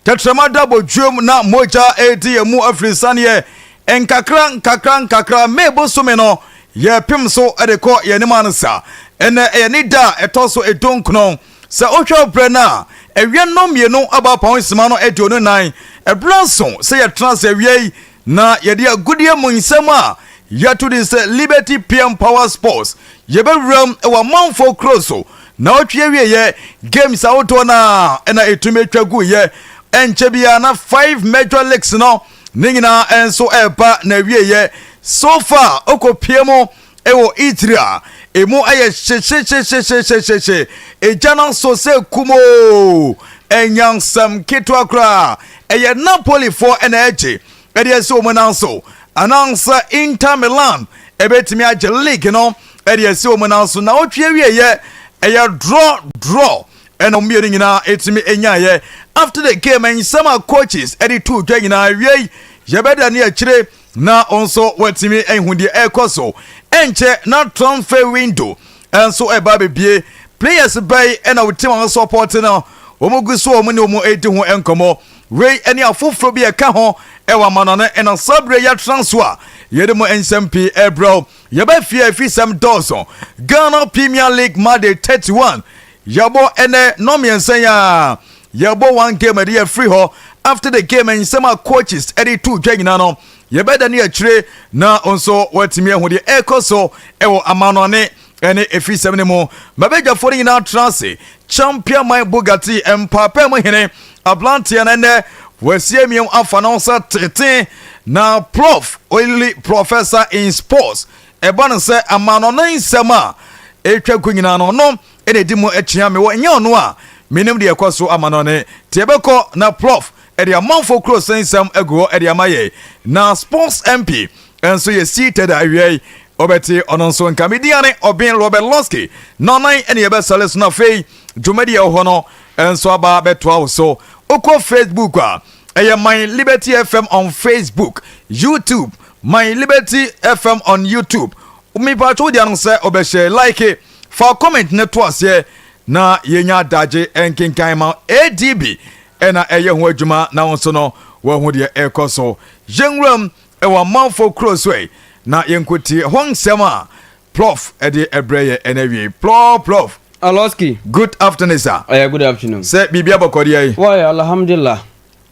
Tɛtrɛma da bɔdwuam na mogya redi yɛn mu afiri saneɛ. Nkakra nkakra nkakra, May bosome no, yɛrepem so de kɔ yɛn anim ansa. Ɛnnɛ ɛyɛ ne da a ɛtɔ so edunkron. Sɛ wohwɛ berɛ no a, awia nnɔnmienu aba apɔn sima no 24. Ɛberɛ aso sɛ yɛtena ase awia yi na yɛde agodie mu nsɛm a yɛato din sɛ Liberty PM Power Sports yɛbɛwuram wɔ amanfoɔ kuro so. Naawɔtwe awieɛ games ahodoɔ no a ɛna ɛtumi atwa guiɛ. Ɛnkyɛ biara na five major leagues no ne nyinaa nso ɛreba n'awieɛ. So far wokɔpie mu wɔ Italy a, emu ayɛ hyehyehyehyehyehye. Egya no asɔ sɛ kumoo. Ɛnyɛ asɛm ketewa koraa. Ɛyɛ Napolifoɔ na ɛregye de asi wɔn nan so, anaasɛ Inter Milan ɛbɛtumi agye league no de asi wɔn nan so. Naawɔtwe awieɛ, ɛyɛ draw draw ɛna wɔn mmienu nyinaa ɛtumi nyaeɛ. After the game, nsɛm a coaches ɛde too dwa nyinaa awiei, yɛbɛda ne akyire na wo nso woatumi ahu deɛ ɛrekɔ so. Ɛnkyɛ na transfer window nso ɛba abɛbie. Players bɛn ɛna wo team a wɔsɔpɔte no wɔn gu so wɔn ne wɔn redi ho nkɔmmɔ. Wei ne afoforɔ bi ɛka ho ɛwɔ amanɔne ɛna saa berɛ yɛatra so a yɛde mo nsɛm pii ɛrebrɛ wo. Yɛba fie a ɛfisɛm dɔɔso. Ghana Premier League Matchday 31 yɛbɔ ɛnɛ nnɔmmiɛnsa yi a yɛbɔ one game ɛde yɛfiri hɔ. After the game, nsɛm a coaches ɛde to dwa nyinaa no yɛbɛda ne akyire na nso watumi ahu deɛ ɛrekɔ so ɛwɔ amanɔne ɛne ɛfisɛm no mu. Mabadwafoɔ no nyinaa tena ase. Champion man Bugatti mpaapaa mu hene aberanteɛ no ɛnɛ wasie miam afa no sɛ tete na Prof Oily Professor in Sports ɛba no sɛ amanɔne nsɛm a ɛtwa gu nyinaa no ɔno ɛna ɛdi mu akyia me wɔ ɛnyɛ ɔno a menim deɛ ɛkɔ so amanɔne nti ɛbɛkɔ na Prof ɛde amanfoɔ kuro sɛ nsɛm agu hɔ ɛde ama yɛ. Na Sports MP nso yɛ seated a awia yi ɔbɛte ɔno nso nka. Media ne ɔben Robert Losky na ɔnan ɛne yɛbɛsɔre so na afei dwumadi ɛwɔ hɔ no nso aba bɛtoa wo so. Wokɔ Facebook a, ɛyɛ My Liberty FM on Facebook, YouTube, My Liberty FM on YouTube. Mepatwo wo deɛ no sɛ ɔbɛhyɛ like, fa comment ne to aseɛ na yɛnya adagye nkenkan ma ADB ɛna ɛyɛ ho adwuma na wo nso no wɔahu deɛ ɛrekɔ so. Yɛnwuram ɛwɔ amanfoɔ kuro so ɛ na yɛnkɔtie hɔ nsɛm a Prof ɛde ɛbrɛ yɛ ɛna wie. Plof Prof. Aloski. Good afternoon, sir. Ɛyɛ good afternoon. Sɛ biribi abɔkɔdeɛ yi. Wɔyɛ alhamdulillah.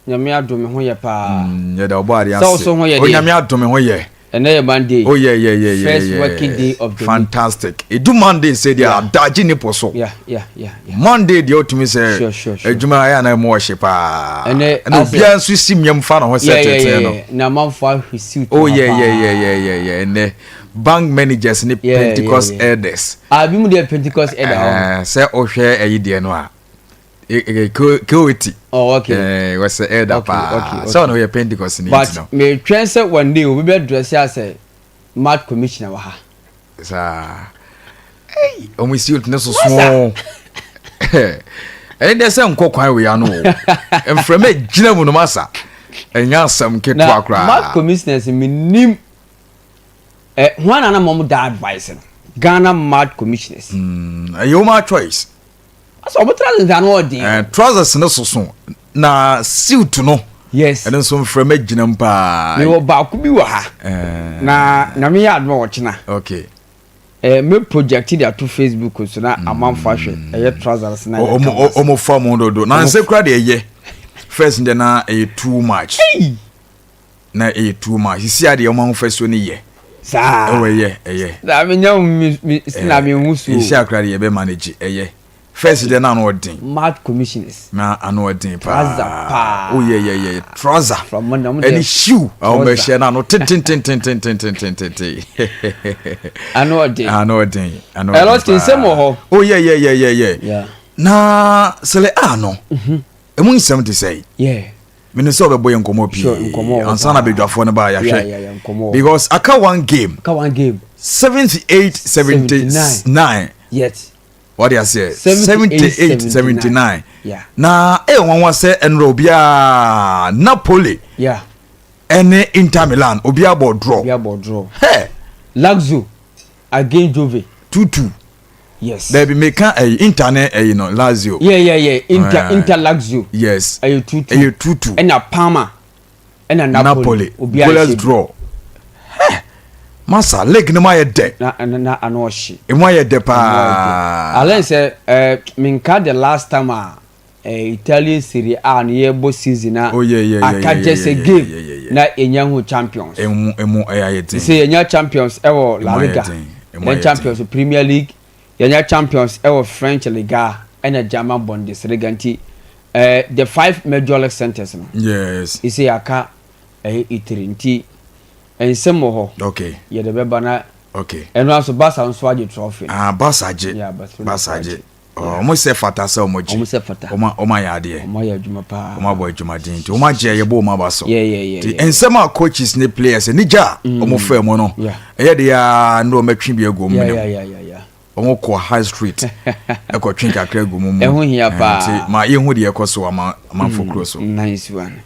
Nyame adom me ho yɛ paa. Yɛda ɔbɔ adeɛ ase. Sɛ wo so ho yɛ deɛ. Onyame adom me ho yɛ. Ɛnɛ yɛ Monday. Oh yeah. First working day of the week. Fantastic. Edu Monday sɛ deɛ adagye ne po so. Monday deɛ otumi sɛ adwuma ayɛ anan mu ɔhye paa. Ɛnɛ ɛna obiara nso si miam fa ne ho sɛ tete no. Na amanfo ahwɛ suit. Oh yeah. Ɛnɛ bank managers ne Pentecost elders. Ah, bi mu deɛ Pentecost elder hɔ. Sɛ ɔhwɛ ɛyi deɛ no a. Keweti. Oh, okay. Wɔsɛ elder paa. Sɛ ɔno yɛ Pentecost ni ti no. But metwɛn sɛ one day obi bɛ dress asɛ mad commissioner wɔ ha. Saa. Ei, ɔmo suit ne soso. Ɛne deɛ sɛ nkɔ kwan wei ano o. Mframa gyina mu no masa. Ɛnyɛ asɛm ketewa koraa. Na mad commissioners menim eh, hwan na na mo da advice no? Ghana mad commissioners. Ɛyɛ wɔn choice. Asɛ ɔmo trousers ano ɔden. Trousers no soso na suit no. Yes. Ɛno nso mframa gyina mu paa. Mewɔ baako bi wɔ ha. Na Nyame yɛ adom a ɔkyena. Okay. Me project de ato Facebook so na amanfo ahwɛ. Ɛyɛ trousers na yɛ canvas. Ɔmo fa mo dodo. Na nsɛ kura deɛ ɛyɛ. First deɛ na ɛyɛ too much. Hey! Na ɛyɛ too much. Sisi adeɛ ɔmo ahofasuo no yɛ. Saa. Ɛwɔ ɛyɛ ɛyɛ. Na me nya mi mi na me hu so. Sisi akora deɛ ɛbɛ manage ɛyɛ. First deɛ na ano ɔden. Mad commissioners. Na ano ɔden paa. Trouser paa. Oh yeah yeah yeah trouser. From mo na mo deɛ. Ɛne shoe a wɔn bɛ hyɛ na ano tententententententente. Ano ɔden. Ano ɔden. Ano ɔden paa. Ɛlɔ ti nsɛm wɔ hɔ. Oh yeah yeah yeah yeah yeah. Yeah. Na sɛlɛ a no. Emu nsɛm te sɛ. Yeah. Mene sɛ ɔbɛbɔ yɛ nkɔmmɔ pii ansa na badwafoɔ no baa yɛahwɛ because aka one game. Aka one game. 78 79. Yes. Wɔde aseɛ 78 79. Na ɛyɛ nwanwa sɛ ɛnora obiara Napoli. Yeah. Ɛne Inter Milan obiara bɔ draw. Obiara bɔ draw. Hey. Lazio against Juve. 2-2. Yes. Dabi, meka ɛyi Inter ne ɛyi no, Lazio. Yeah, Inter, Inter Lazio. Ɛyɛ 2-2. Ɛyɛ 2-2. Ɛna Parma ɛna Napoli. Napoli obiara goalless hyɛ bi. Draw. Hɛ, masa, league no mu ayɛ dɛ. Na ano ɔhye. Emu ayɛ dɛ paa. Alain sɛ minka the last time a Italian Serie A no yɛbɔ season a Oh, aka just a game na yɛnya hu champions. Emu ɛyɛ ayɛ den. Sɛ yɛnya champions ɛwɔ La Emu ayɛ Liga, den, emu yɛnya ayɛ champions Premier League, yɛnya champions ɛwɔ French Liga ɛna German Bundesliga, nti the five major league centers no ɛsɛ yɛaka ɛyɛ Italy, nti nsɛm wɔ hɔ. Yɛde bɛba na ɛno aso Barca nso agye trophy no. Ah, Barca gye. Yeah, Barcelona Barca nso gye. agye. Ɔmo sɛ fata sɛ ɔmo gye. Ɔmo sɛ fata. Ɔmo ayɛ adeɛ. Ɔmo ayɛ adwuma paa. Ɔmo abɔ adwumaden, nti ɔmo agye, yɛbɔ ɔmo aba so. Nti nsɛm a coaches ne players ne gya a ɔmo fɛ mu no, ɛyɛ de yaa ne ɔmo atwi bi agu ɔmo nim. Ɔmo kɔ high street ɛkɔtwe kakra agu mu mu. Ɛho hia paa. Nti ma yɛhu deɛ ɛkɔ so ama amanfo kuro so. Nice one.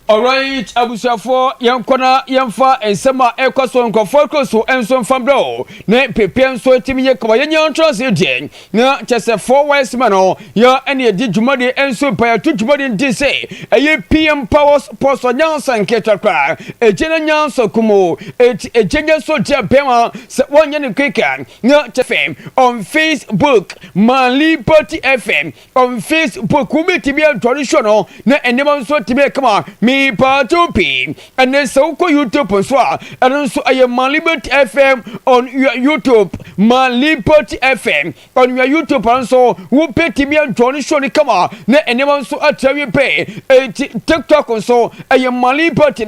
Alright, abusuafoɔ, yɛnkɔ na yɛmfa nsɛm a ɛkɔ so nkurɔfoɔ kuro so nso mfa mbrɛ o, ne pepeɛ nso tumi yɛ kama. Yɛnyɛ ntra se deɛ na kyɛ sɛ four wise men no yɛ ɛne yɛdi dwumadi nso pa yɛto dwumadi nti sɛ ɛyɛ PM Power Sports nyansa nketewa koraa ɛgye no nyansa kum o, ɛti ɛgye nyɛ so deɛ bɛma sɛ wɔnyɛ no quick na kyɛ fm on Facebook, Mali Party FM on Facebook, wobɛtumi adɔre show no na nneɛma nso tumi kama mepaato pii. Ɛnɛ sɛ wokɔ YouTube nso a, ɛno nso ɛyɛ Malibert FM on your YouTube, Malibert FM on your YouTube nso wobɛtumi adɔre show no kama na nneɛma nso atra wie pɛ. Eti TikTok nso ɛyɛ Malibert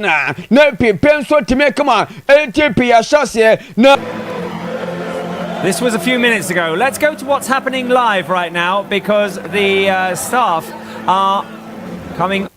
na pepe nso tumi kama. Eti pii ahyɛ aseɛ na This was a few minutes ago. Let's go to what's happening live right now because the staff are coming.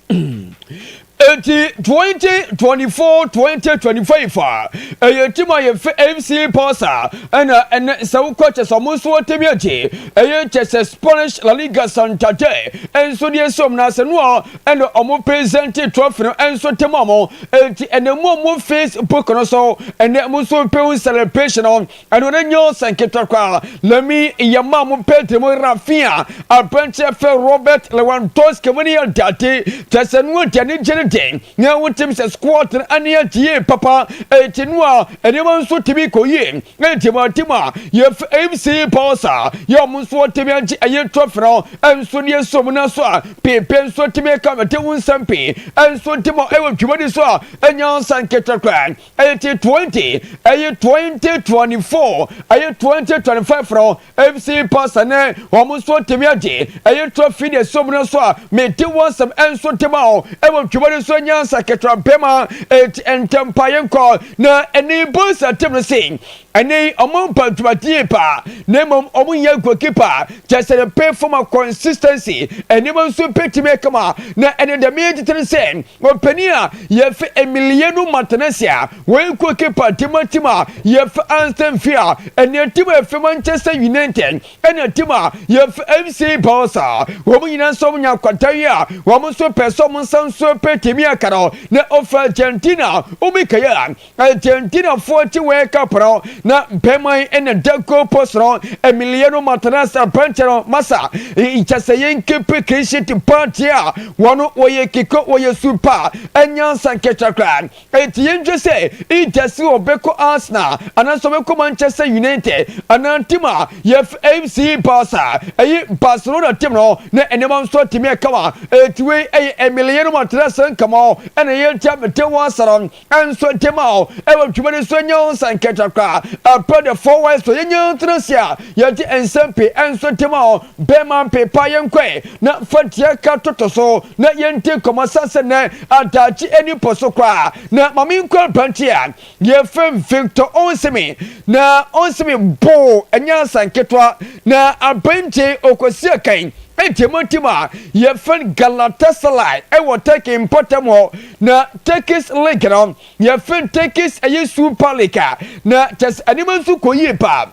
Eti 2024 2025 a ɛyɛ team a yɛfɛ FC Barca, ɛna ɛnɛ sɛ wokɔ kyɛ sɛ ɔmo nso wɔtɛmi akyi ɛyɛ kyɛ sɛ Spanish La Liga Santander ɛnso deɛ som na sɛ no a ɛna ɔmo present trophy no ɛnso tɛm ɔmo. Eti ɛnɛ mu ɔmo Facebook no so ɛnɛ mo nso pɛw celebration no, ɛno ne nyɛ ɔsɛ nketewa koraa. Lami yɛma mo Pedri mo Raphinha, aberanteɛ fɛ Robert Lewandowski mo ne yɛ dade kyɛ sɛ no adi ani gye ne den na wotim sɛ squad no ani agye yie papa. Eti no a nneɛma nso tumi kɔ yie. Eti mo atim a yɛfɛ FC Barca yɛ ɔmo nso wɔtumi agye ɛyɛ trophy no ɛnso ne ɛsɔ mu na so a pepe nso tumi ka mɛte wo nsɛm pii ɛnso ntim a ɛwɔ dwumadi so a ɛnya nsa nketewa koraa. Ɛyɛ 20 ɛyɛ 2024 ɛyɛ 2025 no FC Barca ne wɔn nso tumi agye ɛyɛ trophy de ɛsɔ mu no so a mete wɔn nsɛm ɛnso ntɛm a ɛwɔ dwumadi so nya nsa ketewa bɛma. Eti ntɛmpa yɛn kɔ na ɛne Barca team no se ɛne ɔmo mpa dwumadie pa na mmom ɔmo nyɛ goalkeeper kyɛ sɛ ne pay for ma consistency ɛnneɛma nso pɛtumi kama na ɛne dɛm yɛ titiri sɛ ɔpanin a yɛfɛ Emiliano Martinez a wɔyɛ goalkeeper team a yɛfɛ Aston Villa, ɛne team a yɛfɛ Manchester United, ɛne team a yɛfɛ FC Barca, wɔn nyinaa nso nya akwata yi a wɔn nso pɛ sɛ wɔn nsa nso pɛtumi aka no na ɔfɛ Argentina omi kɛyɛ Argentinafoɔ ti World Cup no na bɛrima yi ɛna da goal post no. Emiliano Martinez aberanteɛ no masa nkyɛ sɛ yɛn keep clean sheet party a wɔn wɔyɛ kiko wɔyɛ super ɛnya nsa nkɛtwa koraa. Eti yɛn dwe sɛ either sɛ ɔbɛkɔ Arsenal anaasɛ ɔbɛkɔ Manchester United anaa team a yɛf FC Barca, ɛyi Barcelona team no na nneɛma nso atumi ɛkama. Eti wei ɛyɛ Emiliano Martinez nkɔmɔ ɛna yɛn tia mete wɔn asara ɛnso ntɛm a ɛwɔ dwuma no so nyɛ nsa nkɛtwa koraa. Ɛpɛ de four wise so yɛnyɛ ntena se a yɛgye nsɛm pii ɛnso ntɛm a bɛrima mpepa yɛn kɔɛ na fatia ka toto so na yɛnti nkɔmɔ sase nɛ adagye ani pɔ so koraa na maame nkɔ aberante a yɛfrɛ Victor Osimhen na Osimhen bo ɛnyɛ asa nketewa na aberante okosi akan ɛntɛmu team a yɛfrɛ Galatasaray ɛwɔ Turkey mpɔtam hɔ na Turkish league no yɛfrɛ Turkish ɛyɛ Super League a na kyɛ sɛ anim nso kɔ yie paa.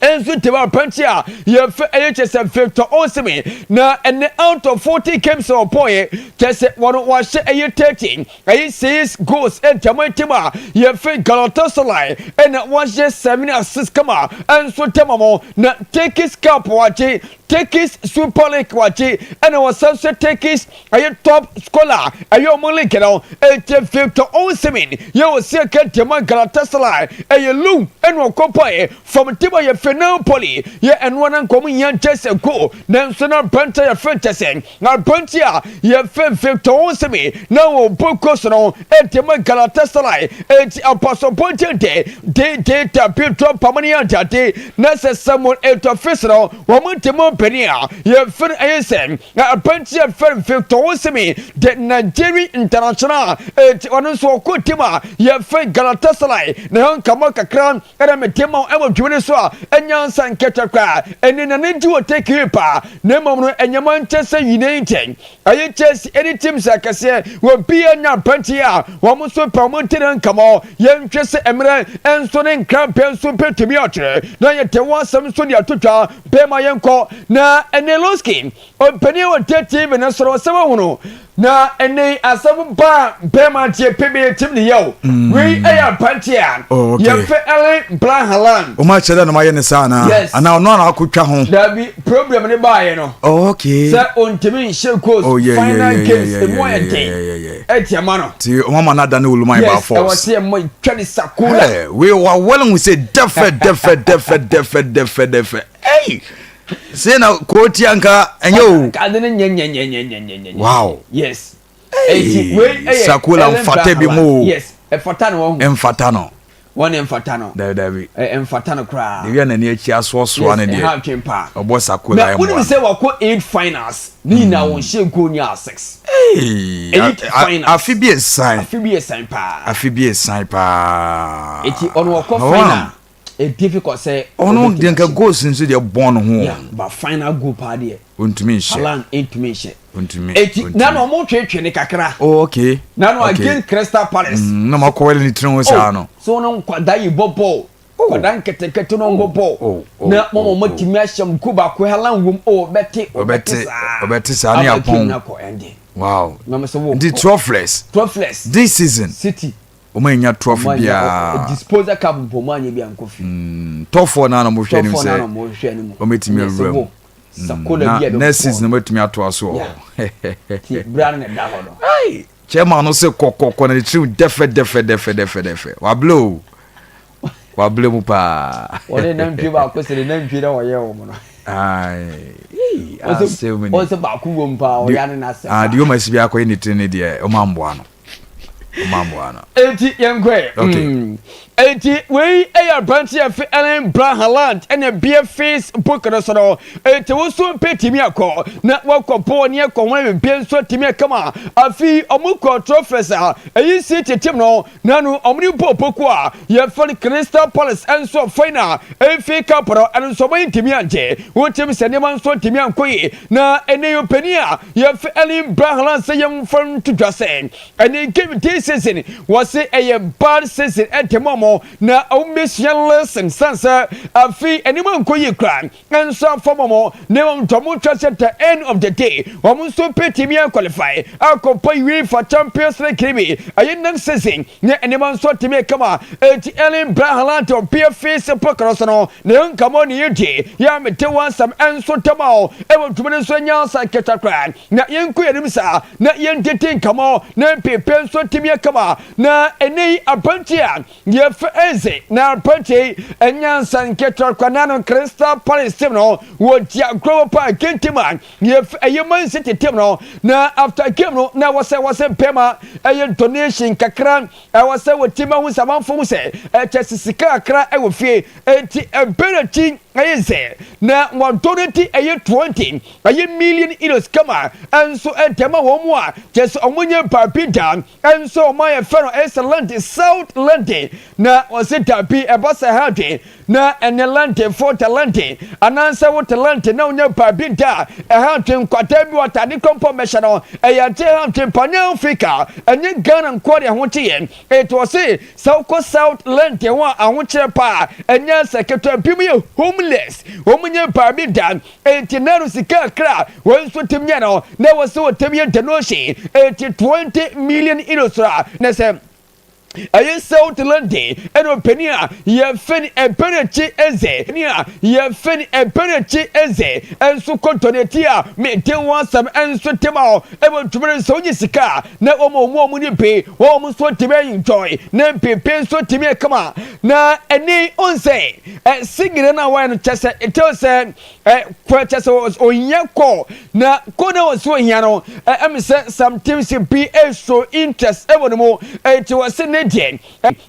Nso team aberanteɛ a yɛfɛ ɛyɛ kyɛ sɛ Victor Osimhen na ɛnɛ out of 40 games a ɔbɔeɛ kyɛ sɛ wɔn wahyɛ ɛyɛ 30 ɛyɛ 6 goals ɛntɛm team a yɛfɛ Galatasaray ɛna wahyɛ 7 assists kama nso tɛm mo na Turkish Cup wagye, Turkish Super League wagye, ɛna wɔsan so Turkish ɛyɛ top scorer ɛyɛ ɔmo league no. Eti Victor Osimhen yɛ wɔ si ɛka ntɛm Galatasaray ɛyɛ loan ɛna ɔkɔpɔɛ from team a yɛfɛ Napoli yɛ ɛnoa na nkɔm nyɛ nkyɛ sɛ goal, nanso na aberante yɛfɛ nkyɛ sɛ aberante a yɛfɛ Victor Osimhen na wɔ bɔ so no ntɛm Galatasaray. Eti apasɔpɔ nkyɛntɛ de de tabi drop pamani adade na sɛ Samuel Eto'o no wɔn ntɛm mpanin a yɛfɛ no ɛyɛ sɛ aberante a yɛfɛ Victor Osimhen, the Nigerian international. Eti ɔno nso ɔkɔ team a yɛfɛ Galatasaray na yɛn nkama kakra ɛna mɛ team a ɛwɔ dwumani so a ɛnya nsa nkɛtɛ koraa ɛne nane gye wɔ take paa. Na mmom no ɛnyɛma nkyɛ sɛ United ɛyɛ Chelsea ɛne teams akɛseɛ wɔ bia nya aberanteɛ a wɔn nso pɛ wɔn ntene nkama. Yɛnhwɛ sɛ mmerɛ nso ne nkrampɛ nso pɛtumi akyerɛ na yɛte wɔn asɛm nso de ato twa bɛrima. Yɛnkɔ na ɛne Losky ɔmpanin wɔ te TV no soro sɛ wɔhunu na ɛne asɛm ba bɛrima tie pebe tim ne yɛw wei ɛyɛ aberanteɛ a Oh, okay. yɛfɛ Erling Braut Haaland. Ɔmo akyerɛ dɛ na ɔmo ayɛ ne saa anaa? Yes. Anaa ɔno ana akotwa ho? Dabi, problem ne baayɛ no sɛ ontumi nhyɛ goals final games emu ayɛ den ɛti ama no. Ti ɔmo ama n'ada ne oluman by Yes, ɛwɔ force. sɛ ɛmo twa ne sakola. Hey, we wa wɔle hu sɛ dɛfɛ dɛfɛ dɛfɛ dɛfɛ dɛfɛ dɛfɛ ɛy se na kooti anka ɛnyɛ o. Ade ne nyɛ nyɛ nyɛ nyɛ nyɛ nyɛ nyɛ. Yes. Hey, Eti wei ɛyɛ Sakola Erling mfata bi Braut mu o. Haaland. Yes, ɛfata no wɔn ho. Ɛmfata no. Wɔn ɛmfata no. Dabi dabi. Ɛ ɛmfata no koraa. Debi a n'ani akyi asoasoa ne Yes, ɛha deɛ atwe paa. ɔbɔ Sakola Na wonim ɛmmoa. sɛ wakɔ eight finals ne nyinaa wɔn hyɛ goal ni a six. Hey, Eight finals. Afi bi esan. Afi bi esan paa. Afi bi esan paa. Eti ɔno ɔkɔ final e difficult sɛ Ɔno ɔbɛtumi deɛ nka ahyɛ. goals nso deɛ bɔn no ho. Yeah, but final goal paa deɛ Ontumi nhyɛ. Haaland ntumi nhyɛ. Ontumi. Eti Ontumi. na na ɔmo twetwe ne kakra. Na no against Crystal Palace. Na mo akɔwɛle ne tiri ho saa no. So no nkwadaa yi bɔ bɔɔl, nkwadaa nketenkete no bɔ bɔɔl na mo mo tumi ahyɛ mu ko baako Haaland wom o ɔbɛte. Ɔbɛte. Saa. Ɔbɛte saa ne Ama game apɔn. no akɔ ɛnde. Wow. Na mo sɛ wo Nti trophyless trophyless. This season City ɔmo anya trophy ɔmo anya biara. Disposal cup mpo ɔmo anya bi ankɔ fi. Top four naa na ɔmo hwɛ anim Top four na sɛ ɔmo hwɛ anim. ɔmo etumi Ɛnyɛ sɛ awura mu. wo, Sakola Na bi a ɛbɛbɔ. next season ɔmo etumi atoa so wɔ hɔ. Ti bra no na ɛda hɔ no. Ai, chairman no sɛ kɔkɔkɔ na ne tirim dɛfɛ dɛfɛ dɛfɛ dɛfɛ dɛfɛ wabile o, wabile mu paa. Wɔne nantwie baako sɛ ne nantwie na wɔyɛ wɔn no. Ai, ei, asɛm ni. Wɔn sɛ baako wɔ mu paa ɔyɛ ne n'asɛm. Ah, deɛ ɔmo asi bi akɔyɛ ne tiri ne deɛ, ɔmo amboa no, ɔmo amboa no. Eti yɛn kɔ yɛ. Okay. Eti wei ɛyɛ aberante a fi Erling Braut Haaland ɛna bie Facebook no so no. Eti woso mpe timi akɔ na wakɔ bɔɔl ne ɛkɔ ho bibie nso timi akama. Afi ɔmo kɔ trophies a ɛyi si tetem no nanu ɔmo ne bɔ poku a yɛfɛ no Crystal Palace ɛnso final FA Cup no ɛno nso ɔmo ntumi angye. Wotim sɛ nneɛma nso ntumi ankɔ yi na ɛnɛ yɛ panin a yɛfɛ Erling Braut Haaland sɛ yɛmfa nto dwa sɛ ɛne game this season wɔse ɛyɛ bad season ɛntɛm ɔmo na ɔmo bɛsua lesson san sɛ afei anim ankɔ yie kora nso afɔm ɔmo na mmom ntɔmo twa sɛ the end of the day wɔn nso pɛtumi aqualify akɔpɔ UEFA Champions League bi ɛyɛ next season ne nneɛma nso atumi kama. Eti Erling Braut Haaland ɔbea Facebook no so no ne nkama ne yɛ die yɛ a mete wɔn asɛm ɛnso tɛm a ɛwɔ ntoma no nso anya asa nketa koraa na yɛnkɔ yɛn anim saa na yɛntete nkama na mpepe nso tumi akama. Na ɛnɛ yi aberanteɛ a yɛfɛ Eze na aberanteɛ yi ɛnya nsa nketewa koraa na no Crystal Palace team no wɔdi agorɔ pa game a yɛfɛ ɛyɛ Man City team no na after game no na wɔsɛ mpɛma ɛyɛ donation kakra ɛwɔ sɛ wɔti ma ho sɛ amanfo ho sɛ ɛkyɛ sisi kakra ɛwɔ fie. Eti ɛbɛrɛ akyi ɛyɛ sɛ na wɔdonate ɛyɛ 20 ɛyɛ million euros kama ɛnso ɛntɛma wɔn mu a kyɛ sɛ ɔmo nyɛ paapi da ɛnso ɔmo ayɛ fɛ no ɛsɛ London, South London, na wɔsɛ dabi ɛba sɛ ha dwe. Na ɛnɛ Londonfoɔ te London anaasɛ wote London na wonya baabi da a, ɛha adwen. Nkwadaa bi wɔ atade kɔmpɔ mmɛhyɛ no, ɛyɛ adeɛ ɛha adwen paa. Nyɛ Africa, ɛnyɛ Ghana nkoa deɛ ɛho te yɛ. Enti ɔse sɛ wokɔ South London hɔ a ahokyerɛ paa, ɛnyɛ asɛ ketewa. Binom yɛ homeless, wɔn nyɛ baabi da. Enti na no sika kakra a wɔn nso tumi nya no, na ɛwɔ sɛ wɔtumi yɛ donation. Enti 20 million euros a na sɛ ɛyɛ South London ɛna ɔpanin a yɛfɛ no Eberechi Eze ne a yɛfɛ no Eberechi Eze nso kɔ donate a mede ho asɛm nso te ma hɔ ɛwɔ ntoma no sɛ wonye sika a na wɔn a wɔn wɔn ne bi wɔn wɔn nso tumi enjoy na mpepe nso tumi kama na ɛne ɔn sɛ ɛ sigire no a wɔayɛ no kyɛ sɛ ɛkyɛw sɛ ɛ kɔ kyɛ sɛ ohia kɔ na kɔ na wɔsi ohia no ɛ ɛm sɛ some teams bi ɛso interest ɛwɔ ne mu ɛti wɔsi ne deɛ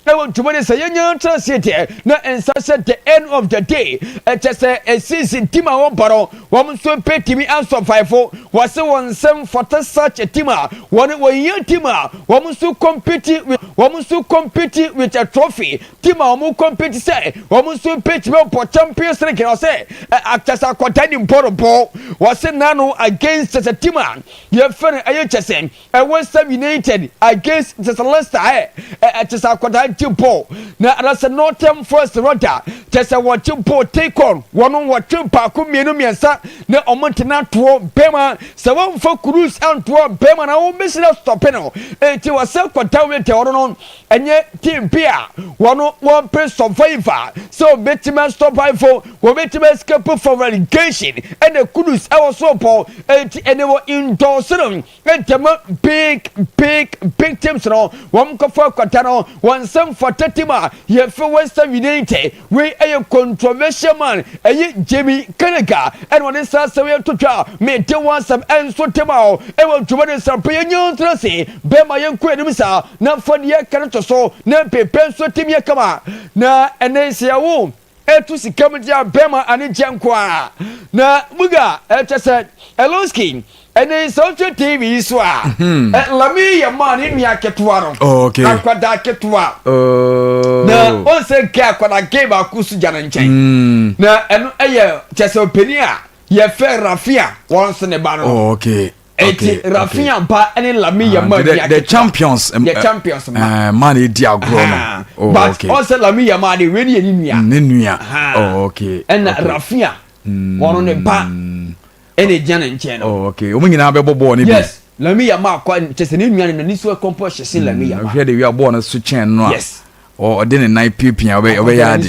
ɛwɔ ntoma ne sɛ yɛnya ntra seɛ deɛ na nsa sɛ the end of the day ɛkyɛ sɛ ɛsisi team a wɔbɔ no wɔn nso bɛtumi asɔfaefo. Wɔse wɔn nsɛm fata such a team a wɔn wɔhia team a wɔn nso compete with wɔn nso compete with a trophy, team a wɔn compete sɛ wɔn nso bɛtumi abɔ Champions League. Na ɔsɛ akyɛ sɛ akɔda ne mbɔrɔbɔ wɔse nano against kyɛ sɛ team a yɛfɛ no ɛyɛ kyɛ sɛ West Ham United against kyɛ sɛ Leicester, ɛ ɛkyɛ sɛ akwadaa gye bɔɔl na anasɛ Nottingham Forest rɔda kyɛ sɛ wɔgye bɔɔl take on wɔn wɔtwe baako mmienu mmiɛnsa na wɔn ntena toɔ bɛrima sɛ wɔmfa Kudus antoɔ bɛrima na wɔn bɛsi na stɔpe no. Eti wɔsɛ akwadaa wei deɛ ɔno no ɛnyɛ team bi a wɔn wɔmpɛ survivor sɛ wɔbɛtumi asurvive, wɔbɛtumi escape from relegation ɛna Kudus ɛwɔ so bɔ. Eti ɛne wɔ endorse no ntɛm big big big teams no wɔn kɔfɔ akwata no wɔn nsɛm fata team a yɛfɛ West Ham United. Wei ɛyɛ controversial man, ɛyɛ Jamie Carragher ɛna wɔde nsa asɛm yɛ to twa. Mede wɔn asɛm ɛnso tem a ɛwɔ dwuma de nsɛmpa yɛ nyɛ ntena se bɛrima yɛn kɔ anim saa na fa deɛ ɛka no to so na mpepɛ nso tim yɛ kama. Na ɛnɛ nsiawo ɛto sika mu deɛ bɛrima ane gye nko a na muga ɛkyɛ sɛ Elonski ɛne sɛ wohwɛ TV yi so a Lamine Yamal ne nua ketewa no, akwadaa ketewa na ɔnsɛ nka akwadaa gay baako so gya ne nkyɛn na ɛno ɛyɛ kyɛ sɛ ɔpanin a yɛfɛ Raphinha wɔn nso ne ba no. Eti Raphinha ba ne Lamine Yamal nua ketewa. The champions. The champions ma. Man edi agorɔ no. Oh, but ɔnsɛ Lamine Yamal de wei ne yɛ ne nua. Ne nua. Oh, okay. Ɛna Raphinha wɔn ne ba ɛna egyina ne nkyɛn no. Oh, okay. Wɔn nyinaa bɛbɔ bɔɔl ne bi. Yes. Lamine Yamal akɔ kyɛ sɛ ne nua no n'ani so ɛkɔmpɔ hyɛ se Lamine Yamal. Ɔhwɛ de wia bɔɔl no so kyɛn no a. Ɔde ne nan piapia, ɔbɛyɛ ade.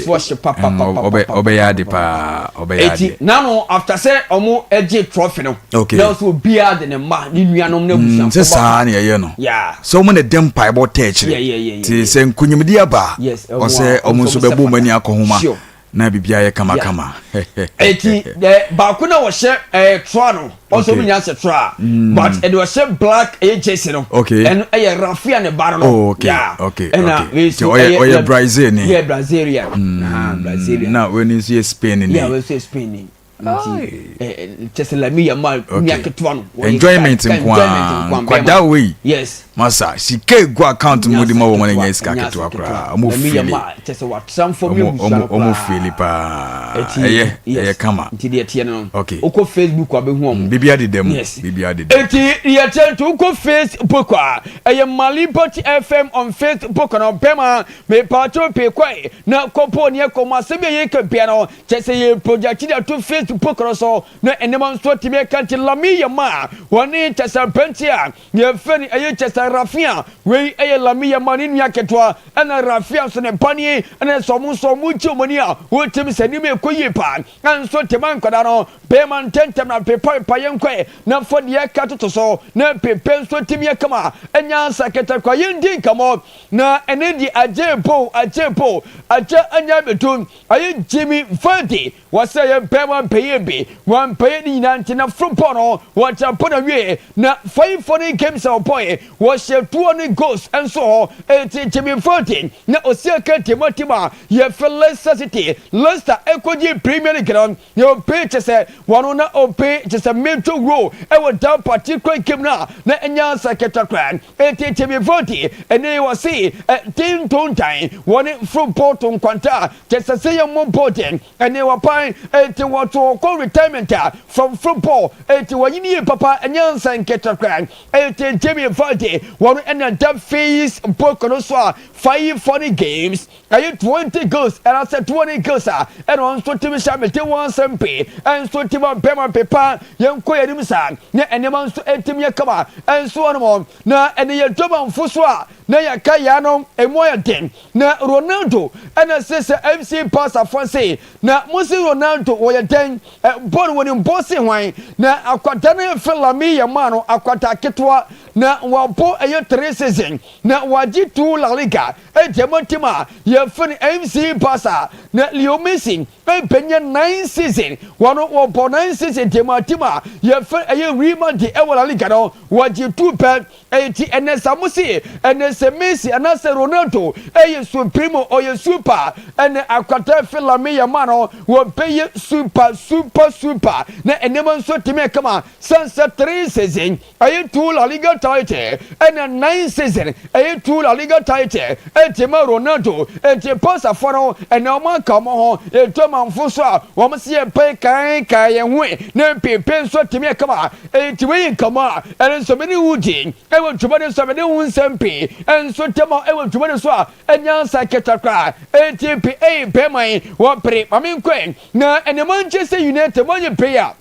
Ɔbɛyɛ ade paa, ɔbɛyɛ ade. Eti nano after sɛ ɔmo ɛgye trophy no. Na ɔsɛ obiara de ne mma ne nuanom ne abusuafo. Sɛ saa na ɛyɛ no. Sɛ ɔmo na ɛde mpaebɔ tɛ akyire. Ti sɛ nkunyimdi aba. Ɔsɛ ɔmo nso bɛbɔ ɔmo ani akɔ homa. Na biribiara yɛ kamakama. Eti ɛ baako na wɔhyɛ troa no ɔsɛ ɔmo nyinaa hyɛ troa, but ɛde ɔhyɛ black ɛyɛ jersey no. Ɛno ɛyɛ Raphinha ne ba no. Oh, okay okay okay ɔyɛ ɔyɛ Brazil ni. Yɛ Brazilian. Brazilian. Na wei ni nso yɛ Spain ni. Yeah, wei nso yɛ Spain ni. Nti kyɛ sɛ Lamine Yamal nua ketewa no. Enjoyment nko a nkwadaa wei. Yes. Masa sika egu account mu de ma wɔn na nyɛ sika ketewa koraa. Ɔmo fili. Kyɛ sɛ watransform yɛ busua no koraa. Ɔmo fili paa. Ɛyɛ ɛyɛ kama. Nti deɛ teɛ no. Wokɔ Facebook a bɛhu ɔmo. Bibi adeda mu. Yes. Bibi adeda mu. Nti deɛ teɛ nti wokɔ Facebook a ɛyɛ Malibot FM on Facebook no bɛma mepaakyɛw pii kɔe na kɔpɔ ne ɛkɔ mu asɛm yɛ yɛ ka bia no kyɛ sɛ yɛ project de ato Facebook no so na nneɛma nso atumi aka. Nti Lamine Yamal wɔne kyɛ sɛ aberanteɛ a yɛfrɛ no ɛyɛ kyɛ sɛ Raphinha, wei ɛyɛ Lamine Yamal ne nua ketewa, ɛna Raphinha nso ne ba nie, ɛna sɛ ɔmo nso ɔmo gye ɔmo ani a wɔtumi sɛ nneɛma ɛkɔ yie paa nso tema nkwadaa no bɛrima ntɛntɛm na pepa pepa yɛn kɔɛ na fa deɛ ɛka toto so na pepe nso tumi yɛ kama ɛnya nsa kɛtɛ yɛn di nkɔmɔ. Na ɛne deɛ agye po agye po agye anya abɛtu ɛyɛ Jamie Vardy. Wɔsɛ yɛ bɛrima mpɛyɛ bi wɔmpɛyɛ ne nyinaa nti na football no wɔkyɛ mpo na wie na five foreign games a wɔbɔe wɔhyɛ 200 goals nso hɔ. Eti Jamie Vardy na osi aka tema team a yɛfɛ Leicester City. Leicester ɛkɔgye Premier League no na ɔpɛ kyɛ sɛ wɔn na ɔpɛ kyɛ sɛ major role ɛwɔ that particular game no a na ɛnyɛ asa kɛtɛ koraa. Enti Jamie Vardy ɛne wɔse tintontan wɔne football to nkwanta kyɛ sɛ sɛ yɛmmɔ bɔɔl deɛ ɛne wɔpan enti wɔto kɔ retirement a from football enti wɔnyini yie papa ɛnyɛ ansa nketewa koraa. Enti Jamie Vardy wɔn ɛna da Facebook no so a 5 funny games ɛyɛ 20 goals ɛnasɛ 20 goals a ɛna ɔno nso tumi hyɛ mete wɔn asɛm pii ɛnso tumi bɛma pepa. Yɛnkɔ yɛn anim saa na nneɛma nso ɛtumi yɛ kama ɛnso wɔn na ɛne yɛ dɔmanfo so a na yɛka yɛn no emu ayɛ den na Ronaldo ɛna sɛ sɛ FC Barca fo se na mo se Ronaldo wɔyɛ dɛn bɔɔl wɔ ne mbɔ se hwan na akwada no yɛ Lamine Yamal no akwada ketewa na wɔabɔ ɛyɛ 3 season na wɔagye 2 La Liga ɛdi ɛmo team a yɛfɛ no FC Barca. Na Leo Messi ɛbɛnya 9 season, wɔn wɔbɔ 9 season di ɛmo team a yɛfɛ ɛyɛ Real Madrid ɛwɔ La Liga no wɔgye 2 pɛ. Ɛti ɛnɛ sa mo se ɛnɛ sɛ Messi anaasɛ Ronaldo ɛyɛ supremo, ɔyɛ super, ɛnɛ akwata fi Lamine Yamal no wɔbɛyɛ super super super na nneɛma nso tumi kama sansa 3 season ɛyɛ 2 La Liga title ɛna 9 season ɛyɛ 2 La Liga title ɛti ma Ronaldo. Ɛti Barcafoɔ no ɛna wɔn aka wɔn ho ɛtu amanfo so a wɔn si yɛ pɛ kan kan yɛn ho na mpepe nso tumi kama. Ɛti wei nkama a ɛno nso mene wo di ɛwɔ ntoma de so a mene wo nsɛm pii ɛnso ntɛm a ɛwɔ ntoma de so a ɛnya nsa kɛtɛ koraa. Ɛti pe ɛyɛ bɛrima yi wɔpere maame nkɔɛ na ɛnɛ Manchester United wɔnyɛ pay a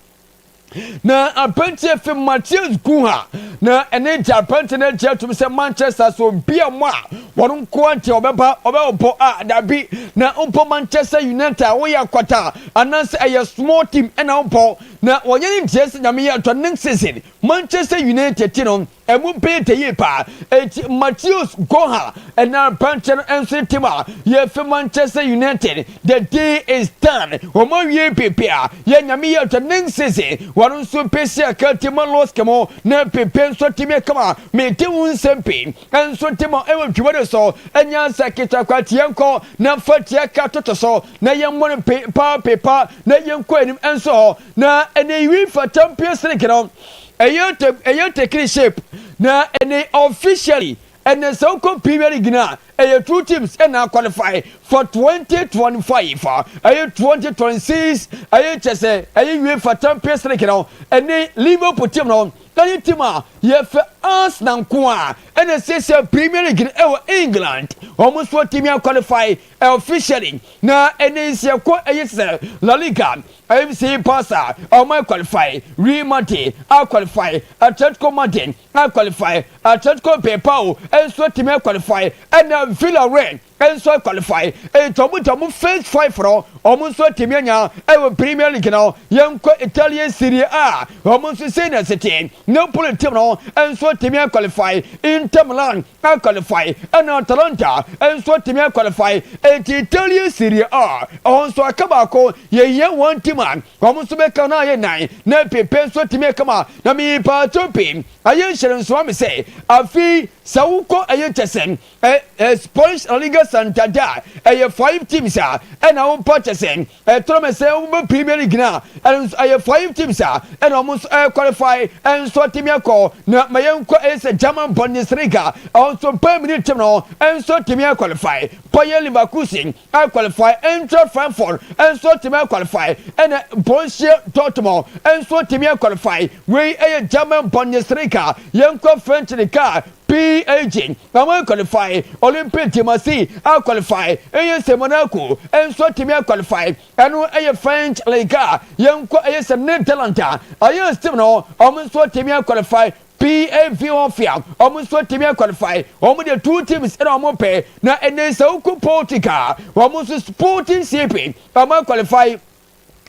na aberanteɛ fi Matheus Cunha na ɛne nti aberanteɛ no agye atum sɛ Manchester so obi a mo a wɔn nko nti ɔbɛba ɔbɛbɔ a dabi na mpo Manchester United a woyɛ akwata anaasɛ ɛyɛ small team ɛna wobɔ na wɔnyɛ ne ntiɛ sɛ Nyame yɛ atɔ next season Manchester United ti no ɛmu bɛyɛ dɛ yie paa. Eti Matheus Cunha ɛna aberanteɛ no nso team a yɛfɛ Manchester United, the day is done, wɔn awie pepe a yɛ Nyame yɛ atɔ next season wɔn nso pɛsi aka team a lost kɛmɔ na pepe nso team yɛ kama. Mete wo nsɛm pii nso team a ɛwɔ dwuma de so ɛnya nsa ketewa kwa tie nkɔ na fa tie ka toto so na yɛn mmɔ no pepa pepa na yɛn kɔ anim nso hɔ. Na ɛne UEFA Champions League no ɛyɛ taking shape na ɛne officially ɛne sɛ wokɔ Premier League no a ɛyɛ two teams ɛna qualify for 2025 ɛyɛ 2026 ɛyɛ kyɛ sɛ ɛyɛ UEFA Champions League no. Ɛne Liverpool team no ɛne team a yɛfɛ Arsenal nko a ɛna siesie Premier League no ɛwɔ England, wɔn nso atumi qualify officially. Na ɛne nsiɛkɔ ɛyɛ sɛ La Liga, FC Barca ɔmo qualify, Real Madrid a qualify, Atletico Madrid a qualify, Atletico Bilbao nso atumi qualify, ɛna Villarreal nso qualify. Etu ɔmo gya ɔmo first five no ɔmo nso atumi anya ɛwɔ Premier League no. Yɛnkɔ Italian Serie A, ɔmo nso sei na ɛsete Napoli team no nso atumi qualify, Inter Milan a qualify, ɛna Atalanta nso atumi qualify. Eti Italian Serie A ɛhɔ nso aka baako, yɛhia wɔn team a wɔn nso bɛka no ayɛ nan na pepe nso atumi kama. Na miipaato pii ayɛ nhyɛn nso ami sɛ afi sɛ wokɔ ɛyɛ kyɛ sɛ ɛ ɛ Spanish La Liga Santander ɛyɛ five teams a ɛna wopɔ kyɛ sɛ ɛtɔrɔ mɛ sɛ wobɛ Premier League na ɛno nso ɛyɛ five teams a ɛna wɔn nso ɛyɛ qualify ɛnso atumi akɔ. Na ma yɛn nkɔ ɛyɛ sɛ German Bundesliga, ɛwɔ nso Bayern Munich team no ɛnso atumi qualify, Bayer Leverkusen qualify, Eintracht Frankfurt ɛnso atumi qualify, ɛna Borussia Dortmund ɛnso atumi qualify. Wei ɛyɛ German Bundesliga. Yɛn kɔ French Ligue, PSG wɔn qualify, Olympique de Marseille a qualify, ɛyɛ sɛ Monaco ɛnso atumi qualify. Ɛno ɛyɛ French Ligue. Yɛn kɔ ɛyɛ sɛ Netherlands a ɛyɛ team no wɔn nso atumi qualify, PSV Eindhoven wɔn nso atumi qualify. Wɔn de two teams ɛna wɔn pɛ. Na ɛnɛ sɛ wokɔ Portugal, wɔn nso Sporting CP wɔn qualify,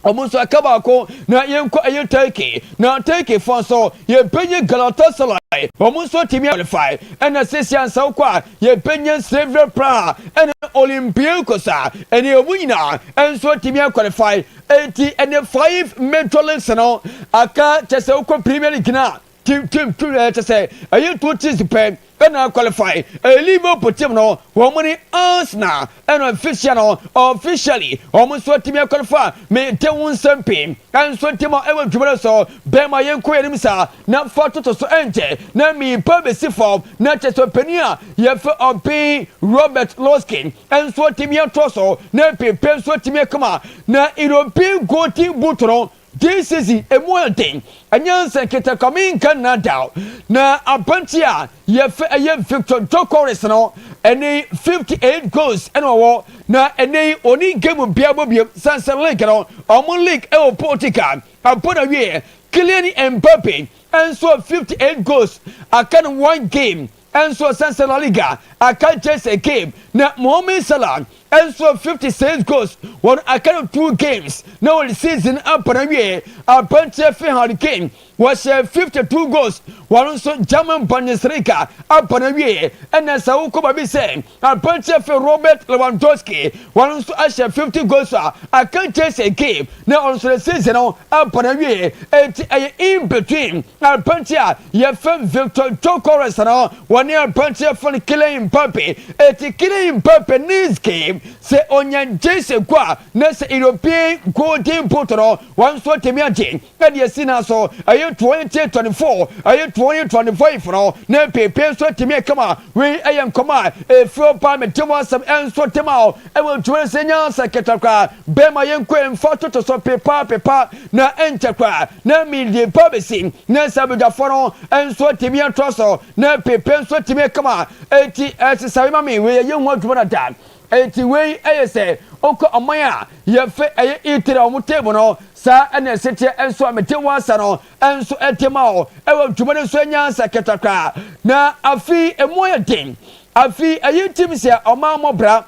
wɔn nso aka baako. Na yɛnkɔ ɛyɛ Turkey, na Turkey fɔ nso yɛbɛnya Galatasaray, wɔn nso atumi qualify, ɛna sisi ansa kɔ a yɛbɛnya Slavia Praha ɛna Olympiacos a ɛne wɔn nyinaa nso atumi qualify. Eti ɛne five major leagues no aka kyɛ sɛ wokɔ Premier League na Team team team ɛɛ kyɛ sɛ ɛyɛ two teams pɛ ɛna qualify ɛyɛ Liverpool team no wɔn ne Arsenal ɛna official no officially wɔn nso atumi qualify me nte ho nsɛm pii ɛnso nti ma ɛwɔ dwuma no so bɛrima yɛn kɔ yɛn anim saa na fa toto so ɛnkyɛ na miipa bɛsi fam na kyɛ sɛ ɔpanin a yɛfɛ ɔpin Robert Loskin ɛnso atumi atoa so na pepe nso atumi akama na European Golden Boot no This season emu ayɛ den, ɛnyɛ nsɛnkete kwa menka nnadaw. Na aberanteɛ a yɛfɛ ɛyɛ Victor Gyökeres no ɛne 58 goals ɛna ɔwɔ na ɛnɛ yi ɔne game biara bɔ biom sane sɛ league no ɔmo league ɛwɔ Portugal abɔ na wieɛ. Kylian Mbappe nso 58 goals aka no one game nso ɔsan sɛ La Liga aka Chelsea game na Mohamed Salah nso 56 goals wɔn aka no two games na wɔde season apa na wie. Aberanteɛ fi Harry Kane wɔhyɛ 52 goals, wɔn nso German Bundesliga apa na wie. Ɛna sɛ wokɔ baabi sɛ aberanteɛ fi Robert Lewandowski, wɔn nso ahyɛ 50 goals a aka Chelsea game na ɔno nso de season no apa na wie. Eti ɛyɛ in between aberanteɛ a yɛfɛ Victor Gyökeres no wɔne aberanteɛ fɛ no Kylian Mbappe. Eti Kylian Mbappe next game sɛ onya Chelsea go a na sɛ European Golden Boot no wɔn nso atumi agye ɛde asi na so ɛyɛ 2024, ɛyɛ 2025 no na pepe nso atumi akama. Wei ɛyɛ nkɔmɔ a efiri ɔbaa mi te wɔn asɛm ɛnso te ma o ɛwɔ ntoma sɛ nyansa ketekwa bɛrima yɛn kɔ mfa toto so pepa pepa na ɛnkyɛ koraa na mede ba bɛsi na sɛ abadwafoɔ no nso atumi atoa so na pepe nso atumi akama. Eti ɛsesa ma me wei ɛyɛ ho adwuma dada. Eti wei ɛyɛ sɛ okɔ ɔman a yɛfɛ ɛyɛ Italy a wɔn table no saa ɛna ɛsɛteɛ nso a mete wɔn asa no nso ɛte ma o ɛwɔ dwuma no nso nyansa ketekwa na afi emu yɛ den. Afi ɛyɛ team sɛ ɔman mɔbra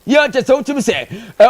yɛ kyɛ sɛ wotumi sɛ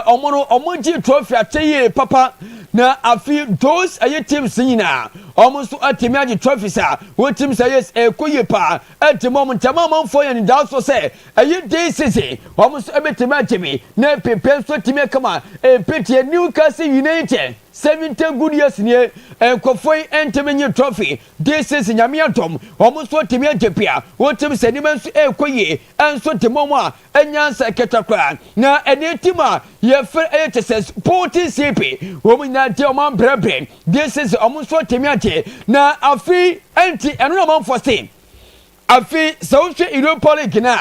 ɔmo no ɔmo gye trophy akyɛ yie papa na afi those ɛyɛ teams nyinaa ɔmo nso atumi agye trophies a wotumi sɛ yes, ɛkɔ yie paa. Ɛte mu ɔmo ntɛm amanfoɔ yɛ nidaa so sɛ ɛyɛ day season ɔmo nso ɛbɛtumi agye bi na pepe nso atumi akama. Epetie Newcastle United 70 good years nie nkɔfoɔ yi ntumi nye trophy. This season, Nyame adɔm, ɔmo nso atumi agye pia. Wotumi sɛ nneɛma nso ɛrekɔ yie ɛnso te mu a ɛnyansa kɛtɛ koraa na ɛne team a yɛfrɛ ɛyɛ kyɛ sɛ Sporting CP wɔn nyinaa gye ɔmo abrɛbrɛ. This season ɔmo nso atumi agye na afi ɛnti ɛno na ɔmanfoɔ se afi sɛ wohwɛ Europa League na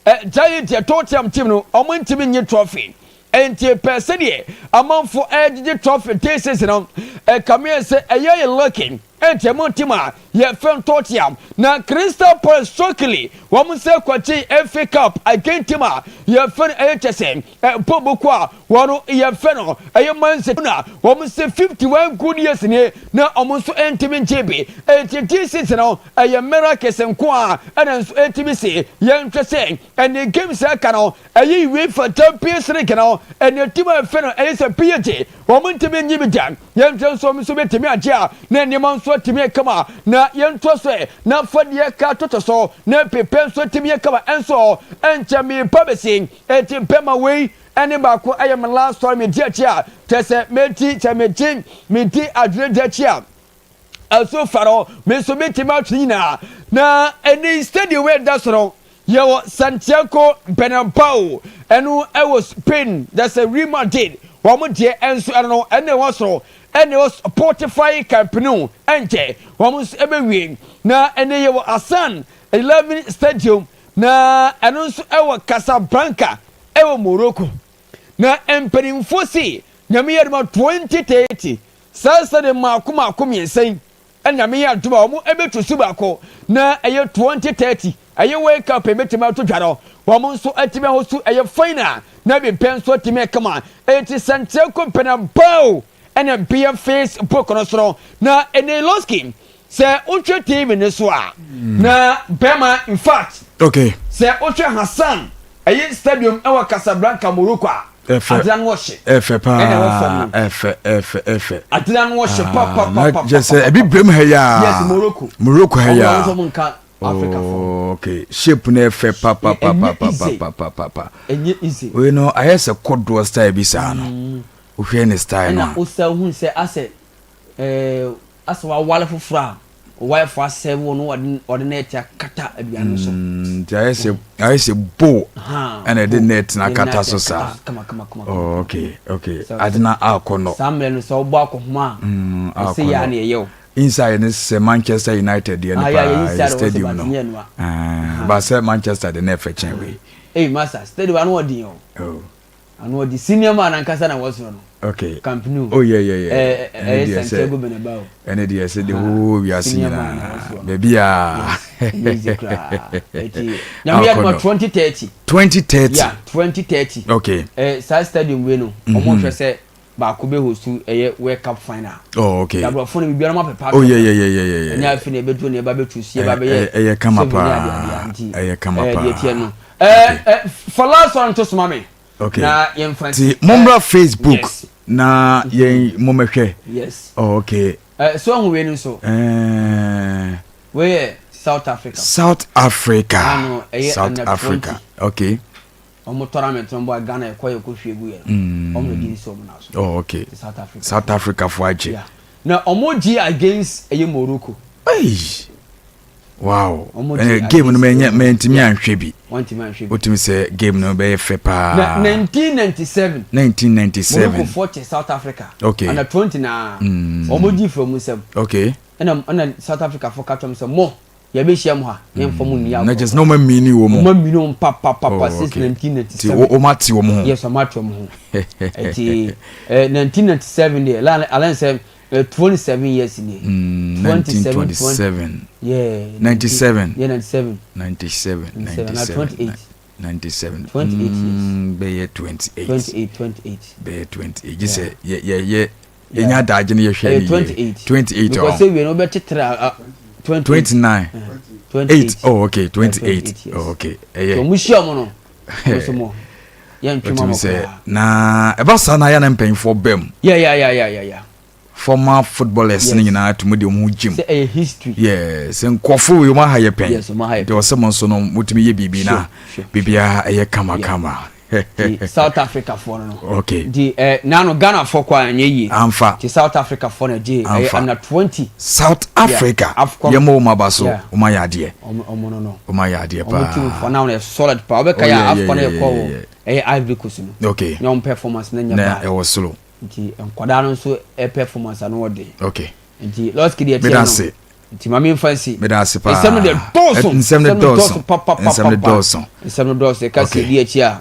ɛ giant yɛ Tottenham team no ɔmo ntumi nye trophy. Nti pɛ sɛdeɛ amanfo ɛgyegye trophy this season no ɛkame yɛ sɛ ɛyɛ yɛ lucky. Ɛnti ɛmo team a yɛfrɛ Tottenham na Crystal Palace shockingly wɔn nsa kɔkye FA Cup against team a yɛfrɛ no ɛyɛ kyɛ sɛ ɛbɔ boko a wɔn yɛfrɛ no ɛyɛ Man City na wɔn sɛ 51 good years nie na wɔn nso ntumi nkye bi. Ɛnti this season no ɛyɛ miracles nko a ɛna nso ɛntumi si. Yɛnhwɛ sɛ ɛne games aka no ɛyɛ UEFA Champions League no ɛne team a yɛfrɛ no ɛyɛ sɛ PSG wɔn ntumi nyi bi da. Yɛnhwɛ nso wɔn nso bɛtumi agye a na nneɛma nso atumi kama na yɛntoa so ɛ na fa ka toto so na pepe nso atumi kama. Ɛnso ɛnkyɛn miipa bɛsi eti mpɛma wei ɛne baako ɛyɛ me last story. Mi di akyi a kyɛ sɛ meti kyɛ meti meti adwene di akyi a ɛso fa no me nso metumi atwe nyinaa na ɛne stadium wei da so no yɛwɔ Santiago Bernabeu, ɛno ɛwɔ Spain. That's a Real Madrid wɔn deɛ ɛnso ɛno no ɛna ɛwɔ soro ɛna ɛwɔ Spotify Camp Nou. Ɛnkyɛ wɔn nso ɛbɛwie na ɛne yɛwɔ Hassan 11 Stadium na ɛno nso ɛwɔ Casablanca ɛwɔ Morocco na mpanimfoɔ si Nyame yɛ aduma 2030 saa stadium mmaako mmaako mmiɛnsa yi ɛna Nyame yɛ aduma wɔn ɛbɛtu so baako na ɛyɛ 2030 ɛyɛ World Cup ɛbɛtumi ato dwa no wɔn nso atumi ahosu ɛyɛ final na bi mpɛ nso atumi ɛkama. Eti Santiago Bernabeu ɛna bia Facebook no soro na ɛne Losky sɛ wohwɛ TV ne so a na bɛrima in fact sɛ wohwɛ Hassan ɛyɛ stadium ɛwɔ Casablanca, Morocco a ɛfɛ adena no wɔhye ɛfɛ paa. Ɛna ɛwɔ fam no. Ɛfɛ, ɛfɛ, ɛfɛ. Adena no wɔhye na papapapa. kyɛ sɛ ɛbi brem ha yi a Yes, Morocco. Morocco ha yi ɔmo a nso mo nka Africa fo. Oh, okay, shape no ɛfɛ Ɛnyɛ easy. papapapapapapa. Ɛnyɛ easy. Wei no ayɛ sɛ kɔdoɔ style bi saa no wohwɛ ne style no ɛna a wosa hu sɛ asɛ ɛɛ asɛ wawale foforɔ a. Wife asɛve wo no wɔde wɔde net akata aduane no so. Mm, nti ayɛ sɛ ayɛ sɛ bowl ɛna ɛde net na akata so saa. Kama kama kama. Oh, okay okay. Ade na akɔ no. Saa mmerɛ no sɛ wobɔ akɔhoma a. Mm, ɛsɛ yɛ a na ɛyɛ o. Inside ne sɛ Manchester United deɛ no ah, paa yɛ stadium no. Ah, ba sɛ Manchester de na ɛfɛ kyɛn wei. Ee masa stadium ano ɔden o. Oh. Ano ɔde senior man ankasa na ɛwɔ soro no. Okay. Camp Nou. Oh yeah yeah yeah. Ɛɛ ɛyɛ Santiago Bernabeu. Ɛne deɛ sɛ the whole wiase nyinaa baabi a. Yes. Easy koraa. Eti nyame yɛ aduma 2030. 2030. Yeah 2030. Okay. Ɛɛ saa stadium wei no. Ɔmo hwɛ sɛ baako bɛ host ɛyɛ World Cup final. Oh okay. Aborɔfo no biribiara ɔmo apɛpɛ. Oh yeah yeah yeah yeah yeah. Ɛnyɛ afei na ɛbɛduro na ɛba bɛtu si ɛba bɛyɛ. Ɛyɛ kama paa. Ɛyɛ kama paa. Ɛɛ deɛ tiɛ no. Ɛɛ ɛ fa last one to soma me. Okay. Na yɛn fa nti. Mommra Facebook. Yes. Na yɛn mommɛhwɛ. Yes. Oh, okay. Ɛ so ahu wei no nso. Ɛɛ. Wei yɛ South Africa. South Africa. Ano ɛyɛ South Africa. Okay. Wɔn tournament no bɔ Ghana ɛkɔ yɛ kɔ hwie gu yɛ. Mm. Wɔn na di nso wɔn na so. Oh, okay. South Africa. South Africa fo agye. Yeah. Na wɔn gye against ɛyɛ Morocco. Hey. Wow. Eh, game no mɛnyɛ mɛntumi anhwɛ bi. Wotumi sɛ game no bɛyɛ fɛ paa. Na 1997. 1997. Morocco fo kyɛ South Africa. Okay. Ana 20 na. Mm. Wɔn gye fira mu nsɛm. Okay. Ɛna ɛna South Africa fo ka kyɛm sɛ mo yɛbɛhyia mu ha ne nfa mu nni agorɔ. Na kyɛ sɛ na wɔn amini wɔn. Wɔn amini wɔn papapapa oh, since 1997. Ti wɔn ate wɔn ho. Yes, wɔn ate wɔn ho. Ɛti eh 1997 deɛ alɛn sɛ 27 years nie. Mm, 1927. Yeah. 97. Yeah, 97. 97. 97. 28. 97. 28 years. Mm, bɛyɛ 28. 28, 28. Bɛyɛ 28. Gye sɛ yɛ yɛ yɛ yɛnya adagye no yɛhwɛ ne yie. 28. 28 Because sɛ wie no wobɛtetere a 29. 8. Oh, okay, 28. Oh, okay. Ɛyɛ. So mo hyia mo no. Mo so mo. Wotumi sɛ na ɛba saa na ayɛ na mpanyinfoɔ bɛm. Yeah yeah yeah yeah yeah yeah. Former footballers ne nyinaa tumi de wɔn ho gyim. Sɛ ɛyɛ history. Yeah, sɛ nkurɔfo wei wɔn aha yɛ pɛn. Yes, wɔn aha yɛ pɛn. Deɛ ɔsɛ mo nso no motumi yɛ biribi na biribiara ɛyɛ kamakama. Ti South Africa foɔ no no. Okay. Nti ɛ nanu Ghana foɔ kɔ a ɛnyɛ yie. Anfa. Ti South Africa foɔ na gye ɛyɛ under 20. South Africa. Yeah. Yɛ mo wɔn aba so wɔn ayɛ adeɛ. Ɔmo no no. Wɔn ayɛ adeɛ paa. Ɔmo team for now no yɛ solid paa. Ɔbɛka yɛ AFCON no yɛ kɔ wɔ ɛyɛ Ivory Coast no. Okay. Na ɔmo performance no nyɛ bad. Na ɛwɔ soro. Nti nkwadaa no nso performance ano wɔ den. Okay. Nti Lɔski deɛ tiɛ no. Nti maame nfa nsi. Meda ase paa. Nsɛm no deɛ dɔɔso. Nsɛm no dɔɔso papapapa. Nsɛm no dɔɔso. Nsɛm no dɔɔso. Ɛka si edi akyi a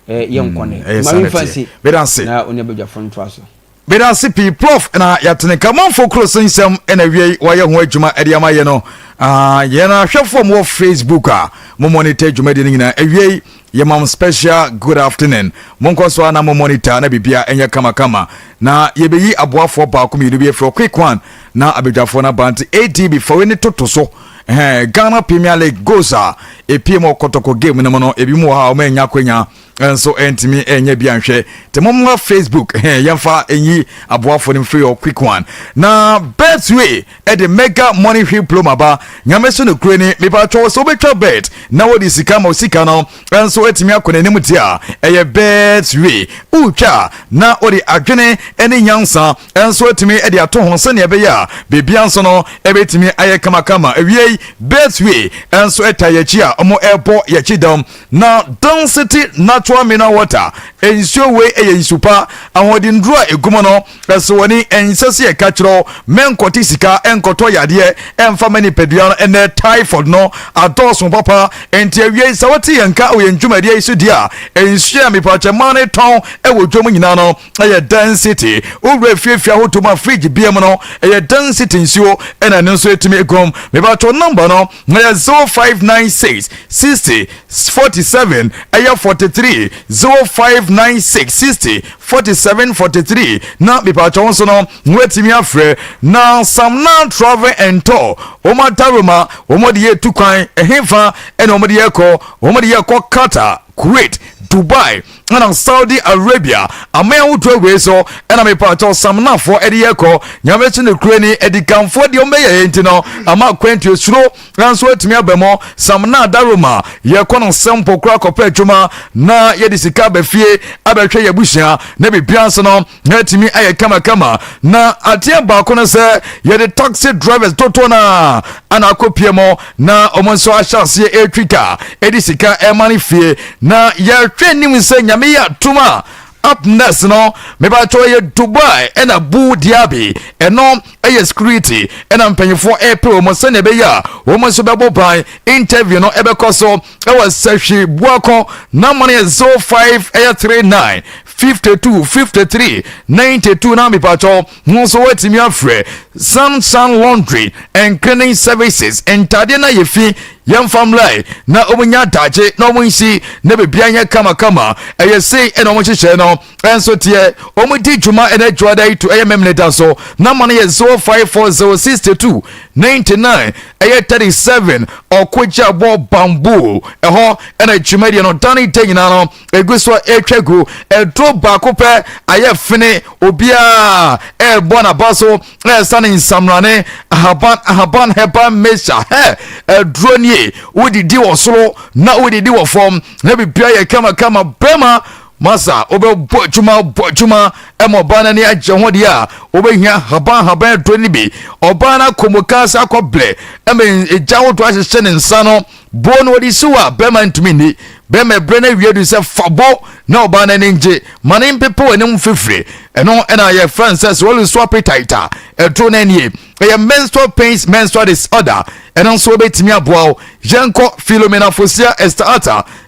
yɛ nkɔ nɛ. Maame nfa nsi. Meda ase. Na onua badwafo no toa so. Meda ase pii Prof na yɛatene nka manfo kuro so nsɛm na awiei wɔayɛ ho adwuma de ama yɛ no. Ah, yɛn ahwɛfoɔ mo wɔ Facebook a mo monitor dwumadi no nyinaa awiei yɛma mo special good afternoon. Monkɔ so a na mo monitor na bibia ɛnyɛ kamakama na yɛbɛyi aboafoɔ baako mmienu bi afiri quick one na abadwafoɔ no aba nti ADB fa wei ne toto so. Eh, Ghana Premier League goals a ɛpie mu kɔtɔkɔ game no mu no ebi mu wɔ ha a wɔn anya akwanya nso ɛntumi ɛnyɛ bi anhwɛ te mo mmra facebook hɛn yɛmfa nyi aboafo no mfiri hɔ quick one na betway ɛde mega money wheel plom aba nyame so no kure ni mepatwɔ sɛ wobɛtwa bet na wode sika ma sika no nso atumi akɔ n'anim ti a ɛyɛ betway wotwa na wode adwene ne nyansa nso atumi de ato ho sɛnea ɛbɛyɛ a biribia nso no ɛbɛtumi ayɛ kamakama awiei betway nso ɛta yɛkyi a ɔmo ɛbɔ yɛkyi dɔm Na Density Natural Mineral Water, nsuo wei yɛ nsu pa, ahoɔdennuro a ɛgu mu no, ɛso w'ani, ɛnsɛ sɛ yɛka kyerɛ wo, mɛnkɔte sika nkɔtɔ yadeɛ ɛmfa ma nipadua no, ɛnɛ typhoid no adɔɔso papa, enti awiei sɛ wote yɛn nka wɔ yɛn dwumadie yi so deɛ a, nsuo a mepaakyɛ mmaa no tɔn wɔ dwom nyinaa no ɛyɛ Density, wowura afiefie ahodoɔ mu a fridge bia mu no ɛyɛ Density nsuo ɛna ɛno nso ɛtumi gum, mepaakyɛ number no Na yɛ 0596 60 47 ɛyɛ 43 0596 60 47 43 na mepatwa wo nso no woatumi afrɛ na Samna Travel and Tour wɔn adaroma wɔn de yɛ tu kwan ɛhefa ɛna wɔn de yɛ kɔ wɔn de yɛ kɔ Qatar Kuwait Dubai. Ɛna Saudi Arabia aman ahodoɔ wei so ɛna mepatɔ samnafoɔ ɛde yɛ kɔ. Nyame so ne kuro ni adikanfoɔ deɛ ɔmbɛyɛ yɛ nti no ama akwantuo suro nanso atumi aba mu. Samna daroma yɛkɔ no sɛmpo koraa kɔpɛ adwuma na yɛde sika aba fie abɛhwɛ yɛ abusua na biribiara nso no na atumi ayɛ kamakama. Na adeɛ baako no sɛ yɛde taxi drivers dodoɔ no a ana akɔpie mu na wɔn nso ahyɛ aseɛ ɛretwi kaa ɛde sika ɛma no fie. Na yɛhwɛ anim sɛ Nyame yɛ atom a, up next no mebatɔ yɛ Dubai ɛna Abu Dhabi. Ɛno ɛyɛ security ɛna mpanyinfoɔ ɛrepɛ wɔn sɛnea ɛbɛyɛ a wɔn nso bɛbɔ ban. Interview no ɛbɛkɔ so ɛwɔ Sɛhwi Buakɔ. Number no yɛ 05 ɛyɛ 39 52 53 92 na mepatɔ ho nso watumi afrɛ Sunshine Laundry and Cleaning Services. Ntadeɛ no ayɛ fi, yɛmfa mmlae na ɔmunya adagye na ɔmo nsi na biribiara nyɛ kamakama. Ɛyɛ sei ɛna ɔmo hyehyɛ no ɛnso teɛ. Ɔmo di dwuma ɛna adwuada yi to ɛyɛ Memene da so. Number no yɛ 0540 62 99 ɛyɛ 37. Ɔkogya bɔ bamboo ɛhɔ ɛna dwumadie no dane da nyinaa no egu so ɛretwa gu. Ɛduro baako pɛ ayɛ fene, obiara ɛrebɔ n'aba so ɛresa ne nsamrane ahaban ahaban herbal mixture. Hɛ, ɛduro nie, wodidi wɔ soro na wodidi wɔ fam na biribiara yɛ kamakama. Bɛrima masa, wobɛbɔ adwuma bɔ adwuma ɛma ɔbaa no ani agye ho deɛ a, wobɛhia haban haban aduro no bi. Ɔbaa no akɔmɔka sɛ akɔblɛ ɛma egya ahodoɔ ahyehyɛ ne nsa no bo no wɔde si hɔ a, bɛrima ntumi nni. Bɛrima ɛberɛ no awie du sɛ fa bo na ɔbaa no ani ngye ma ne mpepe w'anim fifire. Ɛno ɛna yɛfrɛ no sɛ sɛ wɔlose appetite a, ɛduro no anie. Ɛyɛ menstrual pains, menstrual disorder, ɛno nso wobɛtumi aboa wo. Yɛnkɔ Philomena Fosia Esther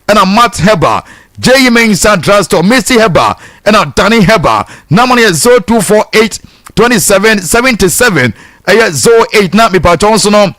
ɛna Matt Herbal, J Mensa Drugstore, Misty Herbal ɛna Danny Herbal. Number no yɛ 0248 27 77 ɛyɛ 08 na mepatɔ nso no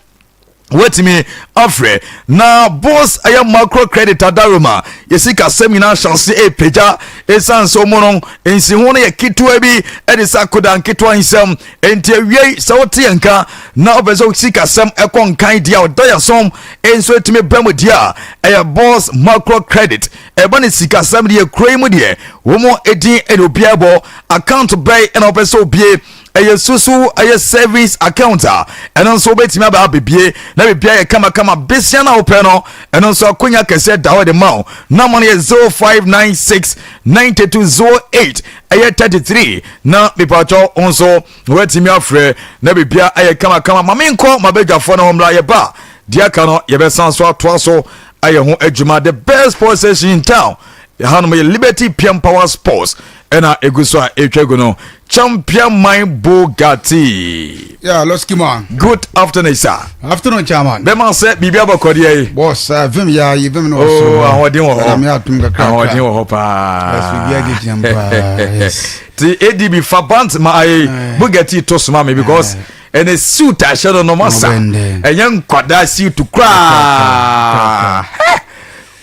watumi afrɛ. Na boss ɛyɛ macro credit adaroma, yɛsi kasɛm nyinaa hyɛ ase ɛpagya ɛsiane sɛ ɔmu no nsiho no yɛ ketewa bi ɛde sɛ akoda nketewa nsɛm. Enti awiei sɛ wote yɛn nka na wopɛ sɛ wosi kasɛm ɛkɔ nkan deɛ a ɔda yɛ som nso ɛtumi brɛ mu deɛ a, ɛyɛ boss macro credit. Ɛba ne sikasɛm deɛ, kuro yi mu deɛ wɔn edin ɛde obiara bɔ. Account bɛn ɛna wopɛ sɛ obie? Ɛyɛ susu ɛyɛ savings account a, ɛno nso wobɛtumi aba abɛbie na biribiara yɛ kamakama. Besia no a wopɛ no, ɛno nso akonya kɛseɛ da hɔ de ma wo. Number no yɛ 0596 9208 ɛyɛ 33 na mepatwɔ wo nso woatumi afrɛ na biribiara ayɛ kamakama. Ma menkɔ mabadwafoɔ no hɔ mmra. Yɛba deɛ aka no yɛbɛsan so atoa so ayɛ ho adwuma. The best sports station in town, hanom yɛ Liberty PM Power Sports ɛna egu so a ɛtwa gu no. Champion Man Bugatti. Yeah, Losky man. Good afternoon, sir. Afternoon, chairman. Bɛma sɛ biribi abɔkɔdeɛ yi. Boss, vim ya, yi vim no. Oh, ahoɔden wɔ hɔ. Me atum kakra. Ahoɔden wɔ hɔ paa. Yes, we get it paa. Yes. Ti ADB fa bant ma ayi Bugatti to soma me because ɛne suit ahyɛ no no masa. Ɛnyɛ nkwadaa suit koraa.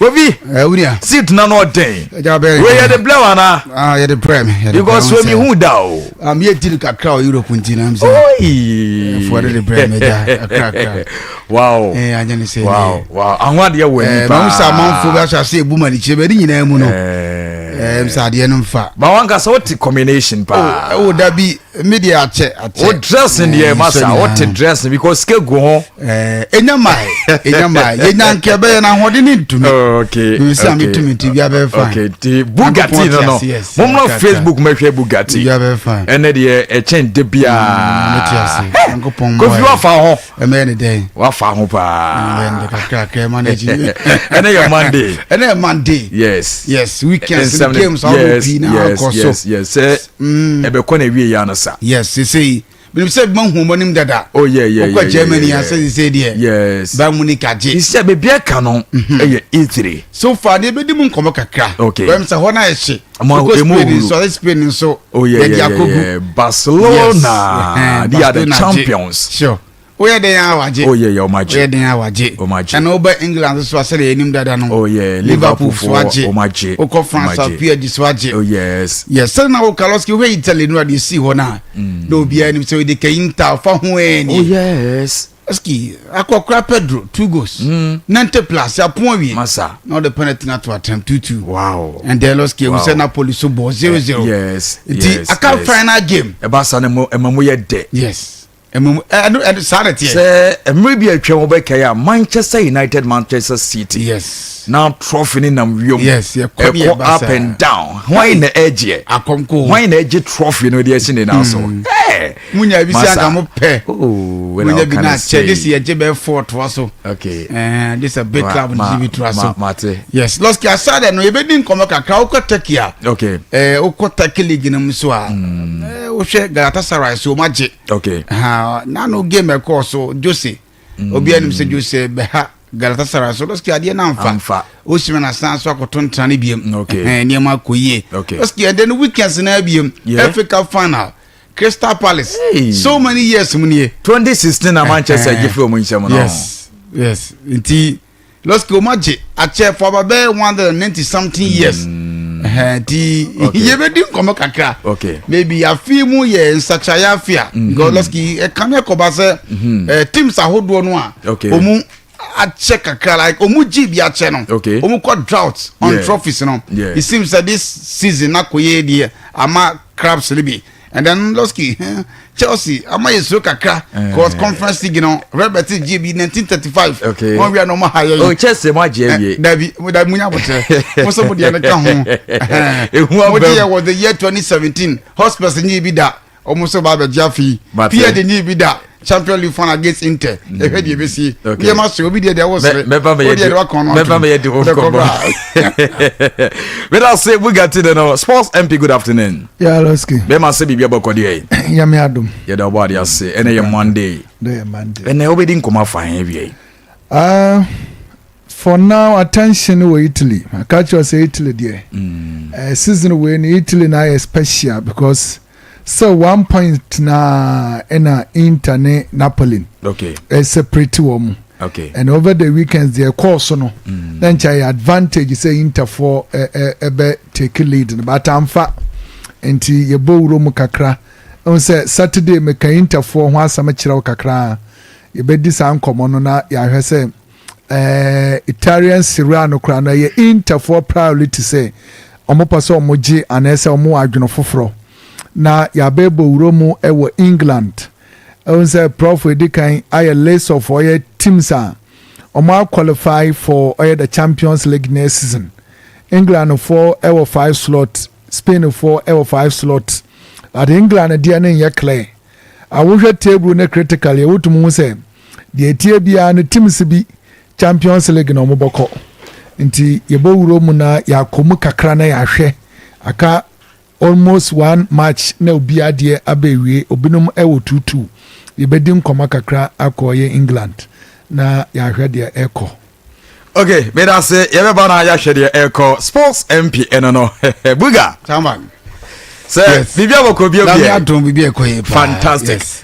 Obi. Wunia. Suit na no ɔden. Wei yɛ de blɛ wa na. Ah, yɛ de brɛ me. Because wey mi hu da o. Ah, mi yɛ di kakra wɔ Europe nti na mi sɛ. Oyi. Ɛfɔ de de brɛ mi da kakra kakra. Wow. Ɛɛ anyɛ ne sɛ. Wow. Ahun adeɛ wɔ ani paa. Ɛɛ mahu sɛ amanfo bi ahyɛ ase ebu ma ne kyerɛ bɛ ne nyinaa mu no. Ɛɛ sɛ adeɛ no nfa. Ba wanka sɛ wote combination paa. Oh, dabi mi deɛ akyɛ akyɛ. O dressing deɛ masa wote dressing because sika gu ho. Ɛɛ enya maa enya maa yenya nkɛ bɛyɛ na ahoɔden ne ntumi. Okay. Nsi a mi tumi ti bi abɛɛ fine. Okay, ti Bugatti no, mo mma Facebook mɛhwɛ Bugatti. Bi abɛɛ fine. Ɛnɛ deɛ ɛkyɛn de biara. Kofi wafa ho. Ɛmɛ ne dɛn. Wafa ho paa. Ɛmɛ ne kakra kakra ɛma ne gyi. Ɛnɛ yɛ Monday. Ɛnɛ yɛ Monday. Yes. Yes, weekends games ahodoɔ pii na akɔ so. Yes, sɛ ɛbɛkɔ na ewie yɛ anasa. Yes, sese binom sɛ bi ma hu wɔn anim dada. Oh yeah. Okɔ Germany asɛ sese deɛ. Yes. Bayern Munich agye. Sisi a beebi aka no ɛyɛ E3. So far deɛ ebedi mu nkɔmɔ kakra. Okay. Wɔn sɛ hɔ na ɛhye. Mo Okɔ emu Spain wuru. nso, ɔsɛ Spain nso. Oh yeah. Barcelona, Yes. they are the Barcelona agye. champions. Sure. Woyɛ den a wagye. Oh yeah, ɔmo agye. Woyɛ den a wagye. Ɔmo agye. Ɛna wobɛ England nso so asɛdeɛ yɛnim dada no. Oh yeah, Liverpool Liverpool so agye. ɔmo agye. Wokɔ France Ɔmo a agye. PSG so agye. Oh yes. Yes, sɛde na wo Kalɔski wohwɛ Italy no a deɛ sii hɔ no a na obiara nim sɛ wode ka Inter fa ho Oh ɛnie. yes. Eski akɔkora Pedro two goals. 90 plus apon awie. Masa. Na ɔde penalty na to atɛm 2-2. Wow. And then Losky ehu Wow. sɛ Napoli so bɔ 0-0. Yes. Nti aka final game. Ɛba sa no mo ɛma mo yɛ dɛ. Yes. Ɛmu ɛno ɛno saa na teɛ. Sɛ mmerɛ bi a atwam wobɛkae a, Manchester United, Manchester City. Na trophy ne nam wiem. Yes, yɛkɔ ne Ɛkɔ yɛba up saa. and down. Hwan na ɛgyeɛ? Akɔmko. Hwan na ɛgye trophy no de asi ne nan so? Hey! Munya bi si Masa. anka mo pɛ. Oh, when Munya I bi can na say. kyɛ de si yɛgye bɛyɛ four toa so. Okay. This a big Ma- club ma- nti bi toa so. Mate. Yes, Losky aside no yɛbɛdi nkɔmmɔ kakra wokɔ Turkey a. Wokɔ Turkey league no mu so a. Wohwɛ Galatasaray so wɔn agye. Ha, nano game ɛkɔɔ so Jose. Obiara nim sɛ Jose bɛha Galatasaray so Losky adeɛ no amfa. Amfa. Osimhen asan so akɔto ntra no biem. Nneɛma akɔ yie. Losky ɛdɛ no weekends na biem. FA Cup final. Crystal Palace. Hey. So many years mu nie. 2016 na Manchester gye firi wɔn nsam no. Yes. Nti Losky wɔn agye akyɛ for about bɛyɛ 190 something years. Nti yɛbɛdi nkɔmɔ kakra. Maybe afi mu yɛ nsakyerɛ afi a. Because Losky ɛka mi ɛkɔba sɛ teams ahodoɔ no a. Wɔn akyɛ kakra like wɔn gye bi akyɛ no. Wɔn kɔ drought on trophies no. It seems that this season na kɔ yɛ deɛ ama clubs no bi. And then Losky Chelsea ama yɛ suro kakra cause Conference League no Real Betis gye bi 1935. Wɔn wia na wɔn ha yɛ yi. Oh, Chelsea mo agye awie. Dabi dabi, mo nya abotire, mo sɛ mo deɛ no ka ho. Ehu Mo abam. gye yɛ wɔ the year 2017. Hotspurs nye bi da, wɔn nso ba abɛgye afi. Mate. PSG nye bi da, Champion League final against Inter. Ɛhwɛ deɛ ebesi. Nneɛma so obi deɛ deɛ wɔ sere. Mɛba mɛyɛ O deɛ deɛ wakɔn no mɛba atom. mɛyɛ di ho Wode kɔ nkɔmmɔ. bra. Meda se Bugatti de no Sports MP, good afternoon. Yeah, Losky. Bɛma sɛ biribi abɔkɔ deɛ yi. Nyame adom. Yɛda ɔbɔ ade ase. Ɛnɛ yɛ Monday. Dɛ yɛ Monday. Ɛnɛ wobɛdi nkɔmmɔ afa hɛn wie yi? For now, attention wɔ Italy. Aka kyerɛ sɛ Italy deɛ. Season wei no Italy na ayɛ special because sɛ 1 point na ɛna Inter ne Napoli separate wɔ mu. And over the weekends deɛ ɛkɔɔ so no, na nkyɛn yɛ advantage sɛ Interfoɔ ɛbɛ take lead no, but amfa. Nti yɛbɔ wuro mu kakra. Ɛhu sɛ Saturday meka Interfoɔ ho asɛm kyerɛ wo kakra. Yɛbɛdi saa nkɔmmɔ no na yɛahwɛ sɛ Italian Serie A no koraa no ɛyɛ Interfoɔ priority sɛ ɔmo pɛ sɛ ɔmo gye anaasɛ ɔmo wɔ adwene foforɔ. Na yɛabɛbɔ wuro mu ɛwɔ England. Ɛhu sɛ prof edi kan ayɛ list of ɔyɛ teams a ɔmo aqualify for ɔyɛ the Champions League next season. England foɔ ɛwɔ five slot, Spain foɔ ɛwɔ five slot, but England deɛ ne nyɛ clear. Awohwɛ table ne critically, ɛwotum ho sɛ deɛ etie biara no teams bi Champions League na ɔmo bɔkɔ. Nti yɛbɔ wuro mu na yɛakɔ mu kakra na yɛahwɛ aka almost one match na obi adeɛ aba ewie, obinom ɛwɔ 2-2. Yɛbɛdi nkɔmɔ kakra akɔ yɛ England na yɛahwɛ deɛ ɛkɔ. Okay, meda se yɛbɛba na yɛahwɛ deɛ ɛkɔ. Sports MP ɛno no Buga. Chairman. Sɛ biribi abɔkɔ bio Na mi biɛ. adom bibi ɛkɔ yɛ paa. Fantastic. Yes.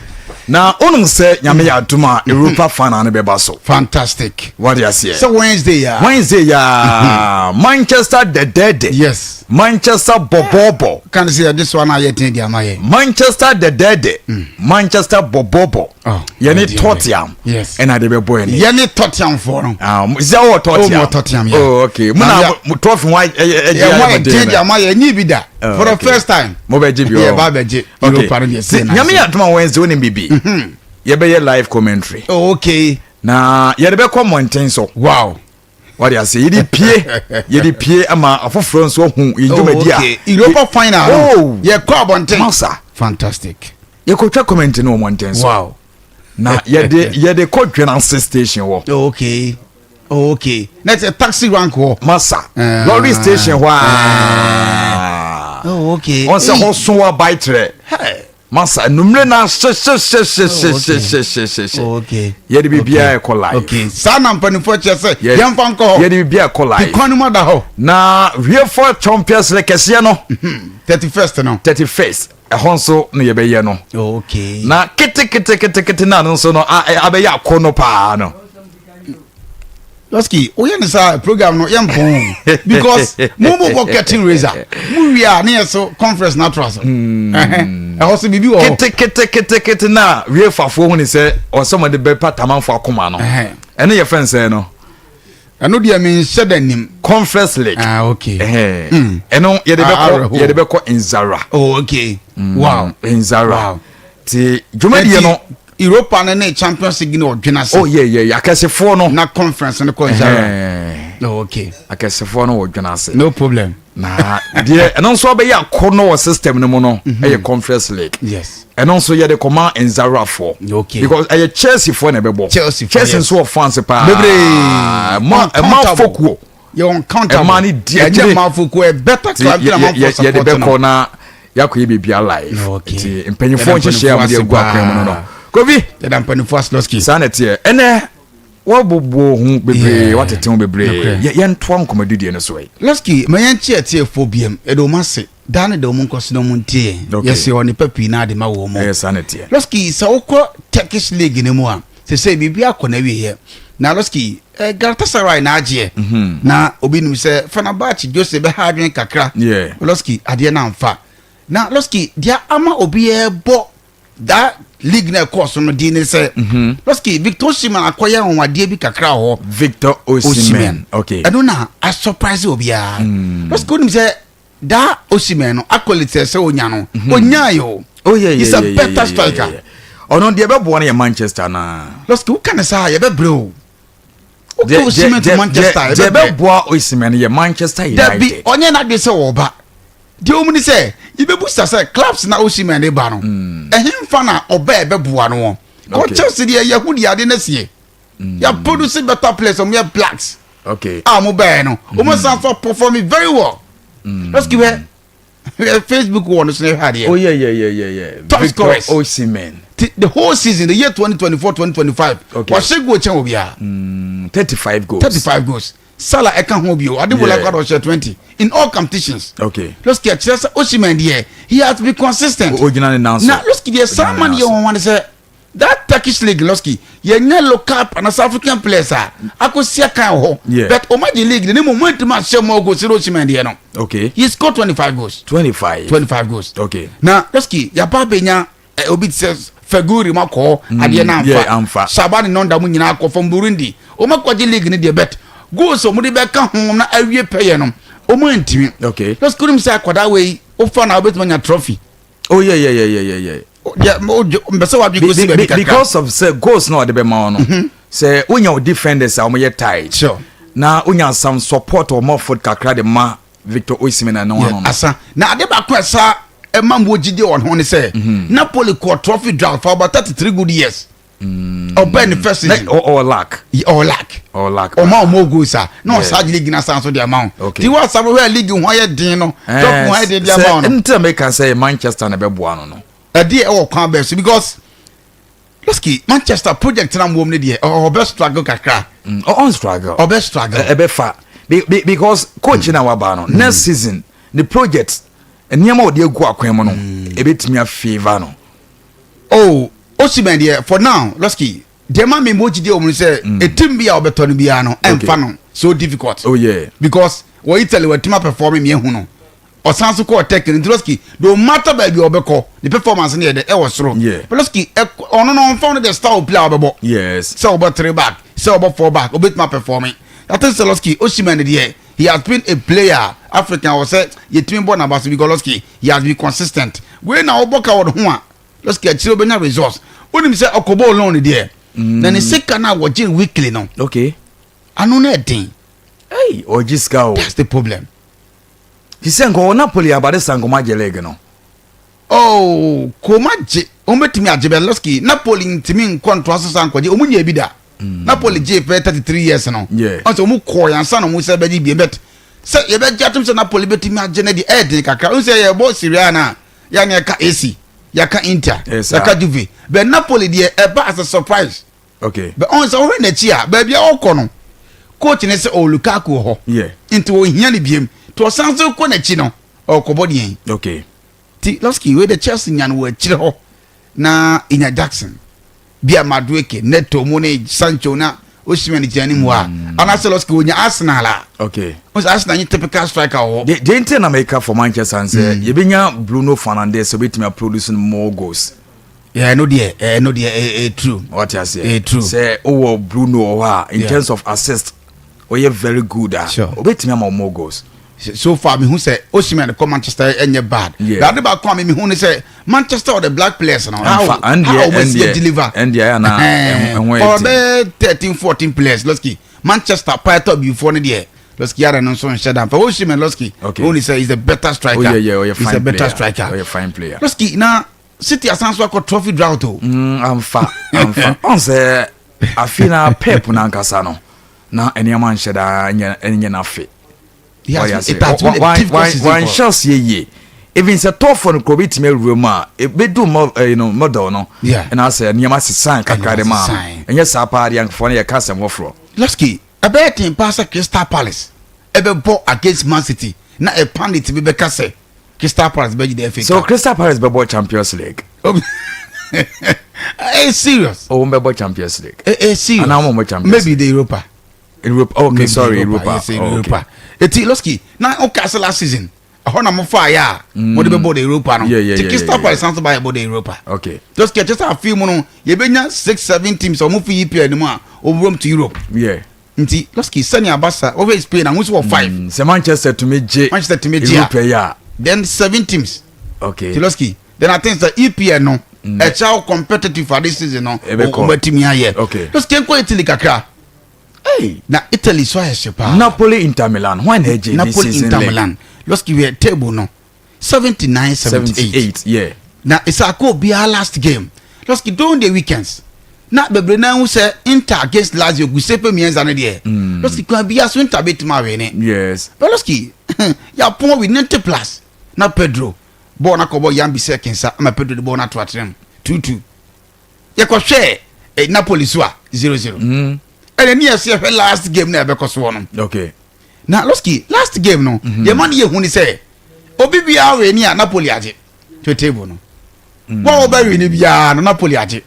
Na wonom sɛ Nyame yɛ adom a Europa final no bɛba so. Fantastic. Wade aseɛ. Sɛ Wednesday ya. Wednesday ya, Manchester dɛdɛɛdɛ. Manchester bɔbɔɔbɔ. Kan sɛ yɛde so ana yɛ ten di ama yɛ. Manchester dɛdɛɛdɛ, Manchester bɔbɔɔbɔ. Oh, yɛne oh dear. Tottenham ɛna de bɛbɔ yɛne. Yɛne Tottenham foɔ no. Ah, sɛ wɔ Tottenham. Oh, mo Tottenham, yeah. Oh, okay, mo na mo trophy ho ɛgye Yɛ ho ayɛ ayɛ ten di ama yɛ nyi bi da. Oh, For the first time. Mo bɛ gye bi. Yɛ ba bɛ gye. Europa no deɛ Ti sɛ na. Nyame yɛ adom a Wednesday, wonim bibi, yɛbɛyɛ live commentary. Oh, okay. Na yɛde bɛkɔ mmɔnten so. Wade ase, yɛde pie ama afoforɔ nso ahu yɛn dwumadi a. Okay. Europa final no. Oh. Yɛ kɔ abɔnten. Masa. Fantastic. Yɛkɔtwa comment no wɔ mmɔnten so. Na yɛde kɔ Dwenase station wɔ. Oh, okay. Oh, okay. Na sɛ taxi rank wɔ. Masa. Lorry station hɔ a. Oh, okay. Wɔn sɛ hɔ so wa baitrɛ. Hey. Masa, numere na hyehyɛhyɛhyɛhyɛhyɛhyɛhyɛ. Oh, okay. Yɛde biribiara ɛkɔ live. Okay. Saa na mpanimfoɔ kyerɛ sɛ yɛmfa nkɔ hɔ. Yɛde biribiara ɛkɔ live. Kwan no mu ada hɔ. Na UEFA Champions League kɛseɛ no. 31st no. 31st ɛhɔ nso na yɛbɛyɛ no. Oh, okay. Na keteketekete na no nso no abɛyɛ akɔ no paa no. Losky, woyɛ ne saa program no yɛmpɔn because mo bɔ curtain raiser mo wie a ne yɛ so conference na atoa so. Ɛhɛ. Ɛhɔ so biribi wɔ hɔ. Keteketekete na wiefafoɔ hu ne sɛ ɔsɛ wɔde bɛpa tamanfoɔ akoma no. Ɛno yɛ fɛn sɛn no? Ɛno deɛ menhyɛ da nim. Conference League. Ah, okay. Ɛno yɛde bɛkɔ yɛde bɛkɔ Nzara. Oh, okay. Wow. Nzara. Wow. Ti dwumadie no. Europa no ne Champions League no ɔdwena se. Oh yeah yeah akɛsefoɔ no. Na conference no kɔ Nzara. Oh, okay. Akɛsefoɔ no wɔ dwena ase. No problem. Na deɛ ɛno nso abɛyɛ akɔnɔ wɔ system no mu no mhm. ɛyɛ Conference League. Yes. Ɛno nso yɛde kɔma Nzarafoɔ. Okay. Because ɛyɛ Chelsea foɔ na ɛbɛbɔ. Chelsea foɔ Chelsea nso wɔ fans paa. Bebree. Ɛma ɛma fokuo. Yɛ uncountable. Ɛma ne di akyire. Ɛnyɛ ma fokuo ɛ better club than amanfoɔ support no. Yɛde bɛkɔ na yɛakɔ yɛ biribi alive. Okay. Nti mpanyinfoɔ nhyehyɛ a wɔde agu akwan mu no no. Kofi. Yɛda mpanyinfoɔ Aslɔski. Saa na ɛteɛ. Ɛnɛ wɔbobo ho bebree watete ho bebree yɛntoa nkɔmmɔdidie no so ɛ. Lɔski ma yɛnkye atiefoɔ biam yɛde wɔn ase daa ne da wɔn nkɔ so na wɔn ntie yɛn yɛsɛ wɔ nipa pii na ade ma wɔn mu. Ɛyɛ saa na ɛteɛ. Lɔski sɛ wokɔ Turkish league no mu a sese biribi akɔ na awieɛ na Lɔski eh, Galatasaray na agyeɛ mhm. na obi nim sɛ Fenerbahce Jose bɛha adwene kakra. Lɔski adeɛ no amfa na Lɔski deɛ ama obiara bɔ that league na ɛkɔɔ so no din ne sɛ mhm. lɔski Victor Osimhen akɔyɛ anwanwadeɛ bi kakra wɔ hɔ. Victor Osimhen okay ɛno na a surprise obiara mm. Lɔski onim sɛ daa Osimhen no accolades ɛsɛ onya no mhm. onya yi o oh yeah yeah he's a better striker ɔno deɛ ɛbɛboa no yɛ Manchester naa lɔski woka ne saa yɛbɛbrɛ o wokɔ Osimhen to Manchester deɛ ɛbɛboa Osimhen yɛ Manchester United dabi ɔnyɛ n'adwene sɛ ɔba Deɛ ɛwɔ mu ne sɛ, yɛbɛbusa sɛ clubs na Osimhen de ba no, mm. ɛhemfa na ɔba ɛbɛboa no wɔn? Kɔ Chelsea deɛ yɛho deɛ ade no asie. Mm. Yɛ produce better players, wɔn yɛ blacks. Okay. A wɔn bɛɛ no, wɔn mm. san so perform very well. Let's give her Facebook wɔ no so na ɛhwɛ adeɛ. Oh yeah yeah yeah yeah yeah. Top scorers. Osimhen. The whole season, the year 2024-2025. Okay. Wɔhyɛ goal kyɛn obiara. 35 goals. 35 goals. Salah ɛka ho bio Adebola yeah. ɔhyɛ 20 in all competitions. Okay. Losky ɛkyerɛ sɛ Osimhen deɛ he has to be consistent. O gyina ne nan so. Na Losky deɛ saa man yɛ wɔn wɔn sɛ that Turkish league Losky yɛnyɛ local and South African players a akɔsi akan wɔ hɔ. Yeah. But ɔmo agye league ne mu ɔmo ntumi ahyɛ more goals sɛ Osimhen deɛ no. Okay. He scored 25 goals. 25. 25 goals. Okay. Na Losky yaba abenya Eh, obi te sɛ Feguri mu akɔ mm, adeɛ no amfa Shabani Nonda mu nyinaa akɔ from Burundi wɔn akɔgye league no deɛ bet goals a wɔde bɛka ho na awie pɛyɛ no wɔn antumi okay lɔsi kurom sɛ akwadaa wei wofa na wobɛtumi anya trophy. Oh yeah yeah yeah yeah yeah. Yeah, mbɛsɛ wadwi kosi baabi kakra. Because of sɛ goals na ɔde bɛma wɔn no mhm. sɛ wonya o defenders a wɔn yɛ tight. Sure. Na wonya some support wɔn foot kakra de ma Victor Osimhen na ɛno ano no. Asa na ade baako a ɛsa ɛma mu gyidie wɔn ho ne sɛ mhm. Napoli kɔ trophy drought for about 33 good years. Ɔbɛn ne first season. Ɔwɔ lack. Ɔwɔ lack. Ɔwɔ lack. Ɔma ɔmo goals a na ɔsa agye league na san so de ama wɔn. Ti wɔ asafo hɔ a league ho ayɛ den no trophy ho ayɛ den de ama wɔn. Sɛ n tɛ meka sɛ Manchester na ɛbɛboa no no. Ɛdeɛ ɛwɔ kwan bɛɛ so because. Losky, Manchester project na wɔm no deɛ ɔbɛ struggle kakra. Ɔn struggle. Ɔbɛ struggle. Ɛbɛ fa because coach na waba no next season the project nneɛma ɔde agu akwan mu no ebetumi afavour no. Oh, Osimhen deɛ for now Losky deɛ ma mi mo gyidie wɔn sɛ etim bi a ɔbɛtɔ no biara no ɛnfa no so difficult. Oh yeah. Because wɔ Italy wɔ tuma perform mi ehu no. Ɔsan so kɔɔ Turkey no nti Losky no matter baabi a ɔbɛkɔ ne performance no yɛ dɛ ɛwɔ soro. Yeah. But Losky ɔno no ɔnfa no the style play a ɔbɛbɔ. Yes. Sɛ ɔbɔ three back sɛ ɔbɔ four back ɔbɛtumi aperform. I think sɛ Losky Osimhen deɛ he has been a player African wɔ sɛ yɛtumi bɔ n'aba so because Losky he has been consistent. Wei na ɔbɔ ka wɔ ne ho a Losky akyire ɔbɛnya results. Wonim sɛ ɔkɔbɔɔ loan deɛ na ne sika no a wɔgye weekly no. Okay. Ano no ɛden. Hey, ɔgye sika o. That's the problem. Te sɛ nka ɔwɔ Napoli a Barca nka ɔmo agye league no. Oh, koma gye, wɔn bɛtumi agye bɛ Losky, Napoli ntumi nkɔ ntoa so saa nkɔgye, wɔn nyɛ bi da. Mm. Napoli gye pɛ 33 years no. Yeah. Ɔsɛ wɔn kɔɔ yɛn ansa na wɔn sɛ bɛgye bie but sɛ yɛbɛgye atom sɛ Napoli bɛtumi agye no deɛ ɛyɛ den kakra. Wɔn sɛ yɛbɔ Serie A na yɛn yɛka AC, yɛka Inter, yɛka Juve, but Napoli deɛ ɛba as a surprise. Okay. But ɔn sɛ wohwɛ n'akyi a baabi a ɔkɔ no coach ne sɛ ɔwɔ Lukaku wɔ hɔ. Yeah. Nti ɔhia no biem. Nti ɔsan so kɔ n'akyi no ɔkɔbɔ deɛn. Okay. Ti Losky wei de Chelsea nya no wɔ akyire hɔ na enya Jackson bi a Madueke, Neto mu ne Sancho na Osimhen gyina anim hɔ a, anaasɛ Lɔski onya Arsenal a. Okay. Wɔn sɛ Arsenal nye typical striker wɔ hɔ. Deɛ nti na meka for Manchester n sɛ yɛbɛnya Bruno Fernandes obɛtumi aproduce more goals. Yeah, ɛno deɛ ɛno deɛ ɛyɛ true. Wate aseɛ. Ɛyɛ true. Sɛ wowɔ Bruno wɔ hɔ a in Yeah. terms of assist ɔyɛ very good a Sure. obɛtumi ama wo more goals. So far mehu sɛ Osimhen kɔ Manchester ɛnyɛ bad. Yeah. But ade baako a me mehu ne sɛ Manchester or the black players no how Ɛnfa- ɛndeɛ- how wɔn si ɛndeɛ- deliver. ɛndeɛ ɛyɛ na ɛho- ɛho yɛ Ɔbɛ den. 13 14 players Lɔski Manchester payatɔ bifoɔ no deɛ Lɔski yàrá no nso nhyɛ da nfa Osimhen Lɔski. Okay. Ohun sɛ he's a better striker. Oh, yeah, ɔyɛ He's fine a better player. striker. Ɔyɛ fine player. Lɔski na City asan so akɔ trophy drought o. Amfa amfa ɔn sɛ afei na Pep n'ankasa no na nneɛma nhyɛ daa nyɛ nyɛ n'afe. He has Ɔyɛ been- ase. it has been a difficult season for- Wanhyɛ aseɛ yie, even sɛ tɔɔfoɔ no kuro bɛtumi awura mu a ɛbɛdu no model no ɛna sɛ nneɛma sesan kakra de ma Nneɛma sesan. ɛnyɛ saa paa deɛ ankafoɔ no yɛka asɛm foforɔ. Lɔski ɛbɛyɛ ten paa sɛ Crystal Palace ɛbɛbɔ against Man City na a pundit bi bɛka sɛ Crystal Palace bɛgye the FA So Cup. Crystal Palace bɛbɔ Champions League. Ɛyɛ serious. Oh, wɔn bɛbɔ Champions League. Ɛyɛ serious. Anaa wɔn bɔ Champions Maybe the Europa. Europa, okay. Maybe Sorry, Europa, Yes, oh, okay. Europa. Eti Lɔski na ɔka sɛ last season ɛhɔ na mo fa yɛ a mo de bɛbɔ the Europa no. Ti Crystal Palace sanso ba yɛ bɔ the Europa. Lɔski ɛkyɛ sɛ afi mu no yɛbɛnya six seven teams a wɔn fi EPL no mu a wɔwuram to Europe. Nti Lɔski sɛnea abasa wɔhwɛ Spain ahosuo wɔ five. Sɛ Manchester tumi gye Manchester tumi gye a Europa yi a then seven teams. Tiloski then I think sɛ EPL no ɛkyɛ how competitive for this season no Ɛbɛkɔ. wɔbɛtumi ayɛ. Lɔski nkɔ Italy kakra. Hey. Na Italy so ayɛ hye paa. Napoli, Inter Milan, hwan na ɛgye this Napoli season Inter league? Milan, Lɔski wɛ table no 79 78. 78, yeah. Na ɛsɛ obiara last game Lɔski during the weekends na bebree naa ho sɛ Inter against Lazio Giuseppe Meazza no deɛ Lɔski kwan biara so Inter bɛtumi awene. Yes. But Lɔski yɛapɔn with 90 plus na Pedro bɔɔl no akɔbɔ Yan Bisek nsa ama Pedro de bɔɔl no ato atrem 2-2. Yɛkɔhwɛ Napoli so a 0-0. Ɛnna ne yɛsɛ yɛhwɛ last game na ɛbɛkɔ soɔ no. Na Lɔski last game no deɛ ma no yɛ hu ni sɛ obi biara wei ni a Napoli agye to table no wɔn a wɔbɛ wei ni biara no Napoli agye.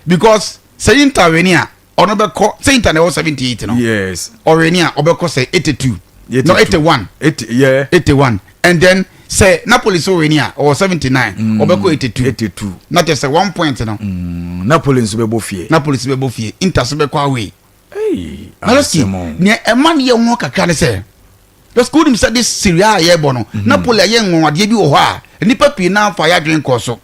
Because sɛ Inter wei ni a ɔno bɛkɔ sɛ Inter na ɛwɔ 78 no. Ɔwei ni a ɔbɛkɔ sɛ 82 no 81. 80, yeah. 81 and then sɛ Napoli so wei ni a ɔwɔ 79 ɔbɛkɔ 82. 82. Na kyerɛ sɛ 1 point no. Napoli nso bɛbɔ fie. Napoli so bɛbɔ fie, Inter so bɛkɔ away. Hey, Na Lɔski asɛm o. nea ɛma no yɛ ho kakra ne sɛ Lɔski wonim sɛ de Serie A yɛbɔ no Napoli ayɛ nwanwadeɛ bi wɔ hɔ a nnipa pii naa fa yɛ adwene kɔɔ so.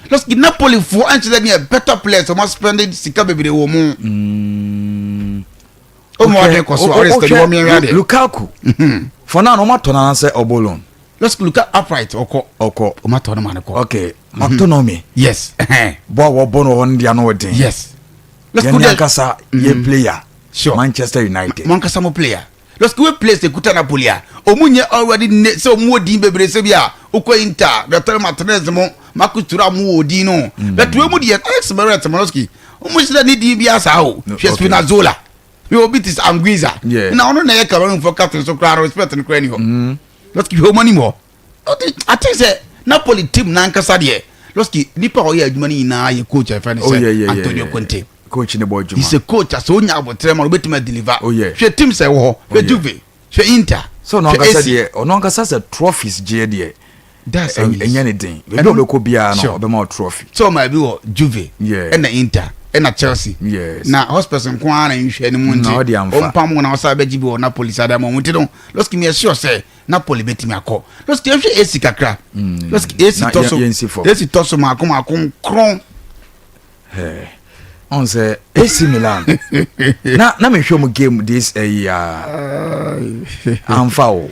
Lɔski Napoli foɔ ɛnkyɛ sɛ neɛ better players ɔmo spend sika bebree wɔ mu. Ɔmo adwene kɔ so a ɔyɛ sɛ wɔn mmiɛnwa deɛ. Lukaku for now no ɔmo atɔ nana sɛ ɔbɔ loan. Lɔski Luka upright ɔkɔ. Ɔkɔ. Ɔmo atɔ no ma no kɔ. Okay, McTominay. Bɔ a wɔbɔ no wɔ hɔ no deɛ ano wɔ den. Lɔski Yɛn wode- ankasa yɛ player. Manchester United. Mo ankasa mo player Lɔski wey players ekuta Napoli a ɔmo nyɛ already ne sɛ ɔmo wɔ din bebree sɛ bi a okɔ Inter Lautaro Martinez mo Marcus Thuram mo wɔ din no but wei mu deɛ Alex Meret mo Lɔski ɔmo hyɛ ne din bi asa o hwɛ Spinazzola hwɛ obi ti sɛ Anguissa na ɔno na ɛyɛ Cameroon fo captain so koraa no respect no koraa ni hɔ. Lɔski hwɛ ɔmo anim hɔ. I think sɛ Napoli team n'ankasa deɛ Lɔski nipa a ɔyɛ adwuma no nyinaa yɛ coach a yɛfrɛ no Oh, sɛ yeah. Antonio Conte. Coach ne bɔ adwuma. He's a coach a sɛ onya abotire ma no obetumi adeliver. Oh, yeah. Hwɛ teams a ɛwɔ hɔ, hwɛ Juve, hwɛ Inter, So ɔno hwɛ ankasa AC. deɛ ɔno ankasa sɛ trophies gyeɛ deɛ That's how he is. ɛnyɛ ne den baabi a ɔbɛkɔ biara no ɔbɛma wo trophy. Sɛ ɔma bi wɔ Juve ɛna Inter ɛna Chelsea. Na Hotspurs nko ara na nhwɛ ne mu nti Na ɔde amfa. ɔmpam wo na ɔsan bɛgye bi wɔ Napoli saa da ma ɔmo nti no Lɔski mi ɛsure sɛ Napoli bɛtumi akɔ. Lɔski ɛhwɛ AC kakra. Lɔski AC Na tɔ so yɛnsi fam. AC tɔ so maako maako nkron. Ɔn sɛ AC Milan na mehwɛ mu game this ɛyi a amfa o.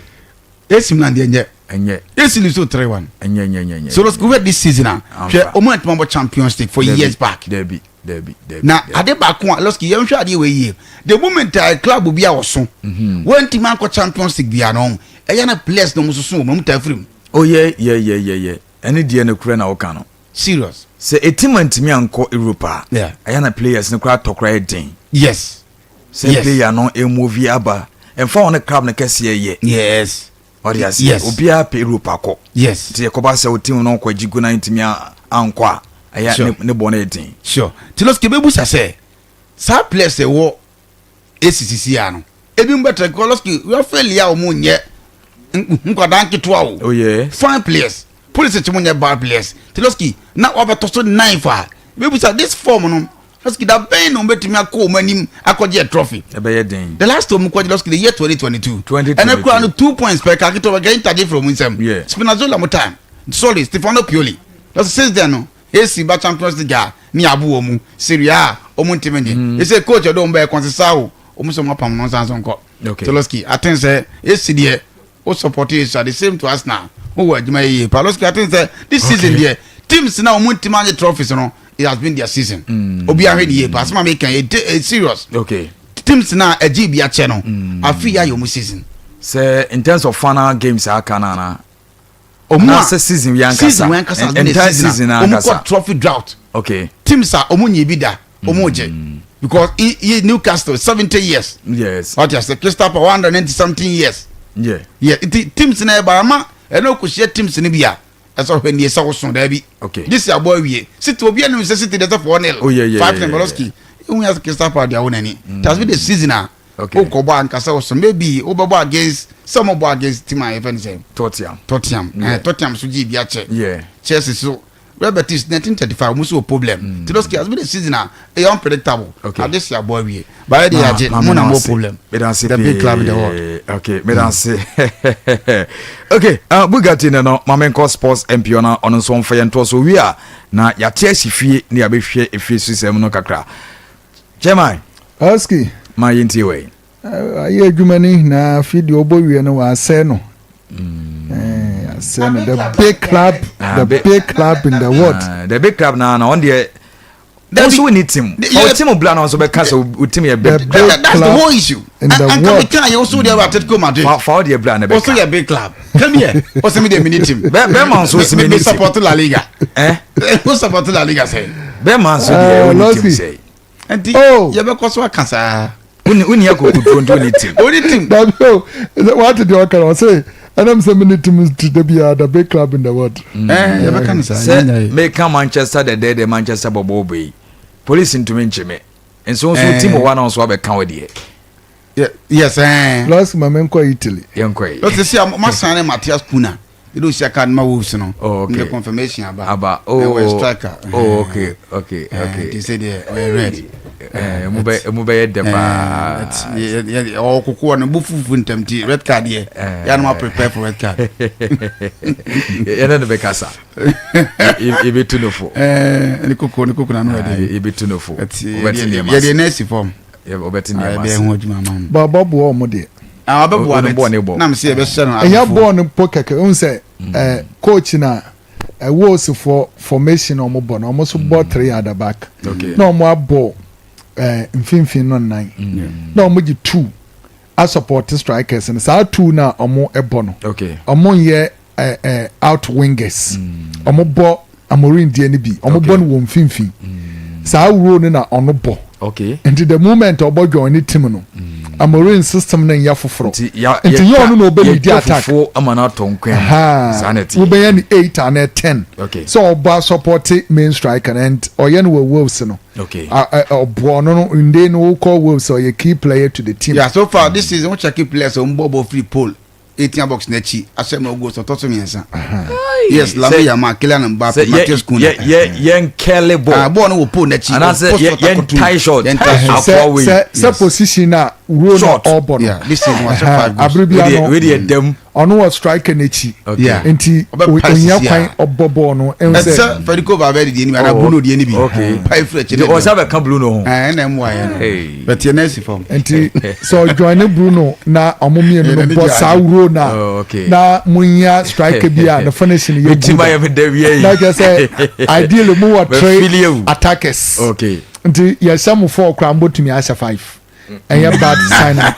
AC Milan deɛ nyɛ. Ɛnyɛ. AC lose 3-1. Ɛnyɛ nyɛ nyɛ nyɛ. So Lɔski wɛ this season a Amfa. hwɛ ɔmo antuma bɔ Champions League for Dabi, years back. Dabi dabi dabi. Na ade baako a Lɔski yɛnhwɛ adeɛ wɔ yie, the moment a club bi a wɔso wɔntumi ankɔ Champions League bia no ɛyɛ na players na ɔmo soso wɔn ɔmo taa firi mu. Oh yeah, ɛne deɛ no kura na ɔka no. Serious. Sɛ etim antumi ankɔ Europe a ɛyɛ na players no koraa tɔ koraa yɛ den. Sɛ player no emovi aba ɛnfa wɔn ne club no kɛseɛ yɛ. Ɔde ase. Obiara pɛ Europe akɔ. Nti ɛkɔba sɛ o team no kɔ gyi gu na ntumi ankɔ a ɛyɛ ne bɔ no yɛ den. Sure, ti Lɔski ebebusa sɛ saa players ɛwɔ AC sisi a no ebi mu bɛtɛ Koloski Rafael a wɔn nyɛ nkwadaa nketewa o. Oh yeah. Fine players. Pulisic mo nyɛ bad players. Tiloski na wabɛtɔ so ninth a bɛbusa this form no Losky da bɛn na wɔbɛtumi akɔ wɔn anim akɔgye a trophy. Ɛbɛyɛ den. The last time kɔgye Losky the year 2022. 2022. Ɛnɛ kura no 2 points pɛ kaketɔ bɛkɛ ntagye firi wɔn nsam. Spinazzola mo time. Sorry, Stefano Pioli. Losky since then no AC ba Champions League a ne abo wɔn mu Serie A wɔn ntumi nye. Ɛsɛ coach ɔdɔ wɔn bɛyɛ Conceição wɔn sɛ wɔn apam no nsan so nkɔ. Losky I think sɛ AC deɛ o support AC the same to Arsenal o wɔ adwuma yɛ yie pa. Losky I think sɛ this season deɛ teams na wɔn ntumi anye trophies no, it has been their season. Obi ahwɛ ne yie pa asoma mi kan yɛ serious. Teams na ɛgye bi akyɛ no afi yɛ ayɛ wɔn season. Sɛ in terms of final games aka na ana. Ɔmo a sɛ season wi ankasa. Season wi ankasa has been a entire season season a ɔmo ankasa. kɔ trophy drought. Teams a ɔmo nye bi da ɔmo gye because i Newcastle 70 years. Ɔte ase, Crystal Palace 190 something years. Yeah, nti teams na ɛba ama ɛna okohyia teams no bi a ɛsɛ ɔhwɛ nie sɛ woso daabi. This year abɔ awie City, obi anim sɛ City de sɛ 4-0 5-0 Boloski ehu yɛ Crystal Palace de awo n'ani. It has been the season a wokɔ bɔ ankasa woso maybe wobɛbɔ against sɛ mo bɔ against team a yɛfɛ no sɛ Tottenham. Tottenham. Tottenham so gye bi akyɛ. Chelsea so, Real Betis 1935 mo so wɔ problem. Mm. Tiloski has been a season a ɛyɛ unpredictable. Na this year abɔ awie bayɛ de yagye mo na mo problem. Medase. The big club in the world. Okay, medase. Okay, Bugatti no ma menkɔ Sports MP ɔno ɔno nso ɔmfa yɛn ntoɔ so wie a na yɛate asi fie ne yɛabɛhwɛ efie sisɛm no kakra. Chairman. Oski. Ma yɛntie wei. Ayɛ adwuma no nyinaa fi deɛ ɔbɔ wie no wɔasɛe no. Asɛe no, the big club, the big club in the world. The big club na ɔn deɛ wọn nso ni team ɔ team bla na ɔnso bɛka sɛ o team yɛ big. Big. That's the whole issue. In the Anka world. mi kan yɛ woso deɛ wɔ Atletico Madrid. Fa o deɛ bla na Woso bɛka. yɛ big club, come here, ɔsɛ mi deɛ mi ni team. Bɛɛ ma nso si mi mi ni team. Support La Liga. Ɛ. O support La Liga sɛ. Bɛɛ ma nso deɛ o ni team Losky. sɛ. Nti Oh. yɛbɛkɔ so aka saa. Wuni akoko duro nti o ni team. O ni team. Dabi o, wate deɛ ɔka no, ɔse ɛnam sɛ mene team ti da biara, the big club in the world. Ɛɛ, yɛbɛka no saa. Sɛ yɛnyɛ yɛ. meka Manchester dɛdɛɛdɛ, Manchester bɔbɔ bɔ yi, police ntumi nkye me nso team wɔ hɔ a na nso abɛka wo deɛ. Yes, ɛɛ. Last ma menkɔ Italy. Yɛnkɔ yi. Lɔsi si a ma san ne Matheus Cunha yɛde osi aka ma Wolves no. Oh, okay. Ne confirmation aba. Aba. Oh, oh. Striker. Oh, okay. Nti sɛ deɛ ɔyɛ red. Ɛɛ emu bɛ yɛ dɛ paa. Ɔwɔ koko no bo fufu ntɛm ti red card yɛ yɛn ma prepare for red card. Yɛne no bɛkasa, yɛbɛtu no fo. Ɛɛ ne koko na no yɛ de. Yɛbɛtu no fo. Wobɛte nneɛma Yɛde ase. nɛɛsi fam. Wobɛte nneɛma Yɛbɛyɛ ase. ho adwuma ama no. Bɔbɔ boɔ ɔmo deɛ. Ah, ɔbɛboa. Ɔno bɔɔ ne bɔ. Nam sɛ yɛbɛhyɛ no. Ɛnyɛ abufuo. bɔɔl no po kɛkɛ ohun sɛ coach na Wolves for formation a ɔmo bɔ no, ɔmo nso bɔ three at the back na ɔmo abɔ mfimfini no nnan na ɔmo gye two asupport strikers no. Saa two na ɔmo bɔ no, ɔmo nyɛ ɛɛ ɛɛ out wingers. Ɔmo bɔ Amorim deɛ no bi, ɔmo bɔ no wɔ mfimfini saa role no na ɔno bɔ. Nti the moment ɔbɔ join ne team no, Amorim system no nyɛ foforɔ. Nti ya Nti yɛ ɔno na ɔbɛ lead attack. Fufuo ama no atɔ nkwan mu saa na ɛteɛ. Wobɛyɛ no eight and 10 sɛ ɔbɔ support main striker no and ɔyɛ no wɔ Wolves no. Ɔboɔ no nde no wokɔ Wolves, ɔyɛ key player to the team. Yeah, so far this season, wọ́n check players a wọ́n bɔ bɔ free pole 18 box n'akyi ahyɛ ma goals ɔtɔ so mmiɛnsa. Yes, Lamine Yamal, Kylian Mbappe, Sɛ Matheus Cunha. yɛ yɛn kɛlɛ bɔ. Ah, bɔɔl no wɔ pole n'akyi. Anaasɛ Ɔbɔ shot yɛn akɔto. tie shot. Yɛn tie shot. Akoa Sɛ wei. sɛ position a role na Shot. ɔbɔ no. Yeah, this season wɔahyɛ five goals. Abere bia no Wei deɛ dɛm. ɔno wɔ striker n'akyi. Nti Ɔbɛpa ohia sisi kwan a. ɔbɔ bɔɔl no ɛhu Ɛsɛ sɛ Federico Valverde deɛ ni bi ana Bruno deɛ ni bi. Pae firi akyi. Nti ɔsɛ bɛka Bruno ho. Ɛɛ, ɛna ɛmu ayɛ no. Hey. But yɛn nɛɛsi fam. Nti sɛ ɔjoin ne Bruno na ɔmo mmienu no n'ani bɔ gye saa ade. role na na mo nya striker bi a ne finishing yɛ Me team good ayɛ me dɛ wie yi. Na kyerɛ sɛ ideally mo wɔ three Mafili ewu. attackers. Nti yɛhyɛ mo four koraa, mo bɛtumi ahyɛ five. Ɛnyɛ bad sign a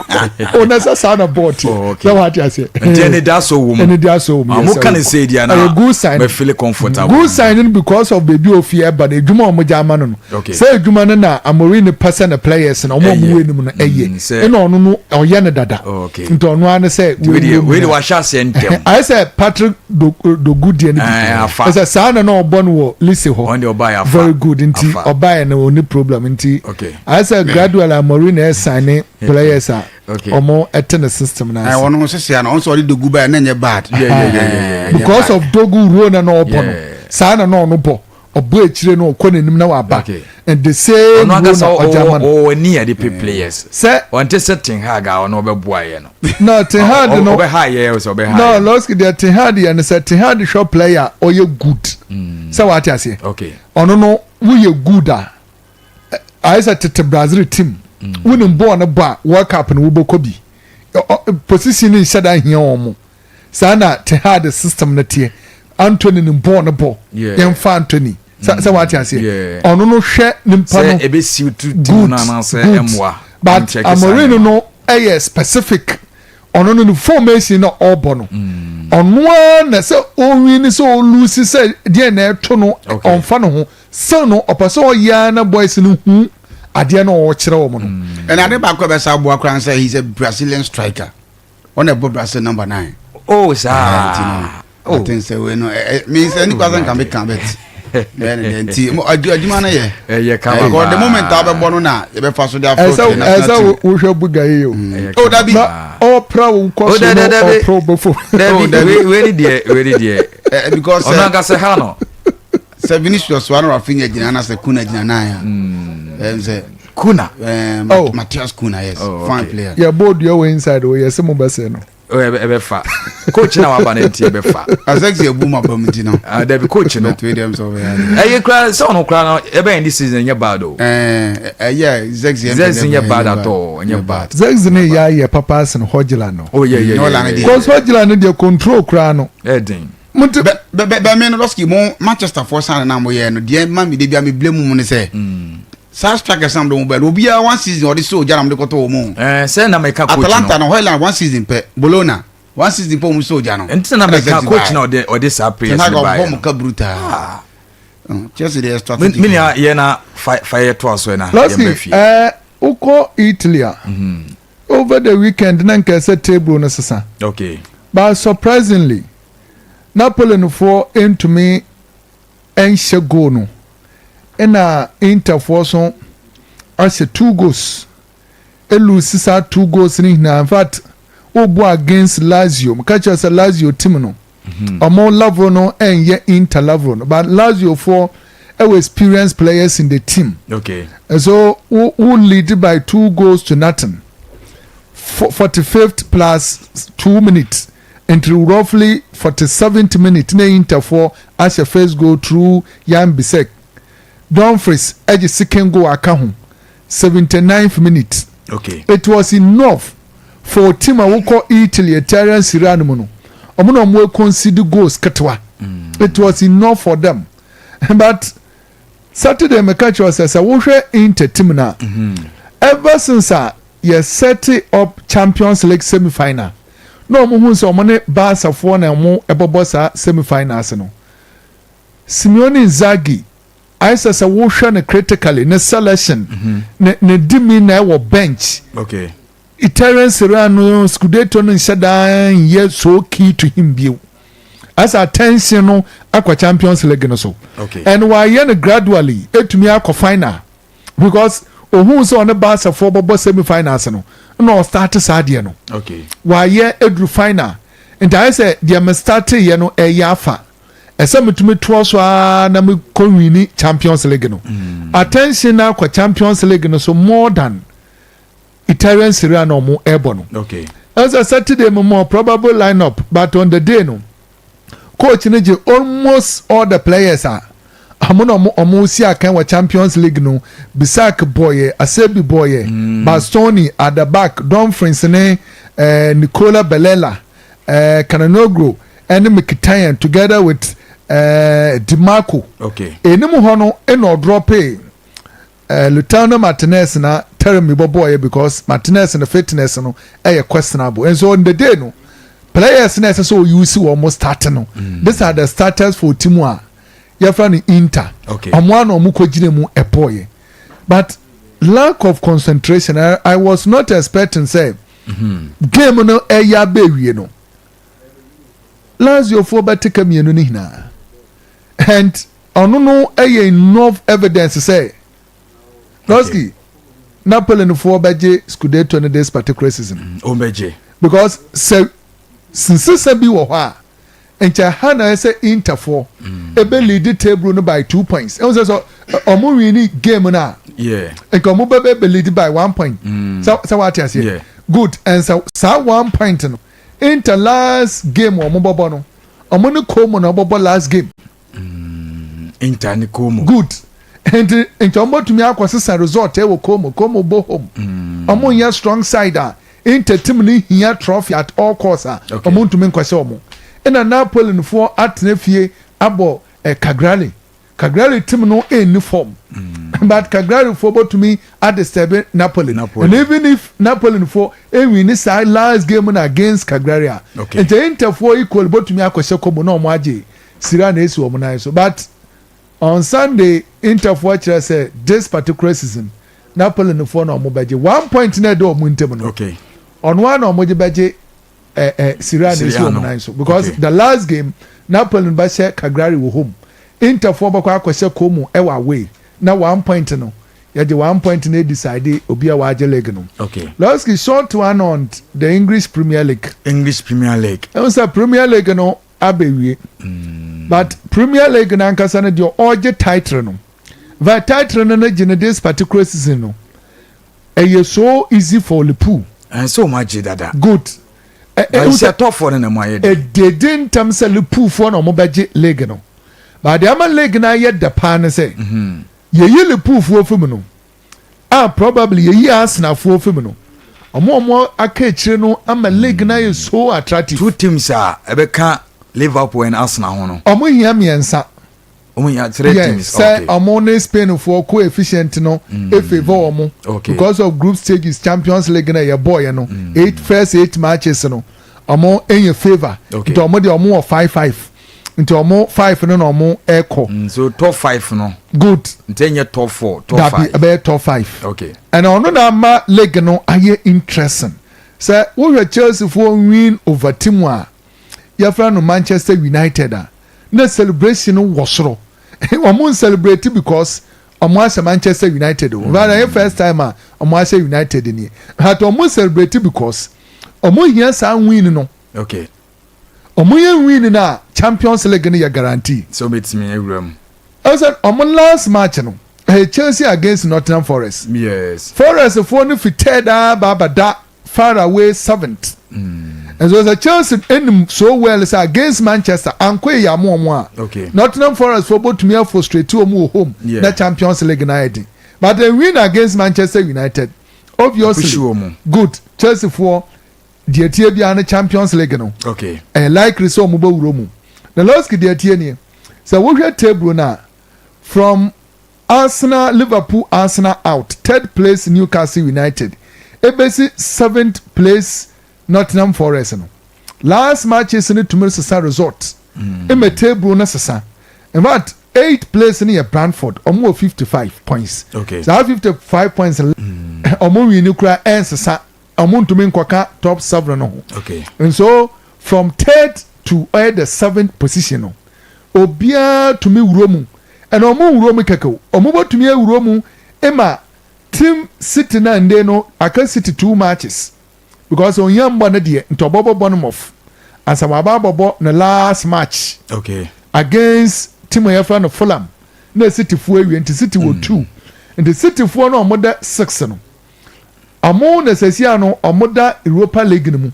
o na sɛ saa na bɔɔl ti sɛ wate aseɛ. Nti ɛni da so wɔ mu. Ɛni da so wɔ mu. Ah, mo ka ne se di ana. Ɛyɛ good sign. Mɛ feel comfortable. Good sign no because of beebi ofi ɛba no, edwuma a wɔn gya ama no. Sɛ edwuma no na Amorim ne pɛ sɛ ne players na wɔn a wɔn wɔ anim no ɛyɛ. Ɛna ɔno no ɔyɛ no dada. Nti ɔno ara ne sɛ Wei deɛ wei deɛ wahyɛ aseɛ ntɛm. Ayɛ sɛ Patrick Dogu deɛ no bi. Afa. Ɛsɛ saa na ɔbɔ no wɔ Lise hɔ. Ɔno deɛ ɔbaeɛ afa. Very good, nti Afa. ɔbaeɛ no ɔni problem, nti ayɛ sɛ gradually Amorim na ɛsɛ. sign players a ɔmo ɛte ne system na ase. Ɔno sisi ano ɔno sɛ ɔde Dogu ba yɛ na nyɛ bad. Because of Dogu role na na ɔbɔ no saa na na ɔno bɔ ɔbɔ akyire no ɔkɔ n'anim na waba and the same role na ɔgya ma no. Ɔwɔ ni yɛde pe players. Sɛ ɔnte sɛ Ten Hag a ɔno ɔbɛboa yɛ no. Na Ten Hag no ɔbɛha yɛ sɛ ɔbɛha. No Lɔski deɛ Ten Hag yɛ no sɛ Ten Hag hwɛ player ɔyɛ good. Sɛ wate aseɛ. Ɔno no woyɛ good a ayɛ sɛ tete Brazil team wonim bɔɔl no bɔ a World Cup no wobɛkɔ bi position no nhyɛ da hia wɔn mo saa na Ten Hag system no teɛ Anthony nim bɔɔl no bɔ yɛmfa Anthony sɛ wate aseɛ ɔno no hwɛ nipa no good good but Amorim no ɛyɛ specific ɔno no ne formation na ɔbɔ no ɔno ara na sɛ ɔwin sɛ ɔlose sɛ deɛ na ɛto no ɔnfa ne ho still no ɔpɛ sɛ ɔyɛ ara na boys no hu adeɛ na ɔkyerɛ wɔn no. Ɛna ade baako a bɛsa aboa koraa sɛ he is a Brazilian striker ɔna ɛbɔ Brazil number 9. Oh saa. Oh. I think sɛ wei no ɛ mi sɛ nipa sɛ nka mi kan bɛt bɛyɛ ne deɛ nti adwuma no yɛ. Ɛyɛ kama paa. Because the moment a bɛbɔ no na yɛbɛfa so de afro to the national team. Ɛsɛ wohwɛ buga yi o. Oh dabi. Na ɔpra wo kɔ so no ɔpra wo bɛfo. Dabi wei ni deɛ wei ni deɛ. Because ɔno ankasa ha no. Sɛ Vinicius wa na Rafinha gyina na sɛ Kuna gyina nan a. Ɛm sɛ. Kuna. Ɛɛ Matheus Kuna yes oh, fine player. Yɛ bɔ dua wɔ inside o yɛ sɛ mo bɛ sɛ no. Ɛbɛ fa coach na waba ne nti ɛbɛ fa. Asɛksi ebu ma bam nti no. Ah dabi coach no. Bɛtɛ deɛ sɛ ɔbɛyɛ ade. Ɛyɛ kura sɛ ɔno kura no ɛbɛ yɛn this season ɛnyɛ bad o. Ɛɛ ɛyɛ Zexi. Zexi nyɛ bad at all ɛnyɛ bad. Zexi ne yɛ ayɛ papa asen Hojila no. Oh yeah yeah yeah. Because Hojila no deɛ control kura no. Ɛɛden. Monte. Bɛ bɛ bɛ me no Lɔski mo Manchester foɔ san na mo yɛ no deɛ ma mi de bia mi blame mu ne sɛ. Saa strikers na mo de mo bɛ no obiara one season ɔde so ogya na mo de kɔtɔ wɔn mu. Ɛɛ sɛ na mɛka coach no. Atalanta no Hoyland one season pɛ Bologna one season pɛ wɔn so ogya no. Nti na mɛka coach na ɔde ɔde saa players no ba yɛ no. Ten Hag ɔbɔ mo ka brutal. Chelsea deɛ strategy. Mi nua yɛ na fa fa yɛ to aso yɛ na yɛn bɛ fie. Lɔski ɛɛ wokɔ Italy a. Over the weekend na nka ɛsɛ table no sesa. Okay. But surprisingly, Napoli no foɔ ntumi nhyɛ goal no. Ɛna Inter foɔ so ahyɛ 2 goals. Elusi saa 2 goals no nyinaa. In fact, wobɔ against Lazio. Meka kyerɛ sɛ Lazio team no. Ɔmo level no ɛnyɛ Inter level no. But Lazio foɔ ɛwɔ experienced players in the team. Okay. And so who, who lead by 2 goals to nothing. 45th plus 2 minutes until roughly 47th minute na Inter foɔ ahyɛ first goal through Yan Bisek. Dumfries ɛgye second goal aka ho 79th minute. Okay. It was enough for team a wokɔ Italy Italian Serie A no mu no. Ɔmo na ɔmo concede goals ketewa. It was enough for them. But Saturday meka kyerɛ sɛ sɛ wohwɛ Inter team na ever since a yɛ set up Champions League semi final na ɔmo hu sɛ ɔmo ne Barca foɔ na ɔmo ɛbɔbɔ saa semi finals no. Simeone Inzaghi ayɛ sɛ sɛ wohwɛ no critically ne selection ne ne dimi na ɛwɔ bench. Italian Serie A no Scudetto no nhyɛ daa nyɛ so key to him bio. As attention no akɔ Champions League no so. And wayɛ no gradually etumi akɔ final because ohun sɛ ɔne Barca foɔ bɔbɔ semi finals no na ɔstart saa deɛ no. Wayɛ eduru final nti ayɛ sɛ deɛ me start yɛ no ɛyɛ afa ɛsɛ metumi toɔ so aa na me kɔ win Champions League no. Attention na akɔ Champions League no so more than Italian Serie A na ɔmo ɛbɔ no. Ɛsɛ Saturday mo mo probable lineup but on the day no coach no gye almost all the players a ɔmo na ɔmo ɔmo si akan wɔ Champions League no. Bisak bɔyɛ, Acerbi bɔyɛ, Bastoni at the back, Dumfries ne Nicola Barella, Calhanoglu ɛne Mkhitaryan together with Dimarco. Enim hɔ no ɛna ɔdrop Lautaro Martinez na Taremi bɔbɔɔyɛ because Martinez no fitness no ɛyɛ questionable. And so on the day no players na ɛsɛ sɛ ɔuse wɔn mo start no. These are the starters for team a yɛfrɛ no Inter. Ɔmo ano ɔmo kɔ gyina mu ɛbɔɔyɛ but lack of concentration. I was not expecting say game no ɛyɛ abɛwie no Lazio foɔ bɛte ka mmienu no nyinaa and ɔno no ɛyɛ enough evidence sɛ Lɔski. Napoli foɔ bɛgye Scudetto no this particular season. Wɔn bɛgye. Because sɛ nsesa bi wɔ hɔ a, nkyɛn ha na ɛsɛ Inter foɔ ebe lead table no by 2 points. Ɛwɔ sɛ ɔmo win game no a, nka ɔmo bɛ bɛ lead by 1 point. Sɛ wate aseɛ? Yeah. Good. And sɛ saa 1 point no, Inter last game ɔmo bɔbɔ no, ɔmo ne Como na ɔbɔbɔ last game. Inter ne Como. Good. Nti ɔmo tumi akɔ sisa result ɛwɔ Como. Como bɔ home, ɔmo nyɛ strong side a Inter team no hia trophy at all costs a, ɔmo ntumi nkɔhyɛ ɔmo. Ɛna Napoli foɔ atena fie abɔ Cagliari. Cagliari team no ɛnni form, but Cagliari foɔ bɔtumi adisturb Napoli. Napoli. And even if Napoli foɔ ewin ne saa last game na against Cagliari a, nti Inter foɔ equal bɔtumi akɔhyɛ Como na ɔmo agye Serie A na esi wɔn nan so. But on Sunday, Inter foɔ kyerɛ sɛ this particular season, Napoli foɔ na ɔmo bɛgye. 1 point na ɛda ɔmo ntɛm no, ɔno ara na ɔmo gye bɛgye ɛ ɛ Serie A na esi Serie A wɔn no. nan so, because the last game, Napoli bɛhyɛ Cagliari wɔ home, Inter foɔ bɛkɔ akɔhyɛ Como ɛwɔ away, na 1 point no, yɛgye 1 point na decide obi a wagye league no. Lastly, short one on the English Premier League. English Premier League. Ɛhu sɛ Premier League no abɛwie, but Premier League no ankasa no deɛ, ɔregye title no, va title no gye no this particular season no, ɛyɛ so easy for Liverpool. Ɛnsɛ ɔmo agye dada. Good. Ɛhu sɛ sɛ tɔfoɔ no na mo ayɛ de. Ɛdede ntam sɛ Liverpool foɔ na ɔmo bɛgye league no, but deɛ ama league no ayɛ dɛ paa ne sɛ yɛyi Liverpool foɔ fam no a, probably yɛyi Arsenal foɔ fam no, ɔmo aka akyire no ama league no ayɛ so attractive. Two teams a ɛbɛka Liverpool and Arsenal ho no. Ɔmo hia mmiɛnsa. Ɔmo hia three teams. Sɛ ɔmo ne Spain foɔ coefficient no e favour ɔmo because of group stages Champions League na yɛ bɔɔ yɛ no, eight first eight matches no, ɔmo enya favour. Nti ɔmo deɛ, ɔmo wɔ five five, nti ɔmo five no na ɔmo ɛkɔ. So top five no. Good. Nti ɛnyɛ top four, top Dabi, five. Ɛbɛyɛ top five. Ɛna ɔno na ama league no ayɛ interesting. Sɛ wohwɛ Chelsea foɔ win over team a yɛfrɛ no Manchester United a, na celebration no wɔ soro. Wɔn celebrate because ɔmo ahyɛ Manchester United o, nfa na yɛ first time a ɔmo ahyɛ United nie, but ɔmo celebrate because ɔmo hia saa win no. Ɔmo yɛ win no a, Champions League no yɛ guarantee. Sɛ ɔbɛtumi awura mu. Ɛsɛ ɔmo last match no ɛyɛ Chelsea against Nottingham Forest. Forest foɔ no fi third a baaba da far away seventh. Nso sɛ Chelsea anim so well sɛ against Manchester anko yi amu ɔmo a, Nottingham Forest foɔ botumi afrustrate wɔn wɔ home na Champions League na ayɛ den. But they win against Manchester United, obviously. Push wɔn. Good. Chelsea foɔ deɛ, tie biara ne Champions League no ɛyɛ likely sɛ ɔmo bɛ wuro mu. Na lɔski, deɛ tie nie, sɛ wohwɛ table na from Arsenal, Liverpool, Arsenal out, third place Newcastle United, ebesi seventh place Nottingham Forest no, last matches no tumi sesa result ema table no sesa. In fact, eighth place no yɛ Brentford, ɔmo wɔ 55 points. Saa 55 points, ɔmo win kura ɛnsesa, ɔmo ntumi nkɔka top seven no ho. And so from third to ɛyɛ the seventh position no, obiara tumi wuro mu. Ɛna ɔmo wuro mu kɛkɛ o, ɔmo bɛtumi awuro mu ema team City na nde no aka City two matches, because ohia mbɔ no deɛ, nti ɔbɔbɔ Bournemouth ansa waba abɔbɔ ne last match against team a yɛfrɛ no Fulham, na City foɔ awie. Nti City wɔ two, nti City foɔ no, ɔmo da six no, ɔmo na sɛsi ano ɔmo da Europa League no mu.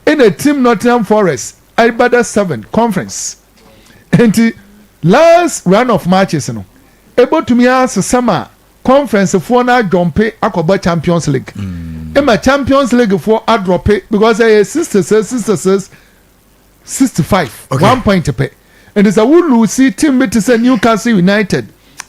Ɛna team Nottingham Forest ɛbɛda seven, Conference. Nti last round of matches no ebotumi asesa ma Conference foɔ no adrop akɔbɔ Champions League, ɛma Champions League foɔ adrop, because ɛyɛ 66, 66, 65. 1 point pɛ. Nti sɛ wo lose team bi te sɛ Newcastle United,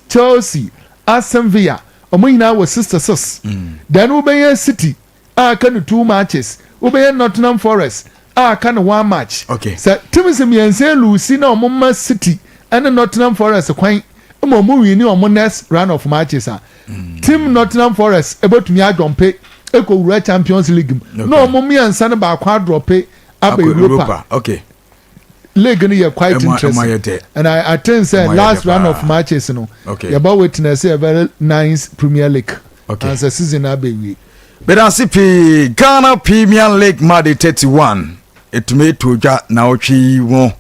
Chelsea, Aston Villa, ɔmo nyinaa wɔ 66. Then wobɛyɛ City a aka no two matches, wobɛyɛ Nottingham Forest a aka no one match. Sɛ teams mmiɛnsa lose na ɔmo ma City ɛne Nottingham Forest kwan ma ɔmo win ɔmo next round of matches a, team Nottingham Forest ebetumi adrop ekowura Champions League mu, na ɔmo mmiɛnsa no baako adrop aba Akɔ Europa. League no yɛ quite Ɛmo interesting ayɛ dɛ. And I think say Ɛmo ayɛ last dɛ round paa. of matches no, yɛbɛ witness a very nice Premier League. Ansa season no abɛwie. Medase pii. Ghana Premier League Match 31 ɛtumi to dwa na ɔtwe yi mu,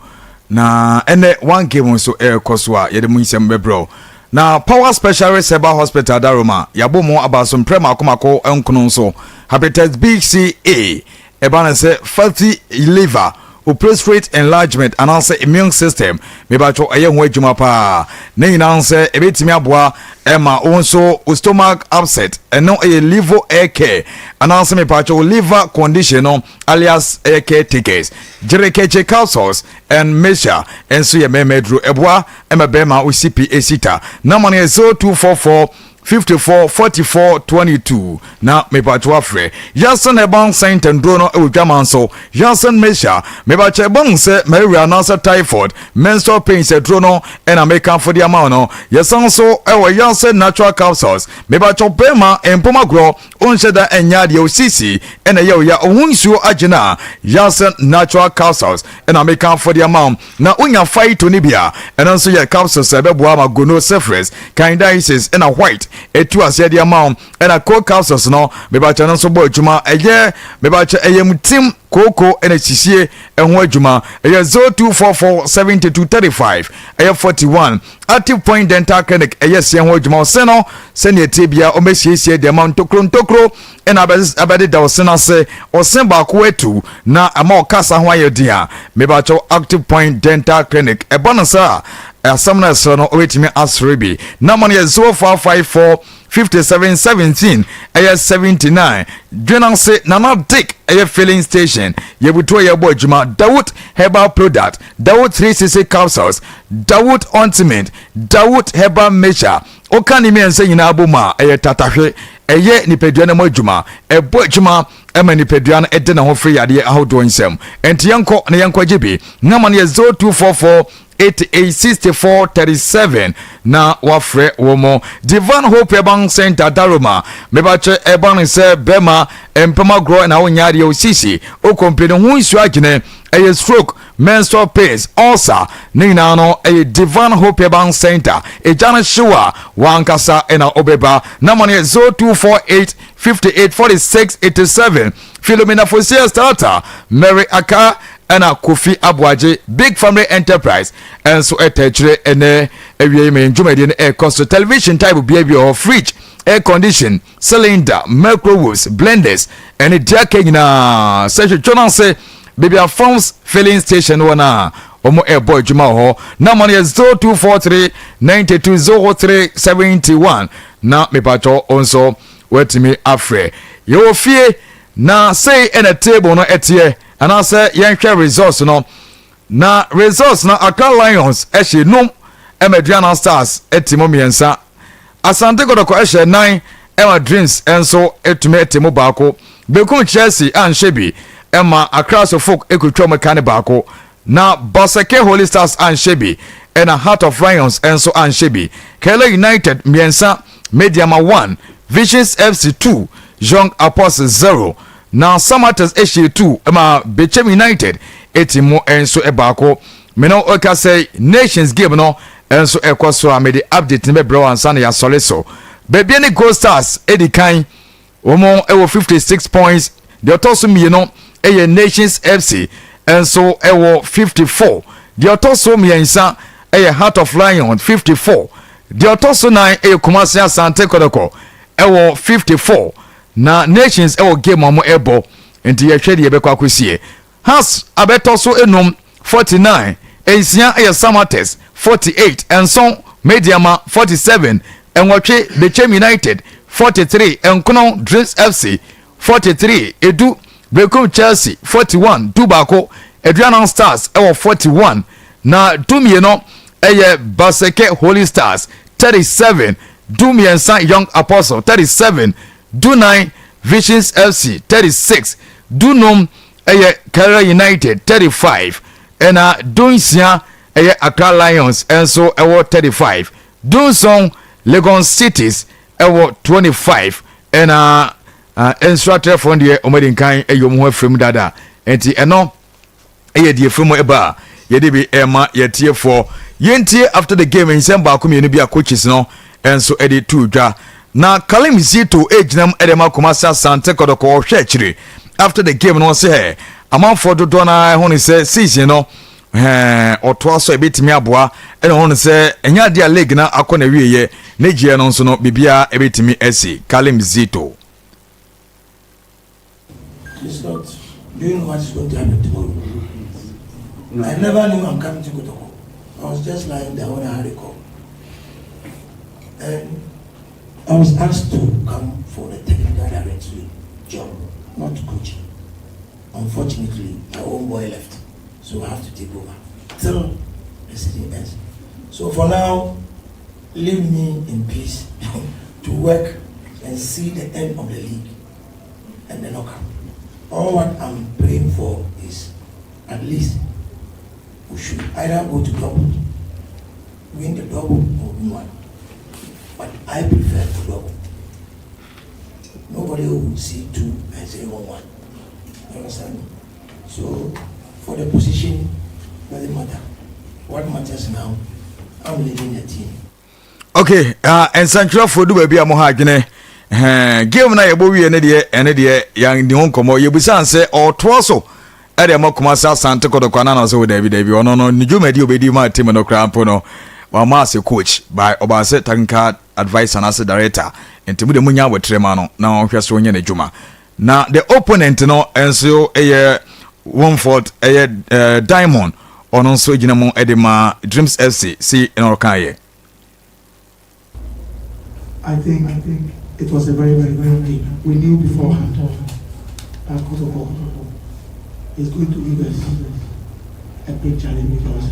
na ɛnɛ one game nso ɛrekɔ so a yɛde mu nsɛm bɛbrɛ. Na Power Specialist Herbal Hospital Daroma yɛabɔ mu aba so mprɛ mako mako nkono nso hepatitis B, C, A, ɛba no sɛ fatty liver, o prostate enlargement anaasɛ immune system, mebatwɛ ɛyɛ ho adwuma paa. Ne nyinaa sɛ ɛbɛtumi aboa ɛma wo nso wo stomach upset, ɛno ɛyɛ liver air care, anaasɛ mepatwɛ wo liver condition no alias ɛyɛ caretakers. Gyerekɛkye capsules and mixture ɛnso yɛ mɛmɛ duro, ɛboa ɛma bɛrima wo cp esita. Nama no yɛ 0244 54 44 22 na mepatwo afrɛ Yasen Herbal Center. Nduro no ɛwɔ dwama nso Yasen Mehyia. Mepakyɛ ɛbɔn sɛ malaria anaasɛ typhoid, menstrual pains, aduro no ɛna mekamfo de ama wo no. Yɛsan so ɛwɔ Yasen Natural Capsules. Mepakyɛ bɛrima mpom agorɔ wonhyɛ da ɛnyɛ adeɛ, osisi ɛna ɛyɛ wo ya, ɔho nsuo agyina a, Yasen Natural Capsules ɛna mekamfo de ama wo. Na wonya phyto no bi a, ɛno nso yɛ capsules a ɛbɛboa ma gono, syphilis, candidiasis ɛna white ɛtu aseɛ de ama wo. Ɛna co capsules no, mebakyɛ no nso bɔ adwuma, ɛyɛ mebakyɛ ɛyɛ mu tim kooko ɛna sisie ɛho adwuma. Ɛyɛ 0244 72 35 ɛyɛ 41. Active Point Dental Clinic ɛyɛ seɛ ho adwuma. Ɔsɛ no sɛnea tie bia ɔmɛsiesie deɛ ma ntokuro ntokuro ɛna abɛdeda ɔse no ase, ɔse baako atu na ama ɔkasa ho ayɛ den a, mebakyɛw Active Point Dental Clinic ɛbɔ no sɛ a asɛm no ɛserɛ no ɔbɛtumi asere bi. Nama no yɛ 0554 57 17 ɛyɛ 79. Dwenase Nana Dick ɛyɛ filling station yɛbutuo yɛbɔ adwuma. Dawood Herbal Product, Dawood 360 capsules, Dawood ointment, Dawood Herbal Mixture, woka ne mmiɛnsa nyinaa bɔ mu a, ɛyɛ tatahwe, ɛyɛ nipadua no mu adwuma, ɛbɔ adwuma ɛma nipadua no ɛde ne ho firi yadeɛ ahodoɔ nsɛm. Ɛnti yɛnkɔ na yɛnkɔgye bi. Nama no yɛ 0244 88 64 37 na wafrɛ wɔ mo. Divine Hope Herbal Center Daroma, mebakyɛ ɛba no sɛ bɛrima mpɛm agorɔ na wonya adeɛ, osisi okompe ne ho nsuo agyene, ɛyɛ stroke, menstrual pains, ulcer, ne nyinaa no ɛyɛ Divine Hope Herbal Center. Ɛgya no hyew a wankasa ɛna wobɛba. Nama no yɛ 0248 58 46 87. Philomena Fosia Starter, Mary Aka ɛna Kofi Aboagye, Big Family Enterprise ɛnso ɛta akyire. Ɛnɛ awie yi ma yɛn dwumadie no ɛrekɔ so. Television type bia bi wɔ hɔ, fridge, air condition, cylinder, microwaves, blenders ɛne deɛ aka nyinaa. Sɛ hwehwɛ no ase baabi a Farms Filling Station wɔ no a, wɔn ɛrebɔ adwuma wɔ hɔ. Nama no yɛ 0243 92 03 71 na mepatwɔ nso watumi afrɛ. Yɛwɔ fie na sei ɛna table no ɛteɛ, anaasɛ yɛnhwɛ results no. Na results no, Accra Lions ɛhyɛ num ɛma Aduana Stars ɛte mu mmiɛnsa, Asante Kɔtɔkɔ ɛhyɛ nan ɛma Dreams nso ɛtumi ɛte mu baako, Bekum Chelsea anhyɛ bi ɛma Accra Sofok ekotwa mu ka ne baako, na Basake Holy Stars anhyɛ bi ɛna Heart of Lions nso anhyɛ bi. Karela United mmiɛnsa, Medeama 1, Visions FC 2, Young Apostles 0, na Samatex ɛhyɛ 2 ɛma Bechem United ɛti mu nso baako. Mene ɔka sɛ Nations game no nso ɛkɔ so a, mede update no bɛbrɛ wɔ ansa na yɛasɔre so. Baabi ne Gold Stars ɛdi kan, wɔn ɛwɔ 56 points. Deɛ ɔtɔ so mmienu ɛyɛ Nations FC nso ɛwɔ 54. Deɛ ɔtɔ so mmiɛnsa ɛyɛ Heart of Lions, 54. Deɛ ɔtɔ so nan ɛyɛ Kumasi Asante Kɔtɔkɔ ɛwɔ 54. Na Nations ɛwɔ game a wɔn ɛbɔ, nti yɛhwɛ deɛ ɛbɛkɔ akɔsie. Hearts abɛtɔ so enum, 49. Nsia ɛyɛ Samatex, 48. Nson Medeama, 47. Nwɔtwe Bechem United, 43. Nkono Dreams FC, 43. 10 Berekum Chelsea, 41. 11 Aduana Stars ɛwɔ 41, na 12 ɛyɛ Basake Holy Stars, 37. 13 Young Apostle, 37. 14 Visions FC, 36. 15 ɛyɛ Karela United, 35, ɛna 16 ɛyɛ Accra Lions nso ɛwɔ 35. 17 Legon Cities ɛwɔ 25, ɛna nsuatwerɛfoɔ deɛ wɔn nkan ɛyɛ wɔn ho afiri mu dada, nti ɛno ɛyɛ deɛ firi mu ɛba a yɛde bi ɛma yɛtiefoɔ. Yɛntie after the game nsɛm baako mmienu bi a coaches no nso ɛde tu dwa. Na Kalim Zito egyina mu de ma Kumasi Asante Kɔtɔkɔ ɔhwɛ akyire after the game no ɔse hɛ amanfoɔ dodoɔ no ara ho ne sɛ season no hɛn ɔtoa so a ebetumi aboa ɛna ɔho ne sɛ ɛnyɛ adeɛ a league no akɔ na wieɛ ne gyeɛ no nso no biribiara ebetumi asi Kalim Zito. It's not. Do you know what is going to happen tomorrow? No. I never knew I'm coming to Kotoko. I was just lying down when I had a call. And I was asked to come for the technical director job, not coaching. Unfortunately, my own boy left, so I have to take over till the season ends. So for now, leave me in peace to work and see the end of the league and the knockout. All what I'm praying for is at least we should either go to double, win the double or win one. But I prefer to double. Nobody will see two and say one one. You understand me? So for the position, doesn't matter. What matters now, I'm leading the team. Okay, uh, nsɛntwerɛfoɔ du baabi a mo ha adwene game no a yɛbɔ wie ne deɛ ɛne deɛ yɛn ho nkɔmmɔ yɛbusan sɛ ɔtoa so ɛde ɛma Kumasi Asante Kɔtɔkɔ anaa na ɔsɛ wɔ daabi daabi ɔno no ne dwumadi obɛdi ma team no koraa mpo no wama ase coach by ɔbaa sɛ technical adviser anaasɛ director nti mo de mo nya abɔtrɛ ma no na ɔhwɛ so nyɛ n'adwuma na the opponent no nso yɛ Womford ɛyɛ eh, Diamond ɔno nso gyina mu de ma Dreams FC si na ɔka yɛ. I think, I think it was a very, very good game. We knew beforehand that Kotoko is going to give us a big challenge because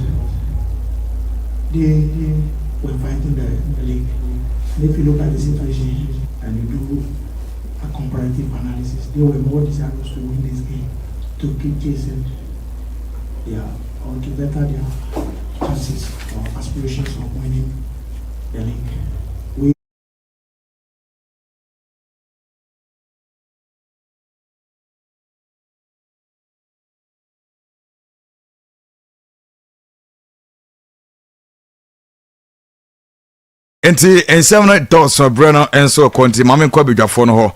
they were fighting the, the league. And if you look at the situation and you do a comparative analysis, they were more desirous to win this game, to keep chasing their or to better their chances or aspirations of winning the league. We Nti nsɛm no dɔɔso berɛ no nso kɔ nti maame nkɔ abadwafoɔ no hɔ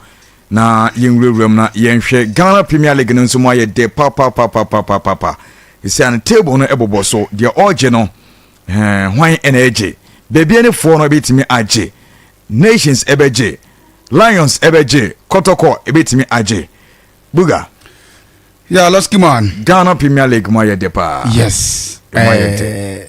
na yɛnwurawura mu na yɛnhwɛ Ghana Premier League no nso mu ayɛ de papapapapapapa ɛsi ano table no ɛbobɔ so deɛ ɔregye no hwan ɛna ɛgye baabi ne foɔ no ɛbɛtumi agye Nations ɛbɛgye Lions ɛbɛgye Kɔtɔkɔ ɛbɛtumi agye Buga Yeah, let's come on. Ghana Premier League mu ayɛ de paa. Yes. Mu ayɛ de. Eh,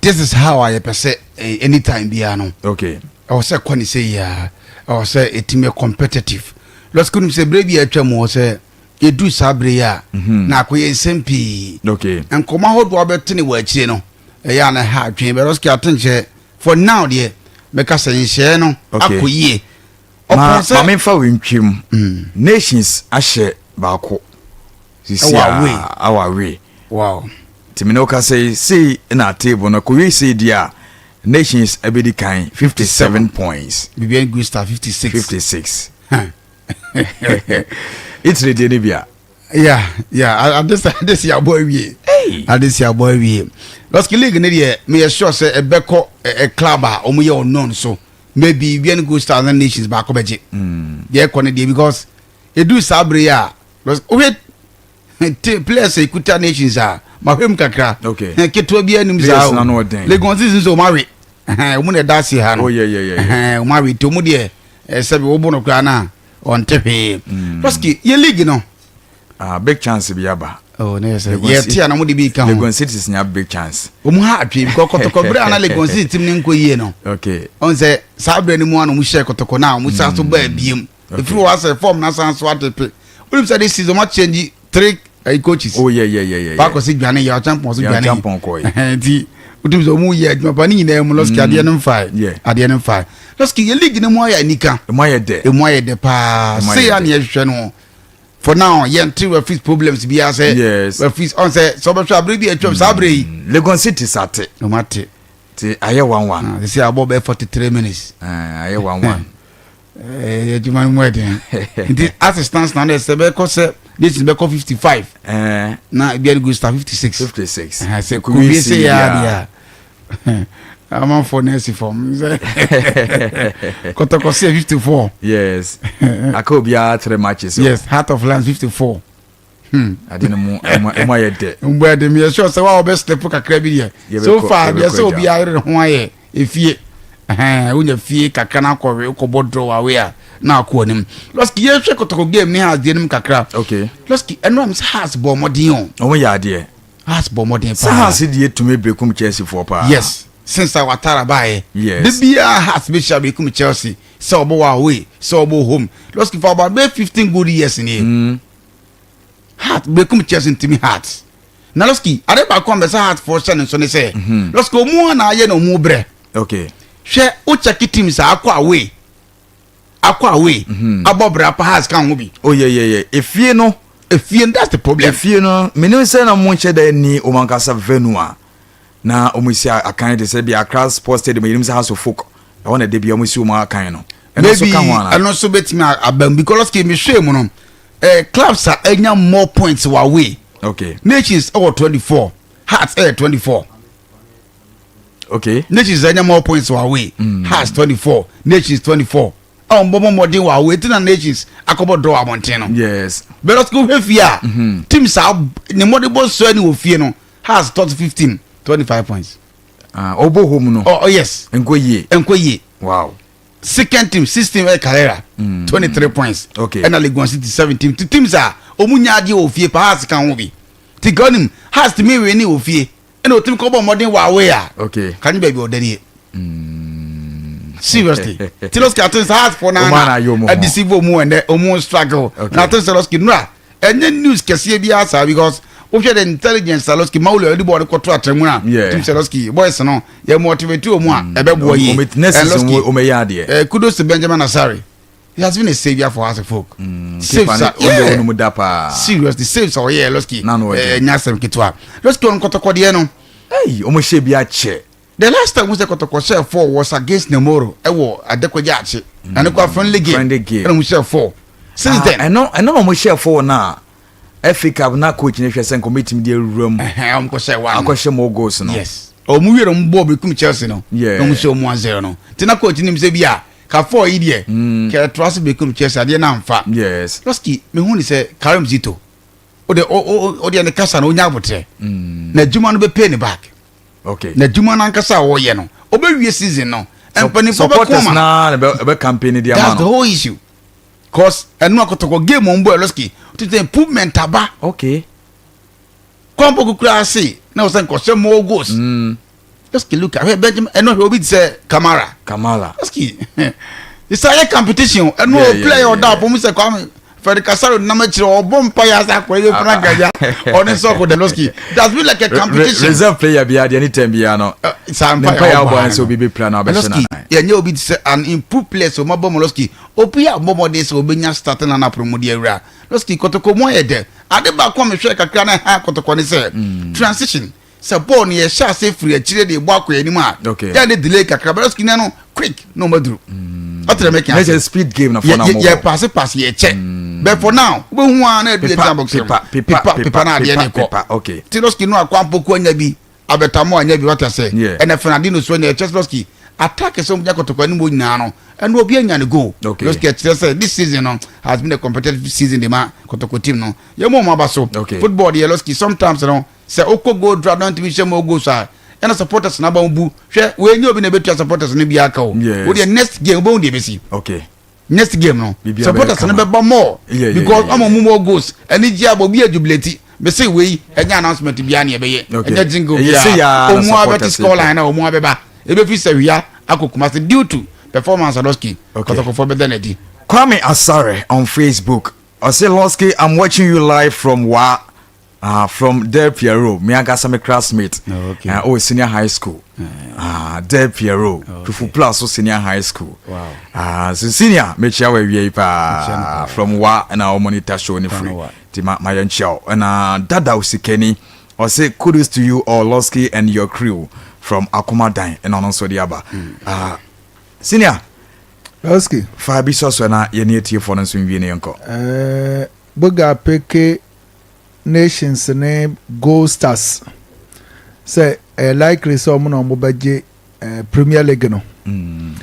this is how I pɛ sɛ eh, anytime biara no. Okay. Ɛwɔ sɛ kɔ ne sɛ yia. Ɛwɔ sɛ ɛtumi yɛ competitive. Let's go sɛ berɛ bi a atwa mu wɔ sɛ yɛdu saa berɛ yi a mhm. na akɔyɛ nsɛm pii. Okay. Nkɔmɔ ahodoɔ abɛtene wɔ akyire no ɛyɛ a na ɛha adwene bɛrɛ ɔsɛ atenkyɛ for now deɛ mɛka sɛ nhyɛɛ no akɔ yie. Ma ma memfa wei ntwam. Mm. Nations ahyɛ baako. Sisi a awɔ awe. Wow. Nti me ne wo kasa yi sei na table no kɔwie sei di a Nations abɛdi kan 57 points. Bibiani Good Star 56. 56. Italy deɛ ne bi a. Yeah, yeah. Ade ade si abɔ awie. Ade si abɔ awie. Lɔski league ne deɛ meyɛ sure sɛ ɛbɛkɔ ɛ club a wɔn yɛ unknown so. Maybe Bibiani Good Stars and Nations baako bɛgye. Mm. Deɛ ɛkɔ ne deɛ because edu saa bere yi a wohwɛ players a ekuta Nations a mahwɛ mu kakra. Okay. Ketewa bi anim saa o. Legon season so wɔn awe. Wɔn na ɛda ase ha no. Oh yeah yeah yeah. Wɔn awe nti wɔn deɛ sɛbi wɔbɔ no koraa na ɔnte hwee. Lɔski yɛ league no. Ah, big chance bi aba. Oh, ne yɛ sɛ yɛ ti a na mo de bi ka ho. Legon City nya big chance. Wɔn ha atwe bi kɔtɔkɔ bere a na Legon City team ne nkɔ yie no. Okay. Ɔn sɛ saa bere no mu a na wɔn hyɛ kɔtɔkɔ na wɔn san so baa biem. Efiri hɔ asɛ fɔm na san so atepe. Wɔn sɛ this season wɔn akyɛnji three uh, coaches. Oh yeah yeah yeah yeah. Baako si dwane yɛ ɔkyampɔn so dwane. Ɔkyampɔn kɔ yi. Nti wotum sɛ ɔmu yɛ adwuma pa ne nyinaa mu lɔski adeɛ no mfae adeɛ no mfae lɔski yɛ league no mu ayɛ anika emu ayɛ dɛ emu ayɛ dɛ paa sei a ne yɛhwehwɛ no for now yɛn ti referees problems bi ase. Yes. Referees ɔn sɛ sɛ ɔbɛhwɛ abere bi atwam saa abere yi. Mm, Legon City sate. Ɔmo ate. Ti ayɛ one one. Ah, sisi abɔ bɛyɛ 43 minutes. Ah, ayɛ one one. Ɛɛ adwuma no mu ɛden. Nti as it stands now sɛ bɛkɔ sɛ this is bɛkɔ 55. Ɛɛ. Na ebi ɛde go star 56. 56. Sɛ kowie se yɛ adeɛ a. Amanfoɔ no asi fam sɛ Kɔtɔkɔ sɛ 54. Yes. Aka obiara three matches. Yes, Heart of Lions 54. Ade no mu ɛmu ɛmu ayɛ dɛ. Mbɔ ɛde mi yɛ sure sɛ wa ɔbɛ step kakra bi deɛ. So far deɛ sɛ obi ayere ne ho ayɛ efie. Ɛhɛn wonya fie kakra na akɔ kɔbɔ draw away a na akɔ anim. Lɔski, yɛhwɛ Kɔtɔkɔ game ne Hearts deɛ no mu kakra. Lɔski, ɛno am sɛ Hearts bɔ ɔmɔden o. Wɔn yɛ adeɛ. Hearts bɔ mmɔden paa. Sɛ Hearts deɛ tumi bekum Chelsea foɔ paa. Yes, since a Ouattara baeɛ. Yes. De biara Hearts bɛhyia bekum Chelsea sɛ ɔbɔ wɔ away sɛ ɔbɔ home. Lɔski, for about bɛyɛ 15 good years nie. Hearts bekum Chelsea ntumi Hearts. Na Lɔski, ade baako a mɛsɛ Hearts foɔ hyɛ ne nso ne sɛ. Lɔski, ɔmu a na ayɛ na ɔmu brɛ. Hwɛ, wo check teams a akɔ away akɔ away abɔ bra pa, Hearts ka ho bi. Oh yeah. Efie no. Efie no, that's the problem. Efie no, menim sɛ na mo nhyɛ da ni wɔn ankasa venue a na wɔn si akan de sɛ bi Accra Sports Stadium, yɛnim sɛ Hearts of Oak ɛhɔ na de bi wɔn si wɔn akan no. Ɛno nso maybe ka ho ana? Ɛno nso bɛtumi aba mu because Lɔski, mehwɛ mu no, clubs a ɛnya more points wɔ away. Nations ɛwɔ 24, Hearts ɛyɛ 24. Nations ɛnya more points wɔ away. Hearts 24, Nations 24. A wɔn bɔ mmɔden wɔ away ti na Nations akɔbɔ draw abɔnten no. Bɛrɛ sɛ wohwɛ fie a, teams a ne mmɔde bɔ so ani wɔ fie no, Hearts tɔ so 15, 25 points. Ah, ɔbɔ home no. Oh yes. Nkɔ yie. Nkɔ yie. Second team, 16 ɛyɛ Karela, 23 points. Ɛna Legon City 17. Ti teams a wɔn nya adeɛ wɔ fie pa, Hearts ka ho bi. Ti gɔnim Hearts tumi win ne wɔ fie ɛna otumi kɔ bɔ mmɔden wɔ away a. Kanyi baabi ɔda nie. Seriously. Ti Lɔski, ati sɛ Hearts fo na na ɛdisi fo mu ɛnɛ ɔmu struggle. Na ati sɛ Lɔski nura ɛnyɛ news kɛseɛ bi asa because wohwɛ the intelligence a Lɔski Mawuli ɔde bɔɔl kɔto atɛmu a. Tim sɛ Lɔski boys no yɛ motivate wɔn a ɛbɛboa yie. Next season wɔn yɛ adeɛ. Kudos to Benjamin Asare. He has been a saviour for us folk. Saves a, yeah. Ɔno mu da paa. Seriously, saves a ɔyɛ Lɔski. Na no ɔgye. Nya asɛm ketewa. Lɔski, ɔno Kɔtɔkɔdeɛ no. Ɛyi, wɔn hyɛ bi akyɛ. The last time wosɛ Kɔtɔkɔ hyɛ four was against Namoro ɛwɔ Adekɔgya akyi. Ɛno kɔ friendly game. Friendly game. Ɛna wɔn hyɛ four. Since then. Ɛno na wɔn hyɛ four na FA Cup na coach ne hwɛ sɛ nkɔmɔ etimi de awura mu. Ɛhɛn, wɔn kɔ hyɛ one. Akɔhyɛ more goals no. Yes. Ɔmo wie na ɔmo bɔɔ bekum Chelsea no. Na ɔmo hyɛ ɔmo 1-0 no. Tina coach nim sɛ bi a ka four yi deɛ. Kɛ ɛtoa so bekum Chelsea adeɛ na nfa. Lɔski, mehu ni sɛ Karim Zito. O de o o deɛ ne kasa no onya abotire. Na adwuma no bɛ pay ne back. Na adwuma no ankasa a wɔyɛ no, ɔbɛwie season no. Mpanimfoɔ bɛ Supporters kɔn ma. naa na bɛ campaign di ama That's the no. whole issue. Cause ɛnu akɔtɔkɔ game wɔn bɔ, Lɔski, to the improvement aba. Kɔnpɔ kukura ase na ɔsɛ nkɔsɛ more goals. Lɔski, look, ahwɛ Benjamin, ɛnu ahwɛ obi ti sɛ Kamara. Kamara. Lɔski, it's a competition. Ɛnu o player ɔda ɔpɔ mu sɛ Kwame Fɛdi Kasaro nam akyire ɔbɔ mpa yɛ asa akɔ ebe fana gaya ɔne sɔkò de. Lɔski, that's been like a competition. Reserve player bi adeɛ ne tɛm biara no. Saa Ne mpa mpa yɛ yɛ ɔbɔ abɔ ano sɛ obi bɛ pira na ɔbɛhyɛ Lɔski, n'anan. yɛnyɛ obi ti sɛ an improved player sɛ ɔma bɔ mu. Lɔski, obi a ɔbɔ mmɔden sɛ ɔbɛnya starting lineup mu de awura. Lɔski, Kɔtɔkɔ mu ayɛ dɛ. Ade baako a mehwɛ kakra na ɛha Kɔtɔkɔ ne sɛ transition, sɛ bɔɔl no yɛhyɛ ase firi akyire de bɔ akɔ anim a, yɛ ne delay kakra, but Lɔski no quick na ɔma duru ɔtɛrɛ mɛka Ne sɛ speed game na fɔ na mo yɛ pass pass yɛ kyɛ, but for now wobɛhu a na ɛdu yɛ box pepa pepa. Pepa na adeɛ ne kɔ. Pepa, okay. Ti Lɔski no akɔ ampoko anya bi, Abɛtamo anya bi wata sɛ ɛnɛ Fernandino so anya ɛkyɛ. Lɔski, attack sɛ ɔmo gya Kɔtɔkɔ anim hɔ nyinaa no, ɛno obi anya ne goal. Lɔski, ɛkyerɛ sɛ this season no has been a competitive season de ma Kɔtɔkɔ team no. Yɛ mo ɔmo aba so. Football deɛ, Lɔski, sometimes no sɛ okɔ goal dra na ntumi hyɛ mo goals a, ɛna supporters na aba mo bu. Hwɛ, wei nye obi na ebetua supporters no bi aka o. O deɛ, next game wobɛhu deɛ ebesi. Next game no Biribiara bɛyɛ supporters no kama. bɛba more because ɔmo mu more goals ɛni gye abɔ obi ajubilate. Bɛsɛ wei ɛnyɛ announcement biara ne ɛbɛyɛ. Ɛnyɛ jingle Ɛyɛ sɛ biara. yaa na Ɔmo abɛte supporters score line na ɔmo abɛba ebefi sɛ akɔ Kumasi due to performance Lɔski Kɔtɔkɔfɔ bɛda n'adi. Kwame Asare on Facebook. Ɔse, "Losky, I'm watching you live from Wa. From Del Piero, me ankasa me classmate." Oh, okay. Oh, senior high school. Del Piero, Tufu Plus so senior high school. So senior, mekyia wɔ awie yi Mekyia no paa. paa. From Wa na ɔ monitor show ne free. Wa. Ti ma yɛnkyia wo. Ɛna Dada Osikani, ɔse, "Kudos to you all, Losky and your crew," from Akomadan. Ɛna ɔno nso de aba. Senior, Lɔski. Fa bi sɔ so na yɛne atiefoɔ no nso nwie ne yɛnkɔ. Boga peke Nations ne Gold Stars sɛ ɛyɛ likely sɛ ɔmo na ɔmo bɛgye. eh, Premier League no. Mm.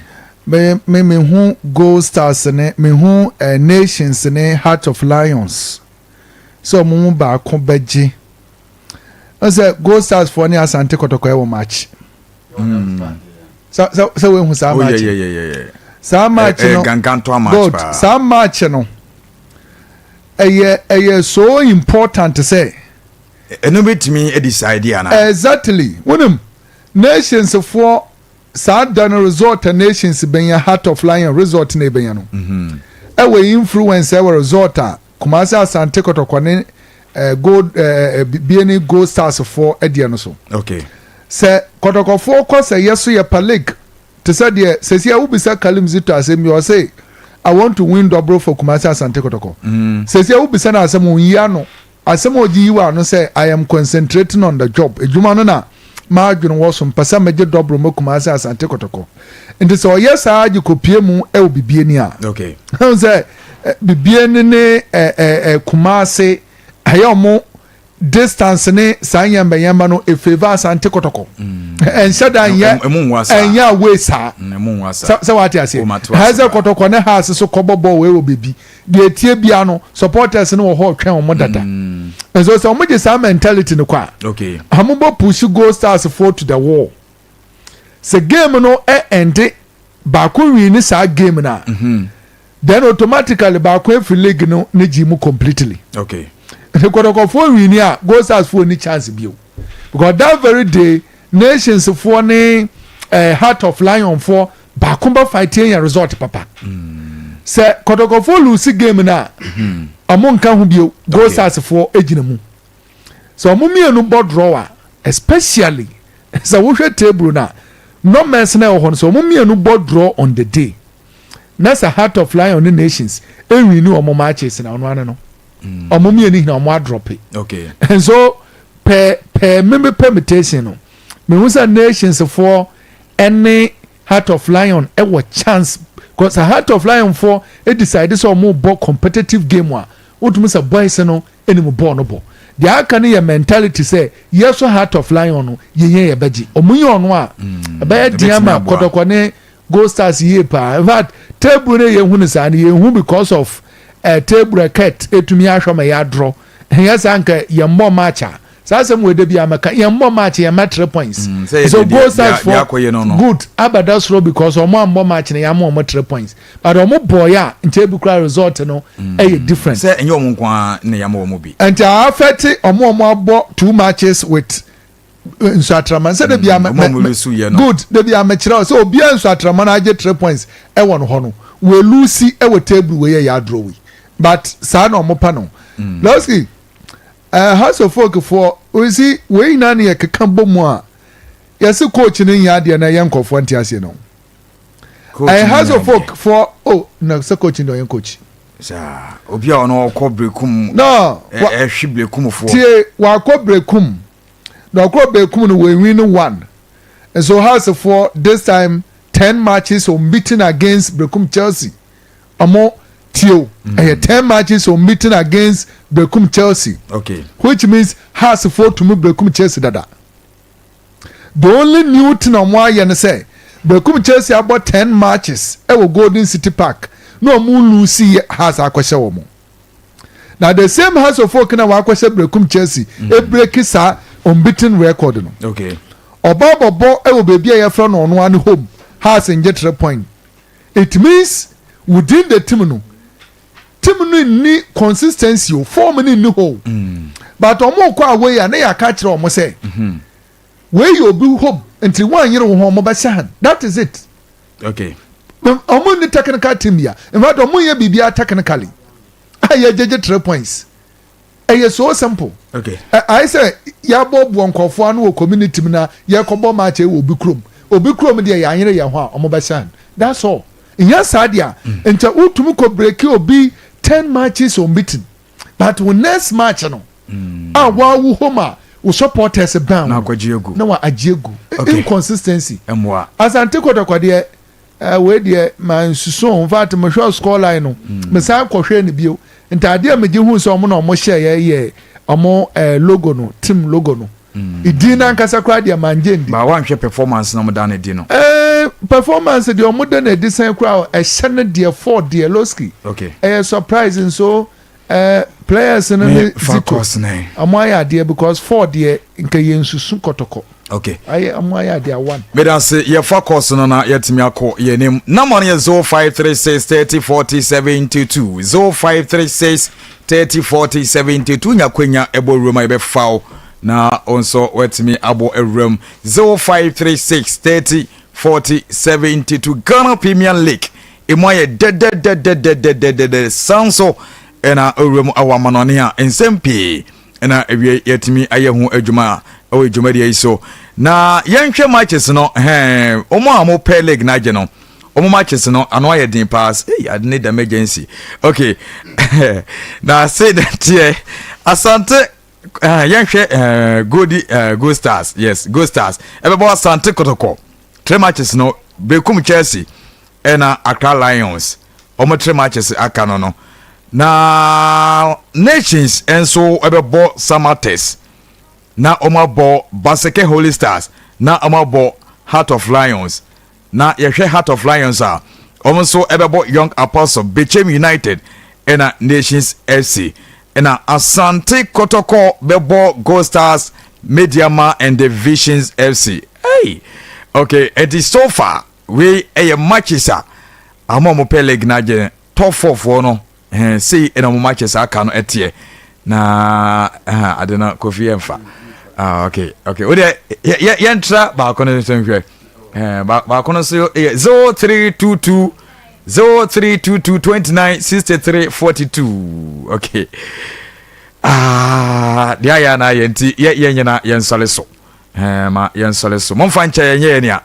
Me me me hu Gold Stars ne me hu eh, Nations ne Heart of Lions sɛ ɔmo mu baako bɛgye. Sɛ Gold Stars foɔ ne Asante Kɔtɔkɔ ɛwɔ match. Mm. Sɛ sɛ sɛ wehu saa oh, match. Yeah, yeah, yeah, yeah. Saa match eh, no. Eh, Good. Saa match no. Ɛyɛ ɛyɛ so important sɛ. Ɛno bɛtumi decide anaa? Exactly. Wonim, Nations foɔ saa da no result a Nations bɛnya, Heart of Lion result na ɛbɛnya no, ɛwɔ influence ɛwɔ result a Kumasi Asante Kɔtɔkɔ ne eh, Gold eh, eh, Bieni Gold Stars foɔ ɛdeɛ no so. Sɛ Kɔtɔkɔfoɔ kɔ sɛ yɛ so yɛ pa league te sɛ deɛ sɛsi a wobisa Kalim Zito asɛm bi, ɔse, "I want to win double for Kumasi Asante Kɔtɔkɔ." Sɛsi a wobisa no asɛm, ɔnyi ano. Asɛm a ɔgye yi wɔ ano sɛ, "I am concentrating on the job," adwuma no na m'adwene wɔ so, mpɛ sɛ megye double ma Kumasi Asante Kɔtɔkɔ. Nti sɛ ɔyɛ saa gye kɔpie mu wɔ Bibiani a, ɛhu sɛ Bibiani ne Kumasi ɛyɛ ɔmo distance ne saa nyɛmbɛnyɛmba no efavour Asante Kɔtɔkɔ. Ɛnhyɛ da nyɛ ɛnyɛ away saa. Sɛ wate aseɛ, ɛyɛ sɛ Kɔtɔkɔ ne Hearts so kɔbɔ bɔɔl wei wɔ baabi deɛ etie bia no, supporters no wɔ hɔ twɛn wɔn dada. Nso sɛ wɔn gye saa mentality no kɔ a, wɔn bɔ push Gold Stars foɔ to the wall. Sɛ game no ɛ ɛnde baako win ne saa game no a, then automatically baako efiri league no ne gye mu completely. Nti Kɔtɔkɔfoɔ win a, Gold Stars foɔ ni chance bio, because that very day Nations foɔ ne Heart of Lion foɔ baako bɛ fight yɛn result papa. Sɛ Kɔtɔkɔfoɔ lose game no a, ɔmo nka ho bio. Gold Stars foɔ gyina mu. Sɛ ɔmo mmienu bɔ draw a, especially sɛ wohwɛ table no a, numbers na ɛwɔ hɔ no, sɛ ɔmo mmienu bɔ draw on the day na sɛ Heart of Lion ne Nations ewin ne ɔmo matches na ɔno ano no, ɔmo mmienu nyina ɔmo adrop. Nso pɛ pɛ mímí permutation no, mehu sɛ Nations foɔ ɛne Heart of Lion ɛwɔ chance, because Heart of Lion foɔ decide sɛ ɔmo bɔ competitive game a, wotumi sɛ boys no ɛnim bɔɔl no bɔ. Deɛ aka no yɛ mentality sɛ yɛsɔ Heart of Lion no yɛyɛ yɛbɛgye ɔmo yɛ ɔno a, ɛbɛyɛ deɛ ama Kɔtɔkɔ ne Gold Stars yie paa. In fact, table no yɛn hu no saa no, yɛn hu because of table ket etumi ahwɛ ma yɛ adorɔ. Ɛnyɛ saa nka yɛn mmɔ match a, saa asɛm wɔ edebi amaka, yɛn mmɔ match, yɛn mɛ 3 points. So Gold Stars foɔ good abɛda soro because ɔmo ammɔ match no, yɛn ama ɔmo 3 points, but ɔmo bɔ yɛ a, nkyɛn ebi kura result no ɛyɛ different. Sɛ ɛnyɛ ɔmo nko ara na yɛama wɔn bi. Nti afɛte ɔmo abɔ two matches with Nsoatreman sɛ debi ama good debi amekyerɛ sɛ obiara Nsoatreman agye 3 points ɛwɔ no hɔ no, wɔ lose ɛwɔ table wei yɛ yɛ adorɔ wei, but saa na ɔmo pa no. Lɔski Hearts of Oak foɔ osi wei nyinaa ne yɛ keka bɔ mu a, yɛsi coach ne nyɛ adeɛ na ɛyɛ nkɔfoɔ nte aseɛ no. Ɛyɛ Hearts of Oak foɔ o na sɛ coach ne ɔyɛ coach. Saa obi a ɔno ɔkɔ Brekum. No. Ɛhwi Brekum foɔ. Tie, wakɔ Brekum na ɔkɔ Brekum no, wɔn win one. Nso Hearts foɔ this time 10 matches unbeaten against Brekum Chelsea. Ɔmo tie o, ɛyɛ 10 matches unbeaten against Brekum Chelsea. Which means Hearts foɔ tumi Brekum Chelsea dada. The only new thing ɔmo ayɛ no sɛ Brekum Chelsea abɔ 10 matches ɛwɔ Golden City Park na ɔmo lose yɛ Hearts akɔhyɛ wɔn. Na the same Hearts of Oak na wakɔhyɛ Brekum Chelsea ebreak saa unbeaten record no. Ɔba bɔbɔ ɛwɔ beebi a yɛfrɛ no ɔno ano home, Hearts ngye 3 point. It means within the team no, team no nni consistency o, form no nni hɔ o. But ɔmo kɔ away a, ne yɛ aka kyerɛ ɔmo sɛ wei yɛ obi home, nti wɔn anyere wɔn ho ɔmo bɛhyɛ han. That is it. Ɔmo nni technical team ya. In fact, ɔmo nyɛ biribiara technically a yɛgyegye 3 points. Ɛyɛ so simple. Ayɛ sɛ yɛabɔboɔ nkɔfoɔ ano wɔ community mu na yɛkɔbɔ match wɔ obi kurom. Obi kurom deɛ, yɛanyere yɛn ho a, ɔmo bɛhyɛ han. That's all. Nyɛ saa deɛ a, nkyɛ wotumi kɔ break obi 10 matches unbeaten, but wo next match no a wawo home a wo supporters ban na akɔgye egu. Na wa agye egu. Inconsistency. Mmoa. Asante Kɔtɔkɔ deɛ, wei deɛ ma nsusu. In fact, mehwɛ score line no, mesan kɔhwɛ ne bio. Ntaadeɛ a megye hu sɛ ɔmo na ɔmo hyɛ yɛ ɔmo logo no, team logo no. Edin nankasa koraa deɛ, mangye ndi. Ba wanhwɛ performance na ɔmo da ne di no? Performance deɛ, ɔmo da na edi sɛn koraa, ɛhyɛ no deɛ, four deɛ, Losky. Ɛyɛ surprise nso players no ne fa Zito course ne. Ɔmo ayɛ adeɛ because four deɛ, nka yɛ nsusu Kɔtɔkɔ. Ayɛ, ɔmo ayɛ adeɛ one. Meda ase. Yɛfa course no na yɛtumi akɔ yɛnim. Number no yɛ 0536 30 40 72, 0536 30 40 72. Nya kwanya ɛbɔ wuram a, yɛbɛfa wo na wo nso woatumi abɔ awuram. 0536 30 40 72. Ghana Premier League ɛmu ayɛ dɛdɛdɛdɛdɛdɛdɛ san so, ɛna awuram awɔ amanɔne a nsɛm pii ɛna awie yɛtumi ayɛ ho adwuma a ɛwɔ dwumadie yi so. Na yɛnhwɛ matches no hɛn. Wɔn a wɔpɛ league n'agye no, wɔn matches no ano ayɛ den paa. Hey, I need emergency. Okay, na se de teɛ Asante, yɛnhwɛ Godi Gold Stars. Yes, Gold Stars ɛbɛbɔ Asante Kotoko. Three matches no, Bekum Chelsea ɛna Accra Lions. Wɔn three matches aka no. Na Nations nso ɛbɛbɔ Samatex, na wɔn abɔ Basake Holy Stars, na wɔn abɔ Heart of Lions. Na yɛhwɛ Heart of Lions a, wɔn nso ɛbɛbɔ Young Apostle, Bechem United ɛna Nations FC. Ɛna Asante Kotoko bɛbɔ Gold Stars, Medeama and the Visions FC. Hey, okay, ɛnti so far wei ɛyɛ matches a ama wɔn pɛ league n'agye top four foɔ no. Sei ɛna wɔn matches aka no ɛteɛ. Na ade no, Kofi, yɛn fa. Ah, okay, o deɛ, yɛ yɛntra baako no nso nhwɛ. Baako no nso yɛ 0322, 0322 29 63 42. Okay, ah, deɛ ayɛ ana ayɛ nti yɛ nyina yɛnsɔre so. Ma yɛnsɔre so, momfa nkyɛ yɛnyɛ yɛ nea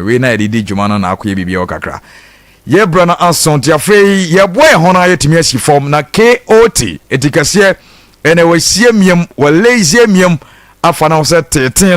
wei na yɛde di dwuma no na akɔyɛ biribi wɔ kakra. Yɛbrɛ no aso nti afei yɛboa yɛn ho no, yɛtumi asi fam na kot ɛti kɛseɛ ɛna wɔasie miam, wɔlɛsie miam afa no sɛ teten.